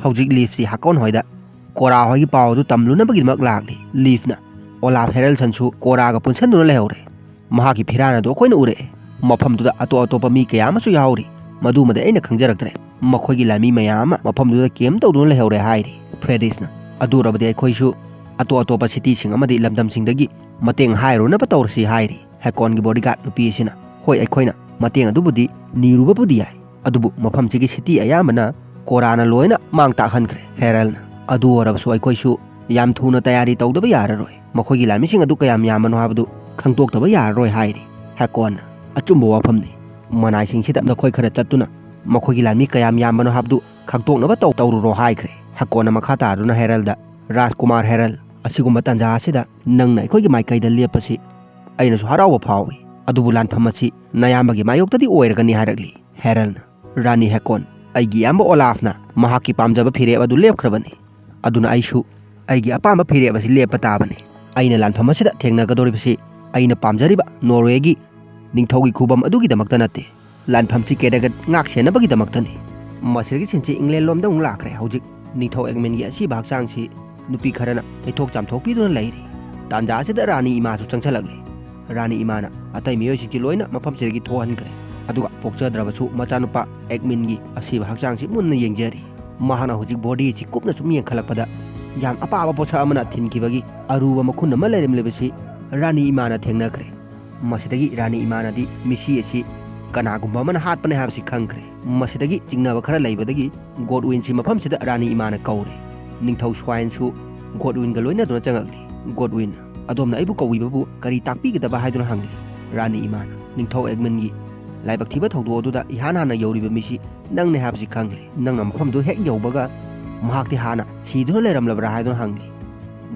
ꯍꯧꯖꯤꯛ ꯂꯤꯐꯁꯤ ꯍꯥꯀꯣꯟ ꯍꯣꯏꯗ ꯀꯣꯔꯥ ꯍꯣꯏꯒꯤ ꯄꯥꯎ ꯑꯗꯨ ꯇꯝꯂꯨꯅꯕꯒꯤꯗꯃꯛ ꯂꯥꯛꯂꯤ꯫ ꯂꯤꯐꯅ ꯑꯣꯂꯥꯐ ꯍꯦꯔꯦꯜꯁꯟꯁꯨ ꯀꯣꯔꯥꯒ ꯄꯨꯟꯁꯟꯗꯨꯅ ꯂꯩꯍꯧꯔꯦ꯫ ꯃꯍꯥꯛꯀꯤ ꯐꯤꯔꯥꯟ ꯑꯗꯨ ꯑꯩꯈꯣꯏꯅ ꯎꯔꯛꯑꯦ꯫ ꯃꯐꯝꯗꯨꯗ ꯑꯇꯣꯞ ꯑꯇꯣꯞꯄ ꯃꯤ ꯀꯌꯥ ꯑꯃꯁꯨ ꯌꯥꯎꯔꯤ꯫ ꯃꯗꯨꯃꯗꯤ ꯑꯩꯅ ꯈꯪꯖꯔꯛꯇ꯭ꯔꯦ꯫ ꯃꯈꯣꯏꯒꯤ ꯂꯥꯟꯃꯤ ꯃꯌꯥꯝ ꯑꯃ ꯃꯐꯝꯗꯨꯗ ꯀꯦꯝ ꯇꯧꯗꯨꯅ ꯂꯩꯍꯧꯔꯦ ꯍꯥꯏꯔꯤ ꯐ꯭ꯔꯦꯗꯤꯁꯅ꯫ ꯑꯗꯨ ꯑꯣꯏꯔꯕꯗꯤ ꯑꯩꯈꯣꯏꯁꯨ ꯑꯇꯣꯞ ꯑꯇꯣꯞꯄ ꯁꯤꯇꯤꯁꯤꯡ ꯑꯃꯗꯤ ꯂꯝꯗꯝꯁꯤꯡꯗꯒꯤ ꯃꯇꯦꯡ ꯍꯥꯏꯔꯨꯅꯕ ꯇꯧꯔꯁꯤ ꯍꯥꯏꯔꯤ ꯍꯦꯀꯣꯟꯒꯤ ꯕꯣꯗꯤꯒꯥꯔꯗ ꯅꯨꯄꯤ ꯑꯁꯤꯅ꯫ ꯍꯣꯏ, ꯑꯩꯈꯣꯏꯅ ꯃꯇꯦꯡ ꯑꯗꯨꯕꯨꯗꯤ ꯅꯤꯔꯨꯕꯕꯨꯗꯤ ꯌꯥꯏ, ꯑꯗꯨꯕꯨ ꯃꯐꯝꯁꯤꯒꯤ ꯁꯤꯇꯤ ꯑꯌꯥꯝꯕꯅ ꯀꯣꯔꯥꯅ ꯂꯣꯏꯅ ꯃꯥꯡ ꯇꯥꯛꯍꯟꯈ꯭ꯔꯦ ꯍꯦꯔꯜꯅ꯫ ꯑꯗꯨ ꯑꯣꯏꯔꯕꯁꯨ ꯑꯩꯈꯣꯏꯁꯨ ꯌꯥꯝ ꯊꯨꯅ ꯇꯌꯥꯔꯤ ꯇꯧꯗꯕ ꯌꯥꯔꯔꯣꯏ꯫ ꯃꯈꯣꯏꯒꯤ ꯂꯥꯟꯃꯤꯁꯤꯡ ꯑꯗꯨ ꯀꯌꯥꯝ ꯌꯥꯝꯕꯅꯣ ꯍꯥꯏꯕꯗꯨ ꯈꯪꯗꯣꯛꯇꯕ ꯌꯥꯔꯔꯣꯏ ꯍꯥꯏꯔꯤ ꯍꯦꯀꯣꯟꯅ꯫ ꯑꯆꯨꯝꯕ ꯋꯥꯐꯝꯅꯤ꯫ ꯃꯅꯥꯏꯁꯤꯡꯁꯤꯗ ꯅꯈꯣꯏ ꯈꯔ ꯆꯠꯇꯨꯅ ꯃꯈꯣꯏꯒꯤ ꯂꯥꯟꯃꯤ ꯀꯌꯥꯝ ꯌꯥꯝꯕꯅꯣ ꯍꯥꯏꯕꯗꯨ ꯈꯪꯗꯣꯛꯅꯕ ꯇꯧ-, ꯇꯧꯔꯨꯔꯣ ꯍꯥꯏꯈ꯭ꯔꯦ꯫ ꯍꯦꯀꯣꯟꯅ ꯃꯈꯥ ꯇꯥꯗꯨꯅ ꯍꯦꯔꯜꯗ, "ꯔꯥꯖꯀꯨꯃꯥꯔ ꯍꯦꯔꯜ, ꯑꯁꯤꯒꯨꯝꯕ ꯇꯥꯟꯖꯥ ꯑꯁꯤꯗ ꯅꯪꯅ ꯑꯩꯈꯣꯏꯒꯤ ꯃꯥꯏꯀꯩꯗ ꯂꯦꯞꯄꯁꯤ ꯑꯩꯅꯁꯨ ꯍꯔꯥꯎꯕ ꯐꯥꯎꯏ꯫ ꯑꯗꯨꯕꯨ ꯂꯥꯟꯐꯝ ꯑꯁꯤ ꯅꯌꯥꯝꯕꯒꯤ ꯃꯥꯌꯣꯛꯇꯗꯤ ꯑꯣꯏꯔꯒꯅꯤ" ꯍꯥꯏꯔꯛꯂꯤ ꯍꯦꯔꯜꯅ꯫ "ꯔꯥꯅꯤ ꯍꯦꯀꯣꯟ, ꯑꯩꯒꯤ ꯏꯌꯥꯝꯕ ꯑꯣꯂꯥꯐꯅ ꯃꯍꯥꯛꯀꯤ ꯄꯥꯝꯖꯕ ꯐꯤꯔꯦꯞ ꯑꯗꯨ ꯂꯦꯞꯈ꯭ꯔꯕꯅꯤ꯫ ꯑꯗꯨꯅ ꯑꯩꯁꯨ ꯑꯩꯒꯤ ꯑꯄꯥꯝꯕ ꯐꯤꯔꯦꯞ ꯑꯁꯤ ꯂꯦꯞꯄ ꯇꯥꯕꯅꯤ꯫ ꯑꯩꯅ ꯂꯥꯟꯐꯝ ꯑꯁꯤꯗ ꯊꯦꯡꯅꯒꯗꯧꯔꯤꯕꯁꯤ ꯑꯩꯅ ꯄꯥꯝꯖꯔꯤꯕ ꯅꯣꯔꯋꯦꯒꯤ ꯅꯤꯡꯊꯧꯒꯤ ꯈꯨꯕꯝ ꯑꯗꯨꯒꯤꯗꯃꯛꯇ ꯅꯠꯇꯦ꯫ ꯂꯥꯟꯐꯝꯁꯤ ꯀꯦꯔꯦꯒꯠ ꯉꯥꯛ ꯁꯦꯟꯅꯕꯒꯤꯗꯃꯛꯇꯅꯤ꯫" ꯃꯁꯤꯗꯒꯤ ꯁꯤꯟꯁꯤ ꯏꯪꯂꯦꯟ ꯂꯣꯝꯗ ꯑꯃꯨꯛ ꯂꯥꯛꯈ꯭ꯔꯦ꯫ ꯍꯧꯖꯤꯛ ꯅꯤꯡꯊꯧ ꯑꯦꯒꯃꯦꯟꯒꯤ ꯑꯁꯤꯕ ꯍꯛꯆꯥꯡꯁꯤ ꯅꯨꯄꯤ ꯈꯔꯅ ꯇꯩꯊꯣꯛ ꯆꯥꯝꯊꯣꯛꯄꯤꯗꯨꯅ ꯂꯩꯔꯤ꯫ ꯇꯥꯟꯖꯥ ꯑꯁꯤꯗ ꯔꯥꯅꯤ ꯏꯃꯥꯁꯨ ꯆꯪꯁꯤꯜꯂꯛꯂꯤ꯫ ꯔꯥꯅꯤ ꯏꯃꯥꯅ ꯑꯇꯩ ꯃꯤꯑꯣꯏꯁꯤꯡꯁꯤ ꯂꯣꯏꯅ ꯃꯐꯝꯁꯤꯗꯒꯤ ꯊꯣꯛꯍꯟꯈ꯭ꯔꯦ꯫ ꯑꯗꯨꯒ ꯄꯣꯛꯆꯗ꯭ꯔꯕꯁꯨ ꯃꯆꯥꯅꯨꯄꯥ ꯑꯦꯒꯃꯤꯟꯒꯤ ꯑꯁꯤꯕ ꯍꯛꯆꯥꯡꯁꯤ ꯃꯨꯟꯅ ꯌꯦꯡꯖꯔꯤ꯫ ꯃꯍꯥꯛꯅ ꯍꯧꯖꯤꯛ ꯕꯣꯗꯤ ꯑꯁꯤ ꯀꯨꯞꯅ ꯁꯨꯝ ꯌꯦꯡꯈꯠꯂꯛꯄꯗ, ꯌꯥꯝ ꯑꯄꯥꯕ ꯄꯣꯠꯁꯛ ꯑꯃꯅ ꯊꯤꯟꯈꯤꯕꯒꯤ ꯑꯔꯨꯕ ꯃꯈꯨꯟ ꯑꯃ ꯂꯩꯔꯝꯂꯤꯕꯁꯤ ꯔꯥꯅꯤ ꯏꯃꯥꯅ ꯊꯦꯡꯅꯈ꯭ꯔꯦ꯫ ꯃꯁꯤꯗꯒꯤ ꯔꯥꯅꯤ ꯏꯃꯥꯅꯗꯤ ꯃꯤꯁꯤ ꯑꯁꯤ ꯀꯅꯥꯒꯨꯝꯕ ꯑꯃꯅ ꯍꯥꯠꯄꯅꯦ ꯍꯥꯏꯕꯁꯤ ꯈꯪꯈ꯭ꯔꯦ꯫ ꯃꯁꯤꯗꯒꯤ ꯆꯤꯡꯅꯕ ꯈꯔ ꯂꯩꯕꯗꯒꯤ ꯒꯣꯗꯋꯤꯟꯁꯤ ꯃꯐꯝꯁꯤꯗ ꯔꯥꯅꯤ ꯏꯃꯥꯅ ꯀꯧꯔꯦ꯫ ꯅꯤꯡꯊꯧ ꯁ꯭ꯋꯥꯏꯟꯁꯨ ꯒꯣꯗꯋꯤꯟꯒ ꯂꯣꯏꯅꯗꯨꯅ ꯆꯪꯉꯛꯂꯤ꯫ "ꯒꯣꯗꯋꯤꯟ, ꯑꯗꯣꯝꯅ ꯑꯩꯕꯨ ꯀꯧꯕꯤꯕꯕꯨ ꯀꯔꯤ ꯇꯥꯛꯄꯤꯒꯗꯕ?" ꯍꯥꯏꯗꯨꯅ ꯍꯪꯂꯤ꯫ ꯔꯥꯅꯤ ꯏꯃꯥꯅ, "ꯅꯤꯡꯊꯧ ꯑꯦꯒꯃꯤꯟꯒꯤ ꯂꯥꯏꯕꯛ ꯊꯤꯕ ꯊꯧꯗꯣꯛ ꯑꯗꯨꯗ ꯏꯍꯥꯟ ꯍꯥꯟꯅ ꯌꯧꯔꯤꯕ ꯃꯤꯁꯤ ꯅꯪꯅꯦ ꯍꯥꯏꯕꯁꯤ ꯈꯪꯂꯦ꯫ ꯅꯪꯅ ꯃꯐꯝꯗꯨ ꯍꯦꯛ ꯌꯧꯕꯒ ꯃꯍꯥꯛꯇꯤ ꯍꯥꯟꯅ ꯁꯤꯗꯨꯅ ꯂꯩꯔꯝꯂꯕ꯭ꯔꯥ?" ꯍꯥꯏꯗꯨꯅ ꯍꯪꯂꯤ꯫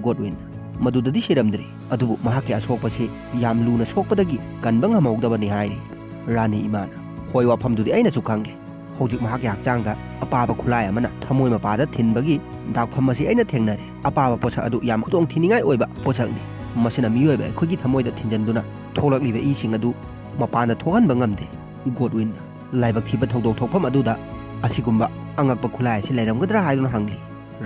ꯒꯣꯗꯋꯤꯟ, "ꯃꯗꯨꯗꯗꯤ ꯁꯤꯔꯝꯗ꯭ꯔꯤ, ꯑꯗꯨꯕꯨ ꯃꯍꯥꯛꯀꯤ ꯑꯁꯣꯛꯄꯁꯤ ꯌꯥꯝ ꯂꯨꯅ ꯁꯣꯛꯄꯗꯒꯤ ꯀꯟꯕ ꯉꯝꯍꯧꯗꯕꯅꯤ" ꯍꯥꯏꯔꯤ꯫ ꯔꯥꯅꯤ ꯏꯃꯥꯅ, "ꯍꯣꯏ, ꯋꯥꯐꯝꯗꯨꯗꯤ ꯑꯩꯅꯁꯨ ꯈꯪꯂꯦ꯫ ꯍꯧꯖꯤꯛ ꯃꯍꯥꯛꯀꯤ ꯍꯛꯆꯥꯡꯗ ꯑꯄꯥꯕ ꯈꯨꯠꯂꯥꯏ ꯑꯃꯅ ꯊꯃꯣꯏ ꯃꯄꯥꯗ ꯊꯤꯟꯕꯒꯤ ꯗꯥꯛꯐꯝ ꯑꯁꯤ ꯑꯩꯅ ꯊꯦꯡꯅꯔꯦ꯫ ꯑꯄꯥꯕ ꯄꯣꯠꯁꯛ ꯑꯗꯨ ꯌꯥꯝ ꯈꯨꯗꯣꯡ ꯊꯤꯅꯤꯡꯉꯥꯏ ꯑꯣꯏꯕ ꯄꯣꯠꯁꯛꯅꯤ꯫ ꯃꯁꯤꯅ ꯃꯤꯑꯣꯏꯕ ꯑꯩꯈꯣꯏꯒꯤ ꯊꯃꯣꯏꯗ ꯊꯤꯟꯖꯤꯟꯗꯨꯅ ꯊꯣꯛꯂꯛꯂꯤꯕ ꯏꯁꯤꯡ ꯑꯗꯨ ꯃꯄꯥꯟꯗ ꯊꯣꯛꯍꯟꯕ ꯉꯝꯗꯦ꯫" ꯒꯣꯗꯋꯤꯟꯅ, "ꯂꯥꯏꯕꯛ ꯊꯤꯕ ꯊꯧꯗꯣꯛ ꯊꯣꯛꯐꯝ ꯑꯗꯨꯗ ꯑꯁꯤꯒꯨꯝꯕ ꯑꯉꯛꯄ ꯈꯨꯠꯂꯥꯏ ꯑꯁꯤ ꯂꯩꯔꯝꯒꯗ꯭ꯔꯥ?" ꯍꯥꯏꯗꯨꯅ ꯍꯪꯂꯤ꯫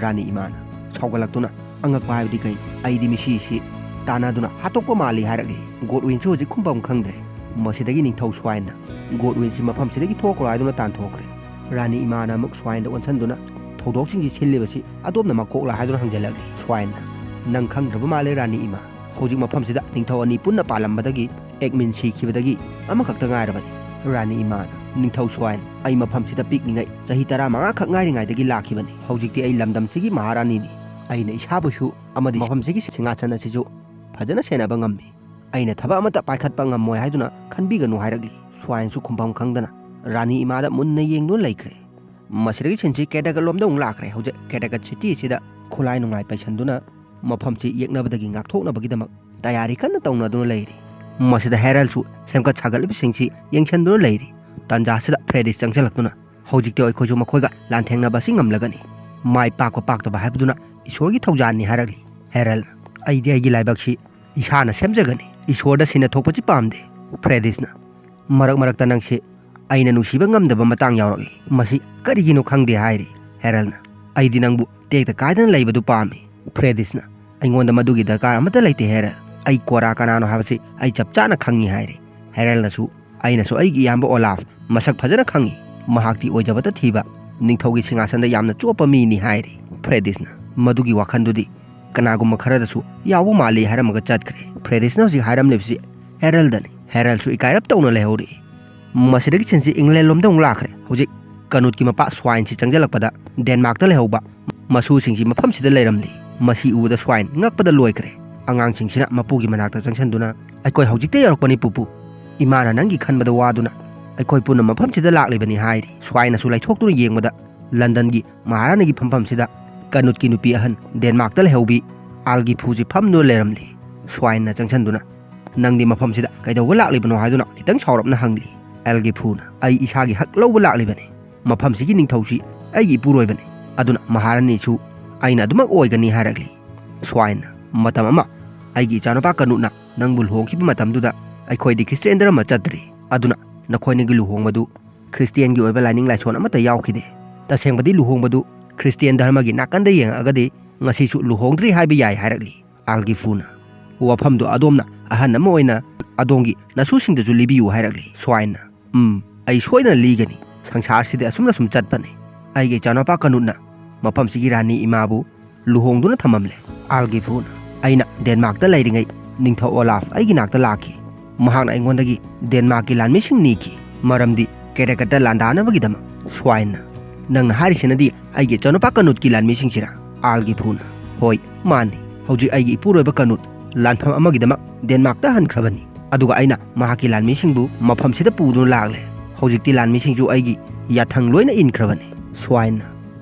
ꯔꯥꯅꯤ ꯏꯃꯥꯅ ꯁꯥꯎꯒꯠꯂꯛꯇꯨꯅ, "ꯑꯉꯛꯄ ꯍꯥꯏꯕꯗꯤ ꯀꯩꯅꯣ? ꯑꯩꯗꯤ ꯃꯤꯁꯤꯁꯤ ꯇꯥꯟꯅꯗꯨꯅ ꯍꯥꯠꯇꯣꯛꯄ ꯃꯥꯜꯂꯤ" ꯍꯥꯏꯔꯛꯂꯤ꯫ ꯒꯣꯗꯋꯤꯟꯁꯨ ꯍꯧꯖꯤꯛ ꯈꯨꯝꯐꯝ ꯈꯪꯗ꯭ꯔꯦ꯫ ꯃꯁꯤꯗꯒꯤ ꯅꯤꯡꯊꯧ ꯁ꯭ꯋꯥꯏꯟꯅ ꯒꯣꯗꯋꯤꯟꯁꯤ ꯃꯐꯝꯁꯤꯗꯒꯤ ꯊꯣꯛꯈ꯭ꯔꯣ ꯍꯥꯏꯗꯨꯅ ꯇꯥꯟꯊꯣꯛꯈ꯭ꯔꯦ꯫ ꯔꯥꯅꯤ ꯏꯃꯥꯅ ꯑꯃꯨꯛ ꯁ꯭ꯋꯥꯏꯟꯗ ꯑꯣꯟꯁꯤꯟꯗꯨꯅ, "ꯊꯧꯗꯣꯛꯁꯤꯡꯁꯤ ꯁꯤꯜꯂꯤꯕꯁꯤ ꯑꯗꯣꯝꯅ ꯃꯀꯣꯛꯂ?" ꯍꯥꯏꯗꯨꯅ ꯍꯪꯖꯤꯜꯂꯛꯂꯤ꯫ "ꯁ꯭ꯋꯥꯏꯟꯅ, ꯅꯪ ꯈꯪꯗ꯭ꯔꯕ ꯃꯥꯜꯂꯦ ꯔꯥꯅꯤ ꯏꯃꯥ꯫ ꯍꯧꯖꯤꯛ ꯃꯐꯝꯁꯤꯗ ꯅꯤꯡꯊꯧ ꯑꯅꯤ ꯄꯨꯟꯅ ꯄꯥꯜꯂꯝꯕꯗꯒꯤ ꯑꯦꯛꯃꯤꯟ ꯁꯤꯈꯤꯕꯗꯒꯤ ꯑꯃꯈꯛꯇ ꯉꯥꯏꯔꯕꯅꯤ꯫" ꯔꯥꯅꯤ ꯏꯃꯥꯅ, "ꯅꯤꯡꯊꯧ ꯁ꯭ꯋꯥꯏꯟ, ꯑꯩ ꯃꯐꯝꯁꯤꯗ ꯄꯤꯛꯂꯤꯉꯩ ꯆꯍꯤ ꯇꯔꯥꯃꯉꯥ ꯈꯛ ꯉꯥꯏꯔꯤꯉꯩꯗꯒꯤ ꯂꯥꯛꯈꯤꯕꯅꯤ꯫ ꯍꯧꯖꯤꯛꯇꯤ ꯑꯩ ꯂꯝꯗꯝꯁꯤꯒꯤ ꯃꯍꯥꯔꯥꯅꯤꯅꯤ꯫ ꯑꯩꯅ ꯏꯁꯥꯕꯨꯁꯨ ꯑꯃꯗꯤ ꯃꯐꯝꯁꯤꯒꯤ ꯁꯤꯡꯍꯥꯁꯟ ꯑꯁꯤꯁꯨ ꯐꯖꯅ ꯁꯦꯟꯅꯕ ꯉꯝꯃꯤ꯫ ꯑꯩꯅ ꯊꯕꯛ ꯑꯃꯠꯇ ꯄꯥꯏꯈꯠꯄ ꯉꯝꯃꯣꯏ ꯍꯥꯏꯗꯨꯅ ꯈꯟꯕꯤꯒꯅꯨ" ꯍꯥꯏꯔꯛꯂꯤ꯫ ꯁ꯭ꯋꯥꯏꯟꯁꯨ ꯈꯨꯝꯐꯝ ꯈꯪꯗꯅ ꯔꯥꯅꯤ ꯏꯃꯥꯗ ꯃꯨꯟꯅ ꯌꯦꯡꯗꯨꯅ ꯂꯩꯈ꯭ꯔꯦ꯫ ꯃꯁꯤꯗꯒꯤ ꯁꯤꯟꯁꯤ ꯀꯦꯗꯒꯠꯂꯣꯝꯗ ꯑꯃꯨꯛ ꯂꯥꯛꯈ꯭ꯔꯦ꯫ ꯍꯧꯖꯤꯛ ꯀꯦꯗꯒꯠ ꯁꯤꯇꯤ ꯑꯁꯤꯗ ꯈꯨꯠꯂꯥꯏ ꯅꯨꯡꯂꯥꯏ ꯄꯩꯁꯟꯗꯨꯅ ꯃꯐꯝꯁꯤ ꯌꯦꯛꯅꯕꯗꯒꯤ ꯉꯥꯛꯊꯣꯛꯅꯕꯒꯤꯗꯃꯛ ꯇꯌꯥꯔꯤ ꯀꯟꯅ ꯇꯧꯅꯗꯨꯅ ꯂꯩꯔꯤ꯫ ꯃꯁꯤꯗ ꯍꯦꯔꯜꯁꯨ ꯁꯦꯝꯒꯠ ꯁꯥꯒꯠꯂꯤꯕꯁꯤꯡꯁꯤ ꯌꯦꯡꯁꯤꯟꯗꯨꯅ ꯂꯩꯔꯤ꯫ ꯇꯥꯟꯖꯥꯁꯤꯗ ꯐ꯭ꯔꯦꯗꯤꯁ ꯆꯪꯁꯤꯜꯂꯛꯇꯨꯅ, "ꯍꯧꯖꯤꯛꯇꯤ ꯑꯩꯈꯣꯏꯁꯨ ꯃꯈꯣꯏꯒ ꯂꯥꯟꯊꯦꯡꯅꯕ ꯑꯁꯤ ꯉꯝꯂꯒꯅꯤ꯫ ꯃꯥꯏ ꯄꯥꯛꯄ ꯄꯥꯛꯇꯕ ꯍꯥꯏꯕꯗꯨꯅ ꯏꯁꯣꯔꯒꯤ ꯊꯧꯖꯥꯜꯅꯤ" ꯍꯥꯏꯔꯛꯂꯤ꯫ ꯍꯦꯔꯜꯅ, "ꯑꯩꯗꯤ ꯑꯩꯒꯤ ꯂꯥꯏꯕꯛꯁꯤ ꯏꯁꯥꯅ ꯁꯦꯝꯖꯒꯅꯤ꯫ ꯏꯁꯣꯔꯗ ꯁꯤꯟꯅ ꯊꯣꯛꯄꯁꯤ ꯄꯥꯝꯗꯦ꯫" ꯐ꯭ꯔꯦꯗꯤꯁꯅ, "ꯃꯔꯛ ꯃꯔꯛꯇ ꯅꯪꯁꯤ ꯑꯩꯅ ꯅꯨꯡꯁꯤꯕ ꯉꯝꯗꯕ ꯃꯇꯥꯡ ꯌꯥꯎꯔꯛꯏ꯫ ꯃꯁꯤ ꯀꯔꯤꯒꯤꯅꯣ ꯈꯪꯗꯦ" ꯍꯥꯏꯔꯤ꯫ ꯍꯦꯔꯜꯅ, "ꯑꯩꯗꯤ ꯅꯪꯕꯨ ꯇꯦꯛꯇ ꯀꯥꯏꯗꯅ ꯂꯩꯕꯗꯨ ꯄꯥꯝꯃꯤ꯫" ꯐ꯭ꯔꯦꯗꯤꯁꯅ, "ꯑꯩꯉꯣꯟꯗ ꯃꯗꯨꯒꯤ ꯗꯔꯀꯥꯔ ꯑꯃꯠꯇ ꯂꯩꯇꯦ ꯍꯦꯔꯜ꯫ ꯑꯩ ꯀꯣꯔꯥ ꯀꯅꯥꯅꯣ ꯍꯥꯏꯕꯁꯤ ꯑꯩ ꯆꯞ ꯆꯥꯅ ꯈꯪꯉꯤ" ꯍꯥꯏꯔꯤ꯫ ꯍꯦꯔꯜꯅꯁꯨ, "ꯑꯩꯅꯁꯨ ꯑꯩꯒꯤ ꯏꯌꯥꯝꯕ ꯑꯣꯂꯥꯐ ꯃꯁꯛ ꯐꯖꯅ ꯈꯪꯉꯤ꯫ ꯃꯍꯥꯛꯇꯤ ꯑꯣꯏꯖꯕꯇ ꯊꯤꯕ, ꯅꯤꯡꯊꯧꯒꯤ ꯁꯤꯡꯍꯥꯁꯟꯗ ꯌꯥꯝꯅ ꯆꯣꯞꯄ ꯃꯤꯅꯤ" ꯍꯥꯏꯔꯤ꯫ ꯐ꯭ꯔꯦꯗꯤꯁꯅ, "ꯃꯗꯨꯒꯤ ꯋꯥꯈꯜꯗꯨꯗꯤ ꯀꯅꯥꯒꯨꯝꯕ ꯈꯔꯗꯁꯨ ꯌꯥꯎꯕ ꯃꯥꯜꯂꯤ" ꯍꯥꯏꯔꯝꯃꯒ ꯆꯠꯈ꯭ꯔꯦ꯫ ꯐ꯭ꯔꯦꯗꯤꯁꯅ ꯍꯧꯖꯤꯛ ꯍꯥꯏꯔꯝꯂꯤꯕꯁꯤ ꯍꯦꯔꯜꯗꯅꯤ꯫ ꯍꯦꯔꯜꯁꯨ ꯏꯀꯥꯏꯔꯞ ꯇꯧꯅ ꯂꯩꯍꯧꯔꯤ꯫ ꯃꯁꯤꯗꯒꯤ ꯁꯤꯟꯁꯤ ꯏꯪꯂꯦꯟ ꯂꯣꯝꯗ ꯑꯃꯨꯛ ꯂꯥꯛꯈ꯭ꯔꯦ꯫ ꯍꯧꯖꯤꯛ ꯀꯅꯨꯠꯀꯤ ꯃꯄꯥ ꯁ꯭ꯋꯥꯏꯟꯁꯤ ꯆꯪꯁꯤꯜꯂꯛꯄꯗ ꯗꯦꯟꯃꯥꯔꯛꯇ ꯂꯩꯍꯧꯕ ꯃꯁꯨꯁꯤꯡꯁꯤ ꯃꯐꯝꯁꯤꯗ ꯂꯩꯔꯝꯂꯤ꯫ ꯃꯁꯤ ꯎꯕꯗ ꯁ꯭ꯋꯥꯏꯟ ꯉꯛꯄꯗ ꯂꯣꯏꯈ꯭ꯔꯦ꯫ ꯑꯉꯥꯡꯁꯤꯡꯁꯤꯅ ꯃꯄꯨꯒꯤ ꯃꯅꯥꯛꯇ ꯆꯪꯁꯤꯟꯗꯨꯅ, "ꯑꯩꯈꯣꯏ ꯍꯧꯖꯤꯛꯇ ꯌꯧꯔꯛꯄꯅꯤ ꯄꯨꯄꯨ꯫ ꯏꯃꯥꯅ ꯅꯪꯒꯤ ꯈꯟꯕꯗ ꯋꯥꯗꯨꯅ ꯑꯩꯈꯣꯏ ꯄꯨꯟꯅ ꯃꯐꯝꯁꯤꯗ ꯂꯥꯛꯂꯤꯕꯅꯤ" ꯍꯥꯏꯔꯤ꯫ ꯁ꯭ꯋꯥꯏꯟꯅꯁꯨ ꯂꯩꯊꯣꯛꯇꯨꯅ ꯌꯦꯡꯕꯗ ꯂꯟꯗꯟꯒꯤ ꯃꯍꯥꯔꯥꯅꯤꯒꯤ ꯐꯝꯐꯝꯁꯤꯗ ꯀꯅꯨꯠꯀꯤ ꯅꯨꯄꯤ ꯑꯍꯟ ꯗꯦꯟꯃꯥꯔꯛꯇ ꯂꯩꯍꯧꯕꯤ ꯑꯥꯜꯒꯤꯐꯨꯁꯤ ꯐꯝꯗꯨꯅ ꯂꯩꯔꯝꯂꯤ꯫ ꯁ꯭ꯋꯥꯏꯟꯅ ꯆꯪꯁꯤꯟꯗꯨꯅ, "ꯅꯪꯗꯤ ꯃꯐꯝꯁꯤꯗ ꯀꯩꯗꯧꯕ ꯂꯥꯛꯂꯤꯕꯅꯣ?" ꯍꯥꯏꯗꯨꯅ ꯈꯤꯇꯪ ꯁꯥꯎꯔꯞꯅ ꯍꯪꯂꯤ꯫ ꯑꯥꯜꯒꯤꯐꯨꯅ, "ꯑꯩ ꯏꯁꯥꯒꯤ ꯍꯛ ꯂꯧꯕ ꯂꯥꯛꯂꯤꯕꯅꯤ꯫ ꯃꯐꯝꯁꯤꯒꯤ ꯅꯤꯡꯊꯧꯁꯤ ꯑꯩꯒꯤ ꯏꯄꯨꯔꯣꯏꯕꯅꯤ꯫ ꯑꯗꯨꯅ ꯃꯍꯥꯔꯥꯅꯤꯁꯨ ꯑꯩꯅ ꯑꯗꯨꯃꯛ ꯑꯣꯏꯒꯅꯤ" ꯍꯥꯏꯔꯛꯂꯤ꯫ ꯁ꯭ꯋꯥꯏꯟꯅ, "ꯃꯇꯝ ꯑꯃ ꯑꯩꯒꯤ ꯏꯆꯥꯅꯨꯄꯥ ꯀꯅꯨꯠꯅ ꯅꯪꯕꯨ ꯂꯨꯍꯣꯡꯈꯤꯕ ꯃꯇꯝꯗꯨꯗ ꯑꯩꯈꯣꯏꯗꯤ ꯈ꯭ꯔꯤꯁꯇꯤꯌꯥꯟ ꯙꯔꯃ ꯆꯠꯇ꯭ꯔꯤ꯫ ꯑꯗꯨꯅ ꯅꯈꯣꯏꯅꯤꯒꯤ ꯂꯨꯍꯣꯡꯕꯗꯨ ꯈ꯭ꯔꯤꯁꯇꯤꯌꯥꯟꯒꯤ ꯑꯣꯏꯕ ꯂꯥꯏꯅꯤꯡ ꯂꯥꯏꯁꯣꯟ ꯑꯃꯠꯇ ꯌꯥꯎꯈꯤꯗꯦ꯫ ꯇꯁꯦꯡꯕꯗꯤ ꯂꯨꯍꯣꯡꯕꯗꯨ ꯈ꯭ꯔꯤꯁꯇꯤꯌꯥꯟ ꯙꯔꯃꯒꯤ ꯅꯥꯀꯟꯗ ꯌꯦꯡꯉꯛꯑꯒꯗꯤ ꯉꯁꯤꯁꯨ ꯂꯨꯍꯣꯡꯗ꯭ꯔꯤ ꯍꯥꯏꯕ ꯌꯥꯏ" ꯍꯥꯏꯔꯛꯂꯤ꯫ ꯑꯥꯜꯒꯤꯐꯨꯅ, "ꯋꯥꯐꯝꯗꯨ ꯑꯗꯣꯝꯅ ꯑꯍꯟ ꯑꯃ ꯑꯣꯏꯅ ꯑꯗꯣꯝꯒꯤ ꯅꯁꯨꯁꯤꯡꯗꯁꯨ ꯂꯤꯕꯤꯌꯨ" ꯍꯥꯏꯔꯛꯂꯤ꯫ ꯁ꯭ꯋꯥꯏꯟꯅ, "ꯎꯝ, ꯑꯩ ꯁꯣꯏꯗꯅ ꯂꯤꯒꯅꯤ꯫ ꯁꯪꯁꯥꯔꯁꯤꯗꯤ ꯑꯁꯨꯝꯅ ꯁꯨꯝ ꯆꯠꯄꯅꯤ꯫ ꯑꯩꯒꯤ ꯏꯆꯥꯅꯨꯄꯥ ꯀꯅꯨꯠꯅ ꯃꯐꯝꯁꯤꯒꯤ ꯔꯥꯅꯤ ꯏꯃꯥꯕꯨ ꯂꯨꯍꯣꯡꯗꯨꯅ ꯊꯝꯃꯝꯂꯦ꯫" ꯑꯥꯜꯒꯤꯐꯨꯅ, "ꯑꯩꯅ ꯗꯦꯟꯃꯥꯔꯛꯇ ꯂꯩꯔꯤꯉꯩ ꯅꯤꯡꯊꯧ ꯑꯣꯂꯥꯐ ꯑꯩꯒꯤ ꯅꯥꯛꯇ ꯂꯥꯛꯈꯤ꯫ ꯃꯍꯥꯛꯅ ꯑꯩꯉꯣꯟꯗꯒꯤ ꯗꯦꯟꯃꯥꯔꯛꯀꯤ ꯂꯥꯟꯃꯤꯁꯤꯡ ꯅꯤꯈꯤ, ꯃꯔꯝꯗꯤ ꯀꯦꯔꯦꯀꯠꯇ ꯂꯥꯟꯗꯥꯅꯕꯒꯤꯗꯃꯛ꯫" ꯁ꯭ꯋꯥꯏꯟꯅ, "ꯅꯪꯅ ꯍꯥꯏꯔꯤꯁꯤꯅꯗꯤ ꯑꯩꯒꯤ ꯏꯆꯥꯅꯨꯄꯥ ꯀꯅꯨꯠꯀꯤ ꯂꯥꯟꯃꯤꯁꯤꯡꯁꯤꯔꯥ?" ꯑꯥꯜꯒꯤꯐꯨꯅ, "ꯍꯣꯏ, ꯃꯥꯅꯤ꯫ ꯍꯧꯖꯤꯛ ꯑꯩꯒꯤ ꯏꯄꯨꯔꯣꯏꯕ ꯀꯅꯨꯠ ꯂꯥꯟꯐꯝ ꯑꯃꯒꯤꯗꯃꯛ ꯗꯦꯟꯃꯥꯔꯛꯇ ꯍꯟꯈ꯭ꯔꯕꯅꯤ꯫ ꯑꯗꯨꯒ ꯑꯩꯅ ꯃꯍꯥꯛꯀꯤ ꯂꯥꯟꯃꯤꯁꯤꯡꯕꯨ ꯃꯐꯝꯁꯤꯗ ꯄꯨꯗꯨꯅ ꯂꯥꯛꯂꯦ꯫ ꯍꯧꯖꯤꯛꯇꯤ ꯂꯥꯟꯃꯤꯁꯤꯡꯁꯨ ꯑꯩꯒꯤ ꯌꯥꯊꯪ ꯂꯣꯏꯅ ꯏꯟꯈ꯭ꯔꯕꯅꯤ꯫" ꯁ꯭ꯋꯥꯏꯟꯅ,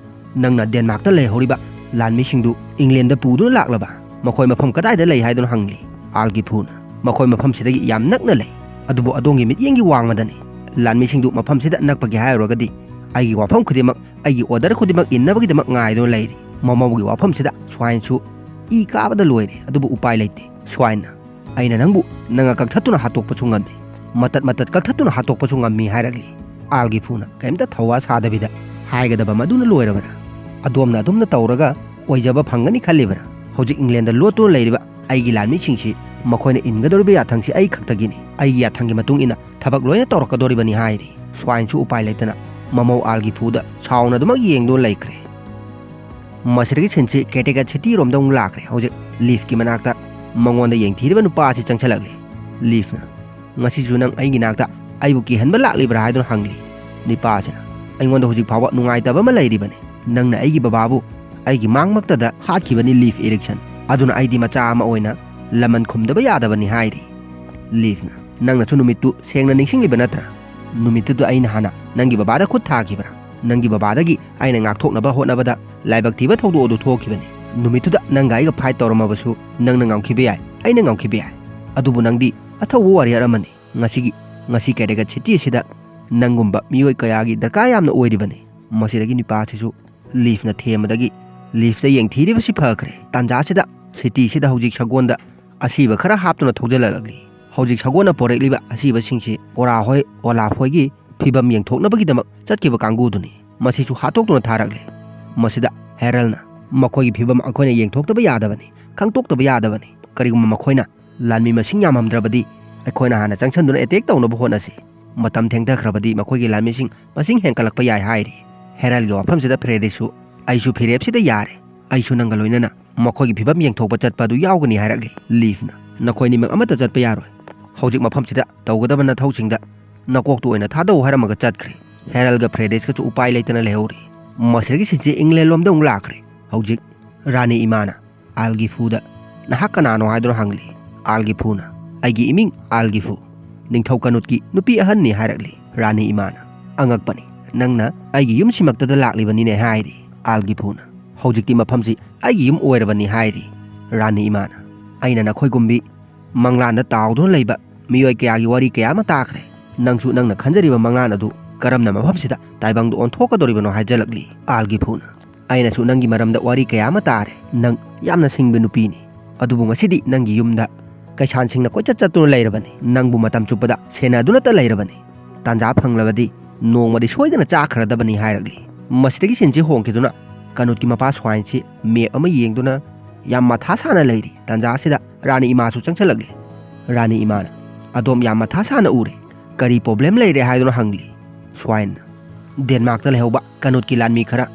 "ꯅꯪꯅ ꯗꯦꯟꯃꯥꯔꯛꯇ ꯂꯩꯍꯧꯔꯤꯕ ꯂꯥꯟꯃꯤꯁꯤꯡꯗꯨ ꯏꯪꯂꯦꯟꯗ ꯄꯨꯗꯨꯅ ꯂꯥꯛꯂꯕ? ꯃꯈꯣꯏ ꯃꯐꯝ ꯀꯗꯥꯏꯗ ꯂꯩ ꯍꯥꯏꯗꯨꯅ?" ꯍꯪꯂꯤ꯫ ꯑꯥꯜꯒꯤꯐꯨꯅ, "ꯃꯈꯣꯏ ꯃꯐꯝꯁꯤꯗꯒꯤ ꯌꯥꯝ ꯅꯛꯅ ꯂꯩ꯫ ꯑꯗꯨꯕꯨ ꯑꯗꯣꯝꯒꯤ ꯃꯤꯠꯌꯦꯡꯒꯤ ꯋꯥꯡꯃꯗꯅꯤ꯫ ꯂꯥꯟꯃꯤꯁꯤꯡꯗꯨ ꯃꯐꯝꯁꯤꯗ ꯅꯛꯄꯒꯤ ꯍꯥꯏꯔꯨꯔꯒꯗꯤ ꯑꯩꯒꯤ ꯋꯥꯐꯝ ꯈꯨꯗꯤꯡꯃꯛ, ꯑꯩꯒꯤ ꯑꯣꯔꯗꯔ ꯈꯨꯗꯤꯡꯃꯛ ꯏꯟꯅꯕꯒꯤꯗꯃꯛ ꯉꯥꯏꯗꯨꯅ ꯂꯩꯔꯤ꯫" ꯃꯃꯧꯒꯤ ꯋꯥꯐꯝꯁꯤꯗ ꯁ꯭ꯋꯥꯏꯟꯁꯨ ꯏ ꯀꯥꯕꯗ ꯂꯣꯏꯔꯦ꯫ ꯑꯗꯨꯕꯨ ꯎꯄꯥꯏ ꯂꯩꯇꯦ꯫ ꯁ꯭ꯋꯥꯏꯟꯅ, "ꯑꯩꯅ ꯅꯪꯕꯨ ꯅꯉꯛ ꯀꯛꯊꯠꯇꯨꯅ ꯍꯥꯠꯇꯣꯛꯄꯁꯨ ꯉꯝꯃꯤ, ꯃꯇꯠ ꯃꯇꯠ ꯀꯛꯊꯠꯇꯨꯅ ꯍꯥꯠꯇꯣꯛꯄꯁꯨ ꯉꯝꯃꯤ" ꯍꯥꯏꯔꯛꯂꯤ꯫ ꯑꯥꯜꯒꯤꯐꯨꯅ ꯀꯔꯤꯝꯇ ꯊꯧꯋꯥ ꯁꯥꯗꯕꯤꯗ, "ꯍꯥꯏꯒꯗꯕ ꯃꯗꯨꯅ ꯂꯣꯏꯔꯕ꯭ꯔꯥ? ꯑꯗꯣꯝꯅ ꯑꯗꯨꯝꯅ ꯇꯧꯔꯒ ꯑꯣꯏꯖꯕ ꯐꯪꯒꯅꯤ ꯈꯜꯂꯤꯕ꯭ꯔꯥ? ꯍꯧꯖꯤꯛ ꯏꯪꯂꯦꯟꯗ ꯂꯣꯠꯇꯨꯅ ꯂꯩꯔꯤꯕ ꯑꯩꯒꯤ ꯂꯥꯟꯃꯤꯁꯤꯡꯁꯤ, ꯃꯈꯣꯏꯅ ꯏꯟꯒꯗꯧꯔꯤꯕ ꯌꯥꯊꯪꯁꯤ ꯑꯩ ꯈꯛꯇꯒꯤꯅꯤ꯫ ꯑꯩꯒꯤ ꯌꯥꯊꯪꯒꯤ ꯃꯇꯨꯡ ꯏꯟꯅ ꯊꯕꯛ ꯂꯣꯏꯅ ꯇꯧꯔꯛꯀꯗꯧꯔꯤꯕꯅꯤ" ꯍꯥꯏꯔꯤ꯫ ꯁ꯭ꯋꯥꯏꯟꯁꯨ ꯎꯄꯥꯏ ꯂꯩꯇꯅ ꯃꯃꯧ ꯑꯥꯜꯒꯤꯐꯨꯗ ꯁꯥꯎꯅꯗꯨꯃꯛ ꯌꯦꯡꯗꯨꯅ ꯂꯩꯈ꯭ꯔꯦ꯫ ꯃꯁꯤꯗꯒꯤ ꯁꯤꯟꯁꯤ ꯀꯦꯇꯦꯀꯠ ꯁꯤꯇꯤꯔꯣꯝꯗ ꯑꯃꯨꯛ ꯂꯥꯛꯈ꯭ꯔꯦ꯫ ꯍꯧꯖꯤꯛ ꯂꯤꯐꯀꯤ ꯃꯅꯥꯛꯇ ꯃꯉꯣꯟꯗ ꯌꯦꯡꯊꯤꯔꯤꯕ ꯅꯨꯄꯥ ꯑꯁꯤ ꯆꯪꯁꯤꯜꯂꯛꯂꯤ꯫ ꯂꯤꯐꯅ, "ꯉꯁꯤꯁꯨ ꯅꯪ ꯑꯩꯒꯤ ꯅꯥꯛꯇ ꯑꯩꯕꯨ ꯀꯤꯍꯟꯕ ꯂꯥꯛꯂꯤꯕ꯭ꯔꯥ?" ꯍꯥꯏꯗꯨꯅ ꯍꯪꯂꯤ꯫ ꯅꯨꯄꯥ ꯑꯁꯤꯅ, "ꯑꯩꯉꯣꯟꯗ ꯍꯧꯖꯤꯛ ꯐꯥꯎꯕ ꯅꯨꯡꯉꯥꯏꯇꯕ ꯑꯃ ꯂꯩꯔꯤꯕꯅꯤ꯫ ꯅꯪꯅ ꯑꯩꯒꯤ ꯕꯕꯥꯕꯨ ꯑꯩꯒꯤ ꯃꯥꯡꯃꯛꯇꯗ ꯍꯥꯠꯈꯤꯕꯅꯤ, ꯂꯤꯐ ꯏꯔꯤꯛꯁꯟ꯫ ꯑꯗꯨꯅ ꯑꯩꯗꯤ ꯃꯆꯥ ꯑꯃ ꯑꯣꯏꯅ ꯂꯃꯟ ꯈꯨꯝꯗꯕ ꯌꯥꯗꯕꯅꯤ" ꯍꯥꯏꯔꯤ꯫ ꯂꯤꯐꯅ, "ꯅꯪꯅꯁꯨ ꯅꯨꯃꯤꯠꯇꯨ ꯁꯦꯡꯅ ꯅꯤꯡꯁꯤꯡꯂꯤꯕ ꯅꯠꯇ꯭ꯔꯥ? ꯅꯨꯃꯤꯠꯇꯨꯗ ꯑꯩꯅ ꯍꯥꯟꯅ ꯅꯪꯒꯤ ꯕꯕꯥꯗ ꯈꯨꯠ ꯊꯥꯈꯤꯕ꯭ꯔꯥ? ꯅꯪꯒꯤ ꯕꯕꯥꯗꯒꯤ ꯑꯩꯅ ꯉꯥꯛꯊꯣꯛꯅꯕ ꯍꯣꯠꯅꯕꯗ ꯂꯥꯏꯕꯛ ꯊꯤꯕ ꯊꯧꯗꯣꯛ ꯑꯗꯨ ꯊꯣꯛꯈꯤꯕꯅꯤ꯫ ꯅꯨꯃꯤꯠꯇꯨꯗ ꯅꯪꯒ ꯑꯩꯒ ꯐꯥꯏꯠ ꯇꯧꯔꯝꯃꯕꯁꯨ ꯅꯪꯅ ꯉꯝꯈꯤꯕ ꯌꯥꯏ, ꯑꯩꯅ ꯉꯝꯈꯤꯕ ꯌꯥꯏ꯫ ꯑꯗꯨꯕꯨ ꯅꯪꯗꯤ ꯑꯊꯧꯕ ꯋꯥꯔꯤꯌꯔ ꯑꯃꯅꯤ꯫ ꯉꯁꯤꯒꯤ, ꯉꯁꯤ ꯀꯦꯔꯦꯒꯠ ꯁꯤꯇꯤ ꯑꯁꯤꯗ ꯅꯪꯒꯨꯝꯕ ꯃꯤꯑꯣꯏ ꯀꯌꯥꯒꯤ ꯗꯔꯀꯥꯔ ꯌꯥꯝꯅ ꯑꯣꯏꯔꯤꯕꯅꯤ꯫" ꯃꯁꯤꯗꯒꯤ ꯅꯨꯄꯥ ꯑꯁꯤꯁꯨ ꯂꯤꯐꯅ ꯊꯦꯝꯕꯗꯒꯤ ꯂꯤꯐꯇ ꯌꯦꯡꯊꯤꯔꯤꯕꯁꯤ ꯐꯈ꯭ꯔꯦ꯫ ꯇꯥꯟꯖꯥꯁꯤꯗ ꯁꯤꯇꯤꯁꯤꯗ ꯍꯧꯖꯤꯛ ꯁꯒꯣꯜꯗ ꯑꯁꯤꯕ ꯈꯔ ꯍꯥꯞꯇꯨꯅ ꯊꯧꯖꯤꯜꯂꯛꯂꯤ꯫ ꯍꯧꯖꯤꯛ ꯁꯒꯣꯜꯅ ꯄꯣꯔꯛꯂꯤꯕ ꯑꯁꯤꯕꯁꯤꯡꯁꯤ ꯀꯣꯔꯥ ꯍꯣꯏ, ꯑꯣꯂꯥꯐ ꯍꯣꯏꯒꯤ ꯐꯤꯕꯝ ꯌꯦꯡꯊꯣꯛꯅꯕꯒꯤꯗꯃꯛ ꯆꯠꯈꯤꯕ ꯀꯥꯡꯕꯨꯗꯨꯅꯤ꯫ ꯃꯁꯤꯁꯨ ꯍꯥꯠꯇꯣꯛꯇꯨꯅ ꯊꯥꯔꯛꯂꯦ꯫ ꯃꯁꯤꯗ ꯍꯦꯔꯜꯅ, "ꯃꯈꯣꯏꯒꯤ ꯐꯤꯕꯝ ꯑꯩꯈꯣꯏꯅ ꯌꯦꯡꯊꯣꯛꯇꯕ ꯌꯥꯗꯕꯅꯤ, ꯈꯪꯗꯣꯛꯇꯕ ꯌꯥꯗꯕꯅꯤ꯫ ꯀꯔꯤꯒꯨꯝꯕ ꯃꯈꯣꯏꯅ ꯂꯥꯟꯃꯤ ꯃꯁꯤꯡ ꯌꯥꯝꯃꯝꯗ꯭ꯔꯕꯗꯤ ꯑꯩꯈꯣꯏꯅ ꯍꯥꯟꯅ ꯆꯪꯁꯤꯟꯗꯨꯅ ꯑꯦꯇꯦꯛ ꯇꯧꯅꯕ ꯍꯣꯠꯅꯁꯤ꯫ ꯃꯇꯝ ꯊꯦꯡꯊꯈ꯭ꯔꯕꯗꯤ ꯃꯈꯣꯏꯒꯤ ꯂꯥꯟꯃꯤꯁꯤꯡ ꯃꯁꯤꯡ ꯍꯦꯟꯒꯠꯂꯛꯄ ꯌꯥꯏ ꯍꯥꯏꯔꯤ꯫ ꯍꯦꯔꯜꯒꯤ ꯋꯥꯐꯝꯁꯤꯗ ꯐ꯭ꯔꯦꯗꯤꯁꯁꯨ, "ꯑꯩꯁꯨ ꯐꯤꯔꯦꯞꯁꯤꯗ ꯌꯥꯔꯦ꯫ ꯑꯩꯁꯨ ꯅꯪꯒ ꯂꯣꯏꯅꯅ ꯃꯈꯣꯏꯒꯤ ꯐꯤꯕꯝ ꯌꯦꯡꯊꯣꯛꯄ ꯆꯠꯄ ꯑꯗꯨ ꯌꯥꯎꯒꯅꯤ" ꯍꯥꯏꯔꯛꯂꯤ꯫ ꯂꯤꯐꯅ, "ꯅꯈꯣꯏ ꯑꯅꯤꯃꯛ ꯑꯃꯠꯇ ꯆꯠꯄ ꯌꯥꯔꯣꯏ꯫ ꯍꯧꯖꯤꯛ ꯃꯐꯝꯁꯤꯗ ꯇꯧꯒꯗꯕ ꯅꯊꯧꯁꯤꯡꯗ ꯅꯀꯣꯛꯇꯨ ꯑꯣꯏꯅ ꯊꯥꯗꯧ" ꯍꯥꯏꯔꯝꯃꯒ ꯆꯠꯈ꯭ꯔꯦ꯫ ꯍꯦꯔꯜꯒ ꯐ꯭ꯔꯦꯗꯤꯁꯀꯁꯨ ꯎꯄꯥꯏ ꯂꯩꯇꯅ ꯂꯩꯍꯧꯔꯤ꯫ ꯃꯁꯤꯗꯒꯤ ꯁꯤꯟꯁꯤ ꯏꯪꯂꯦꯟ ꯂꯣꯝꯗ ꯑꯃꯨꯛ ꯂꯥꯛꯈ꯭ꯔꯦ꯫ ꯍꯧꯖꯤꯛ ꯔꯥꯅꯤ ꯏꯃꯥꯅ ꯑꯥꯜꯒꯤꯐꯨꯗ, "ꯅꯍꯥꯛ ꯀꯅꯥꯅꯣ?" ꯍꯥꯏꯗꯨꯅ ꯍꯪꯂꯤ꯫ ꯑꯥꯜꯒꯤꯐꯨꯅ, "ꯑꯩꯒꯤ ꯏꯃꯤꯡ ꯑꯥꯜꯒꯤꯐꯨ, ꯅꯤꯡꯊꯧ ꯀꯅꯨꯠꯀꯤ ꯅꯨꯄꯤ ꯑꯍꯟꯅꯤ" ꯍꯥꯏꯔꯛꯂꯤ꯫ ꯔꯥꯅꯤ ꯏꯃꯥꯅ, "ꯑꯉꯛꯄꯅꯤ, ꯅꯪꯅ ꯑꯩꯒꯤ ꯌꯨꯝꯁꯤꯃꯛꯇꯗ ꯂꯥꯛꯂꯤꯕꯅꯤꯅꯦ" ꯍꯥꯏꯔꯤ꯫ ꯑꯥꯜꯒꯤꯐꯨꯅ, "ꯍꯧꯖꯤꯛꯇꯤ ꯃꯐꯝꯁꯤ ꯑꯩꯒꯤ ꯌꯨꯝ ꯑꯣꯏꯔꯕꯅꯤ" ꯍꯥꯏꯔꯤ꯫ ꯔꯥꯅꯤ ꯏꯃꯥꯅ, "ꯑꯩꯅ ꯅꯈꯣꯏꯒꯨꯝꯕꯤ ꯃꯪꯂꯥꯟꯗ ꯇꯥꯎꯗꯨꯅ ꯂꯩꯕ ꯃꯤꯑꯣꯏ ꯀꯌꯥꯒꯤ ꯋꯥꯔꯤ ꯀꯌꯥ ꯑꯃ ꯇꯥꯈ꯭ꯔꯦ꯫ ꯅꯪꯁꯨ ꯅꯪꯅ ꯈꯟꯖꯔꯤꯕ ꯃꯪꯂꯥꯟ ꯑꯗꯨ ꯀꯔꯝꯅ ꯃꯐꯝꯁꯤꯗ ꯇꯥꯏꯕꯪꯗ ꯑꯣꯟꯊꯣꯛꯀꯗꯧꯔꯤꯕꯅꯣ?" ꯍꯥꯏꯖꯜꯂꯛꯂꯤ꯫ ꯑꯥꯜꯒꯤꯐꯨꯅ, "ꯑꯩꯅꯁꯨ ꯅꯪꯒꯤ ꯃꯔꯝꯗ ꯋꯥꯔꯤ ꯀꯌꯥ ꯑꯃ ꯇꯥꯔꯦ꯫ ꯅꯪ ꯌꯥꯝꯅ ꯁꯤꯡꯕ ꯅꯨꯄꯤꯅꯤ꯫ ꯑꯗꯨꯕꯨ ꯉꯁꯤꯗꯤ ꯅꯪꯒꯤ ꯌꯨꯝꯗ ꯀꯩꯁꯥꯟꯁꯤꯡꯅ ꯀꯣꯏꯆꯠ ꯆꯠꯇꯨꯅ ꯂꯩꯔꯕꯅꯤ꯫ ꯅꯪꯕꯨ ꯃꯇꯝ ꯆꯨꯞꯄꯗ ꯁꯦꯟꯅꯗꯨꯅꯇ ꯂꯩꯔꯕꯅꯤ꯫ ꯇꯥꯟꯖꯥ ꯐꯪꯂꯕꯗꯤ ꯅꯣꯡꯃꯗꯤ ꯁꯣꯏꯗꯅ ꯆꯥꯈ꯭ꯔꯗꯕꯅꯤ" ꯍꯥꯏꯔꯛꯂꯤ꯫ ꯃꯁꯤꯗꯒꯤ ꯁꯤꯟꯁꯤ ꯍꯣꯡꯈꯤꯗꯨꯅ ꯀꯅꯨꯠꯀꯤ ꯃꯄꯥ ꯁ꯭ꯋꯥꯏꯟꯁꯤ ꯃꯦꯞ ꯑꯃ ꯌꯦꯡꯗꯨꯅ ꯌꯥꯝ ꯃꯊꯥ ꯁꯥꯅ ꯂꯩꯔꯤ꯫ ꯇꯥꯟꯖꯥ ꯑꯁꯤꯗ ꯔꯥꯅꯤ ꯏꯃꯥꯁꯨ ꯆꯪꯁꯤꯜꯂꯛꯂꯤ꯫ ꯔꯥꯅꯤ ꯏꯃꯥꯅ, "ꯑꯗꯣꯝ ꯌꯥꯝ ꯃꯊꯥ ꯁꯥꯅ ꯎꯔꯦ꯫ ꯀꯔꯤ ꯄ꯭ꯔꯣꯕ꯭ꯂꯦꯝ ꯂꯩꯔꯦ?" ꯍꯥꯏꯗꯨꯅ ꯍꯪꯂꯤ꯫ ꯁ꯭ꯋꯥꯏꯟꯅ, "ꯗꯦꯟꯃꯥꯔꯛꯇ ꯂꯩꯍꯧꯕ ꯀꯅꯨꯠꯀꯤ ꯂꯥꯟꯃꯤ ꯈꯔ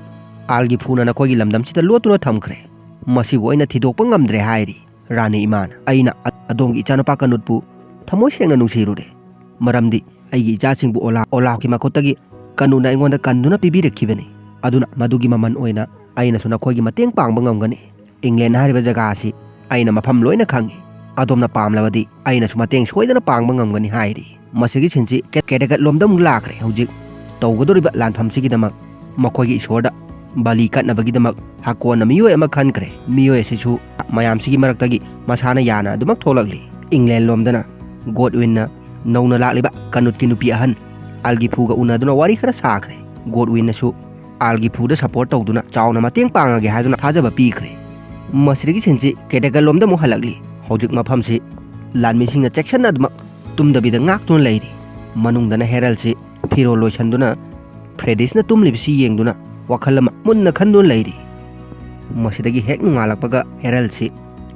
ꯑꯥꯜꯒꯤꯐꯨꯅ ꯅꯈꯣꯏꯒꯤ ꯂꯝꯗꯝꯁꯤꯗ ꯂꯣꯠꯇꯨꯅ ꯊꯝꯈ꯭ꯔꯦ꯫ ꯃꯁꯤꯕꯨ ꯑꯩꯅ ꯊꯤꯗꯣꯛꯄ ꯉꯝꯗ꯭ꯔꯦ" ꯍꯥꯏꯔꯤ꯫ ꯔꯥꯅꯤ ꯏꯃꯥꯅ, "ꯑꯩꯅ ꯑ-, ꯑꯗꯣꯝꯒꯤ ꯏꯆꯥꯅꯨꯄꯥ ꯀꯅꯨꯠꯄꯨ ꯊꯃꯣꯏ ꯁꯦꯡꯅ ꯅꯨꯡꯁꯤꯔꯨꯔꯦ, ꯃꯔꯝꯗꯤ ꯑꯩꯒꯤ ꯏꯆꯥꯁꯤꯡꯕꯨ ꯑꯣꯂꯥ-, ꯑꯣꯂꯥꯐꯀꯤ ꯃꯈꯨꯠꯇꯒꯤ ꯀꯅꯨꯠꯅ ꯑꯩꯉꯣꯟꯗ ꯀꯟꯗꯨꯅ ꯄꯤꯕꯤꯔꯛꯈꯤꯕꯅꯤ꯫ ꯑꯗꯨꯅ ꯃꯗꯨꯒꯤ ꯃꯃꯜ ꯑꯣꯏꯅ ꯑꯩꯅꯁꯨ ꯅꯈꯣꯏꯒꯤ ꯃꯇꯦꯡ ꯄꯥꯡꯕ ꯉꯝꯒꯅꯤ꯫ ꯏꯪꯂꯦꯟ ꯍꯥꯏꯔꯤꯕ ꯖꯒꯥ ꯑꯁꯤ ꯑꯩꯅ ꯃꯐꯝ ꯂꯣꯏꯅ ꯈꯪꯏ꯫ ꯑꯗꯣꯝꯅ ꯄꯥꯝꯂꯕꯗꯤ ꯑꯩꯅꯁꯨ ꯃꯇꯦꯡ ꯁꯣꯏꯗꯅ ꯄꯥꯡꯕ ꯉꯝꯒꯅꯤ" ꯍꯥꯏꯔꯤ꯫ ꯃꯁꯤꯒꯤ ꯁꯤꯟꯁꯤ ꯀꯦ-, ꯀꯦꯗꯦꯒꯠ ꯂꯣꯝꯗ ꯑꯃꯨꯛ ꯂꯥꯛꯈ꯭ꯔꯦ꯫ ꯍꯧꯖꯤꯛ ꯇꯧꯒꯗꯧꯔꯤꯕ ꯂꯥꯟꯐꯝꯁꯤꯒꯤꯗꯃꯛ ꯃꯈꯣꯏꯒꯤ ꯏꯁꯣꯔꯗ ꯕꯂꯤ ꯀꯠꯅꯕꯒꯤꯗꯃꯛ ꯍꯥꯀꯣꯟꯅ ꯃꯤꯑꯣꯏ ꯑꯃ ꯈꯟꯈ꯭ꯔꯦ꯫ ꯃꯤꯑꯣꯏ ꯑꯁꯤꯁꯨ ꯃꯌꯥꯝꯁꯤꯒꯤ ꯃꯔꯛꯇꯒꯤ ꯃꯁꯥꯅ ꯌꯥꯅ ꯑꯗꯨꯃꯛ ꯊꯣꯛꯂꯛꯂꯤ꯫ ꯏꯪꯂꯦꯟ ꯂꯣꯝꯗꯅ ꯒꯣꯗꯋꯤꯟꯅ ꯅꯧꯅ ꯂꯥꯛꯂꯤꯕ ꯀꯅꯨꯠꯀꯤ ꯅꯨꯄꯤ ꯑꯍꯟ ꯑꯥꯜꯒꯤꯐꯨꯒ ꯎꯅꯗꯨꯅ ꯋꯥꯔꯤ ꯈꯔ ꯁꯥꯈ꯭ꯔꯦ꯫ ꯒꯣꯗꯋꯤꯟꯅꯁꯨ ꯑꯥꯜꯒꯤꯐꯨꯗ ꯁꯄꯣꯔꯠ ꯇꯧꯗꯨꯅ ꯆꯥꯎꯅ ꯃꯇꯦꯡ ꯄꯥꯡꯉꯒꯦ ꯍꯥꯏꯗꯨꯅ ꯊꯥꯖꯕ ꯄꯤꯈ꯭ꯔꯦ꯫ ꯃꯁꯤꯗꯒꯤ ꯁꯤꯟꯁꯤ ꯀꯦꯗꯦꯒꯠ ꯂꯣꯝꯗ ꯑꯃꯨꯛ ꯍꯜꯂꯛꯂꯤ꯫ ꯍꯧꯖꯤꯛ ꯃꯐꯝꯁꯤ ꯂꯥꯟꯃꯤꯁꯤꯡꯅ ꯆꯦꯛꯁꯤꯟꯅ ꯑꯗꯨꯃꯛ ꯇꯨꯝꯗꯕꯤꯗ ꯉꯥꯛꯇꯨꯅ ꯂꯩꯔꯤ꯫ ꯃꯅꯨꯡꯗꯅ ꯍꯦꯔꯜꯁꯤ ꯐꯤꯔꯣꯜ ꯂꯣꯏꯁꯟꯗꯨꯅ ꯐ꯭ꯔꯦꯗꯤꯁꯅ ꯇꯨꯝꯂꯤꯕꯁꯤ ꯌꯦꯡꯗꯨꯅ ꯋꯥꯈꯜ ꯑꯃ ꯃꯨꯟꯅ ꯈꯟꯗꯨꯅ ꯂꯩꯔꯤ꯫ ꯃꯁꯤꯗꯒꯤ ꯍꯦꯛ ꯅꯣꯡꯉꯥꯜꯂꯛꯄꯒ ꯍꯦꯔꯜꯁꯤ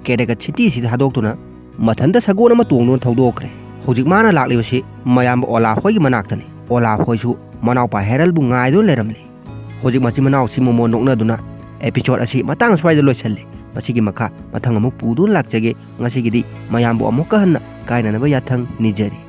ꯀꯦꯗꯦꯒꯠ ꯁꯤꯇꯤꯁꯤꯗ ꯊꯥꯗꯣꯛꯇꯨꯅ ꯃꯊꯟꯇ ꯁꯒꯣꯜ ꯑꯃ ꯇꯣꯡꯗꯨꯅ ꯊꯧꯗꯣꯛꯈ꯭ꯔꯦ꯫ ꯍꯧꯖꯤꯛ ꯃꯥꯅ ꯂꯥꯛꯂꯤꯕꯁꯤ ꯃꯌꯥꯝꯕ ꯑꯣꯂꯥꯐ ꯍꯣꯏꯒꯤ ꯃꯅꯥꯛꯇꯅꯤ꯫ ꯑꯣꯂꯥꯐ ꯍꯣꯏꯁꯨ ꯃꯅꯥꯎꯄꯥ ꯍꯦꯔꯜꯕꯨ ꯉꯥꯏꯗꯨꯅ ꯂꯩꯔꯝꯂꯤ꯫ ꯍꯧꯖꯤꯛ ꯃꯆꯤꯟ ꯃꯅꯥꯎꯁꯤ ꯃꯣꯃꯣꯟ ꯅꯣꯛꯅꯗꯨꯅ episode ꯑꯁꯤ ꯃꯇꯥꯡ ꯁ꯭ꯋꯥꯏꯗ ꯂꯣꯏꯁꯜꯂꯤ꯫ ꯃꯁꯤꯒꯤ ꯃꯈꯥ ꯃꯊꯪ ꯑꯃꯨꯛ ꯄꯨꯗꯨꯅ ꯂꯥꯛꯆꯒꯦ꯫ ꯉꯁꯤꯒꯤꯗꯤ ꯃꯌꯥꯝꯕꯨ ꯑꯃꯨꯛꯀ ꯍꯟꯅ ꯀꯥꯏꯅꯅꯕ ꯌꯥꯊꯪ ꯅꯤꯖꯔꯤ꯫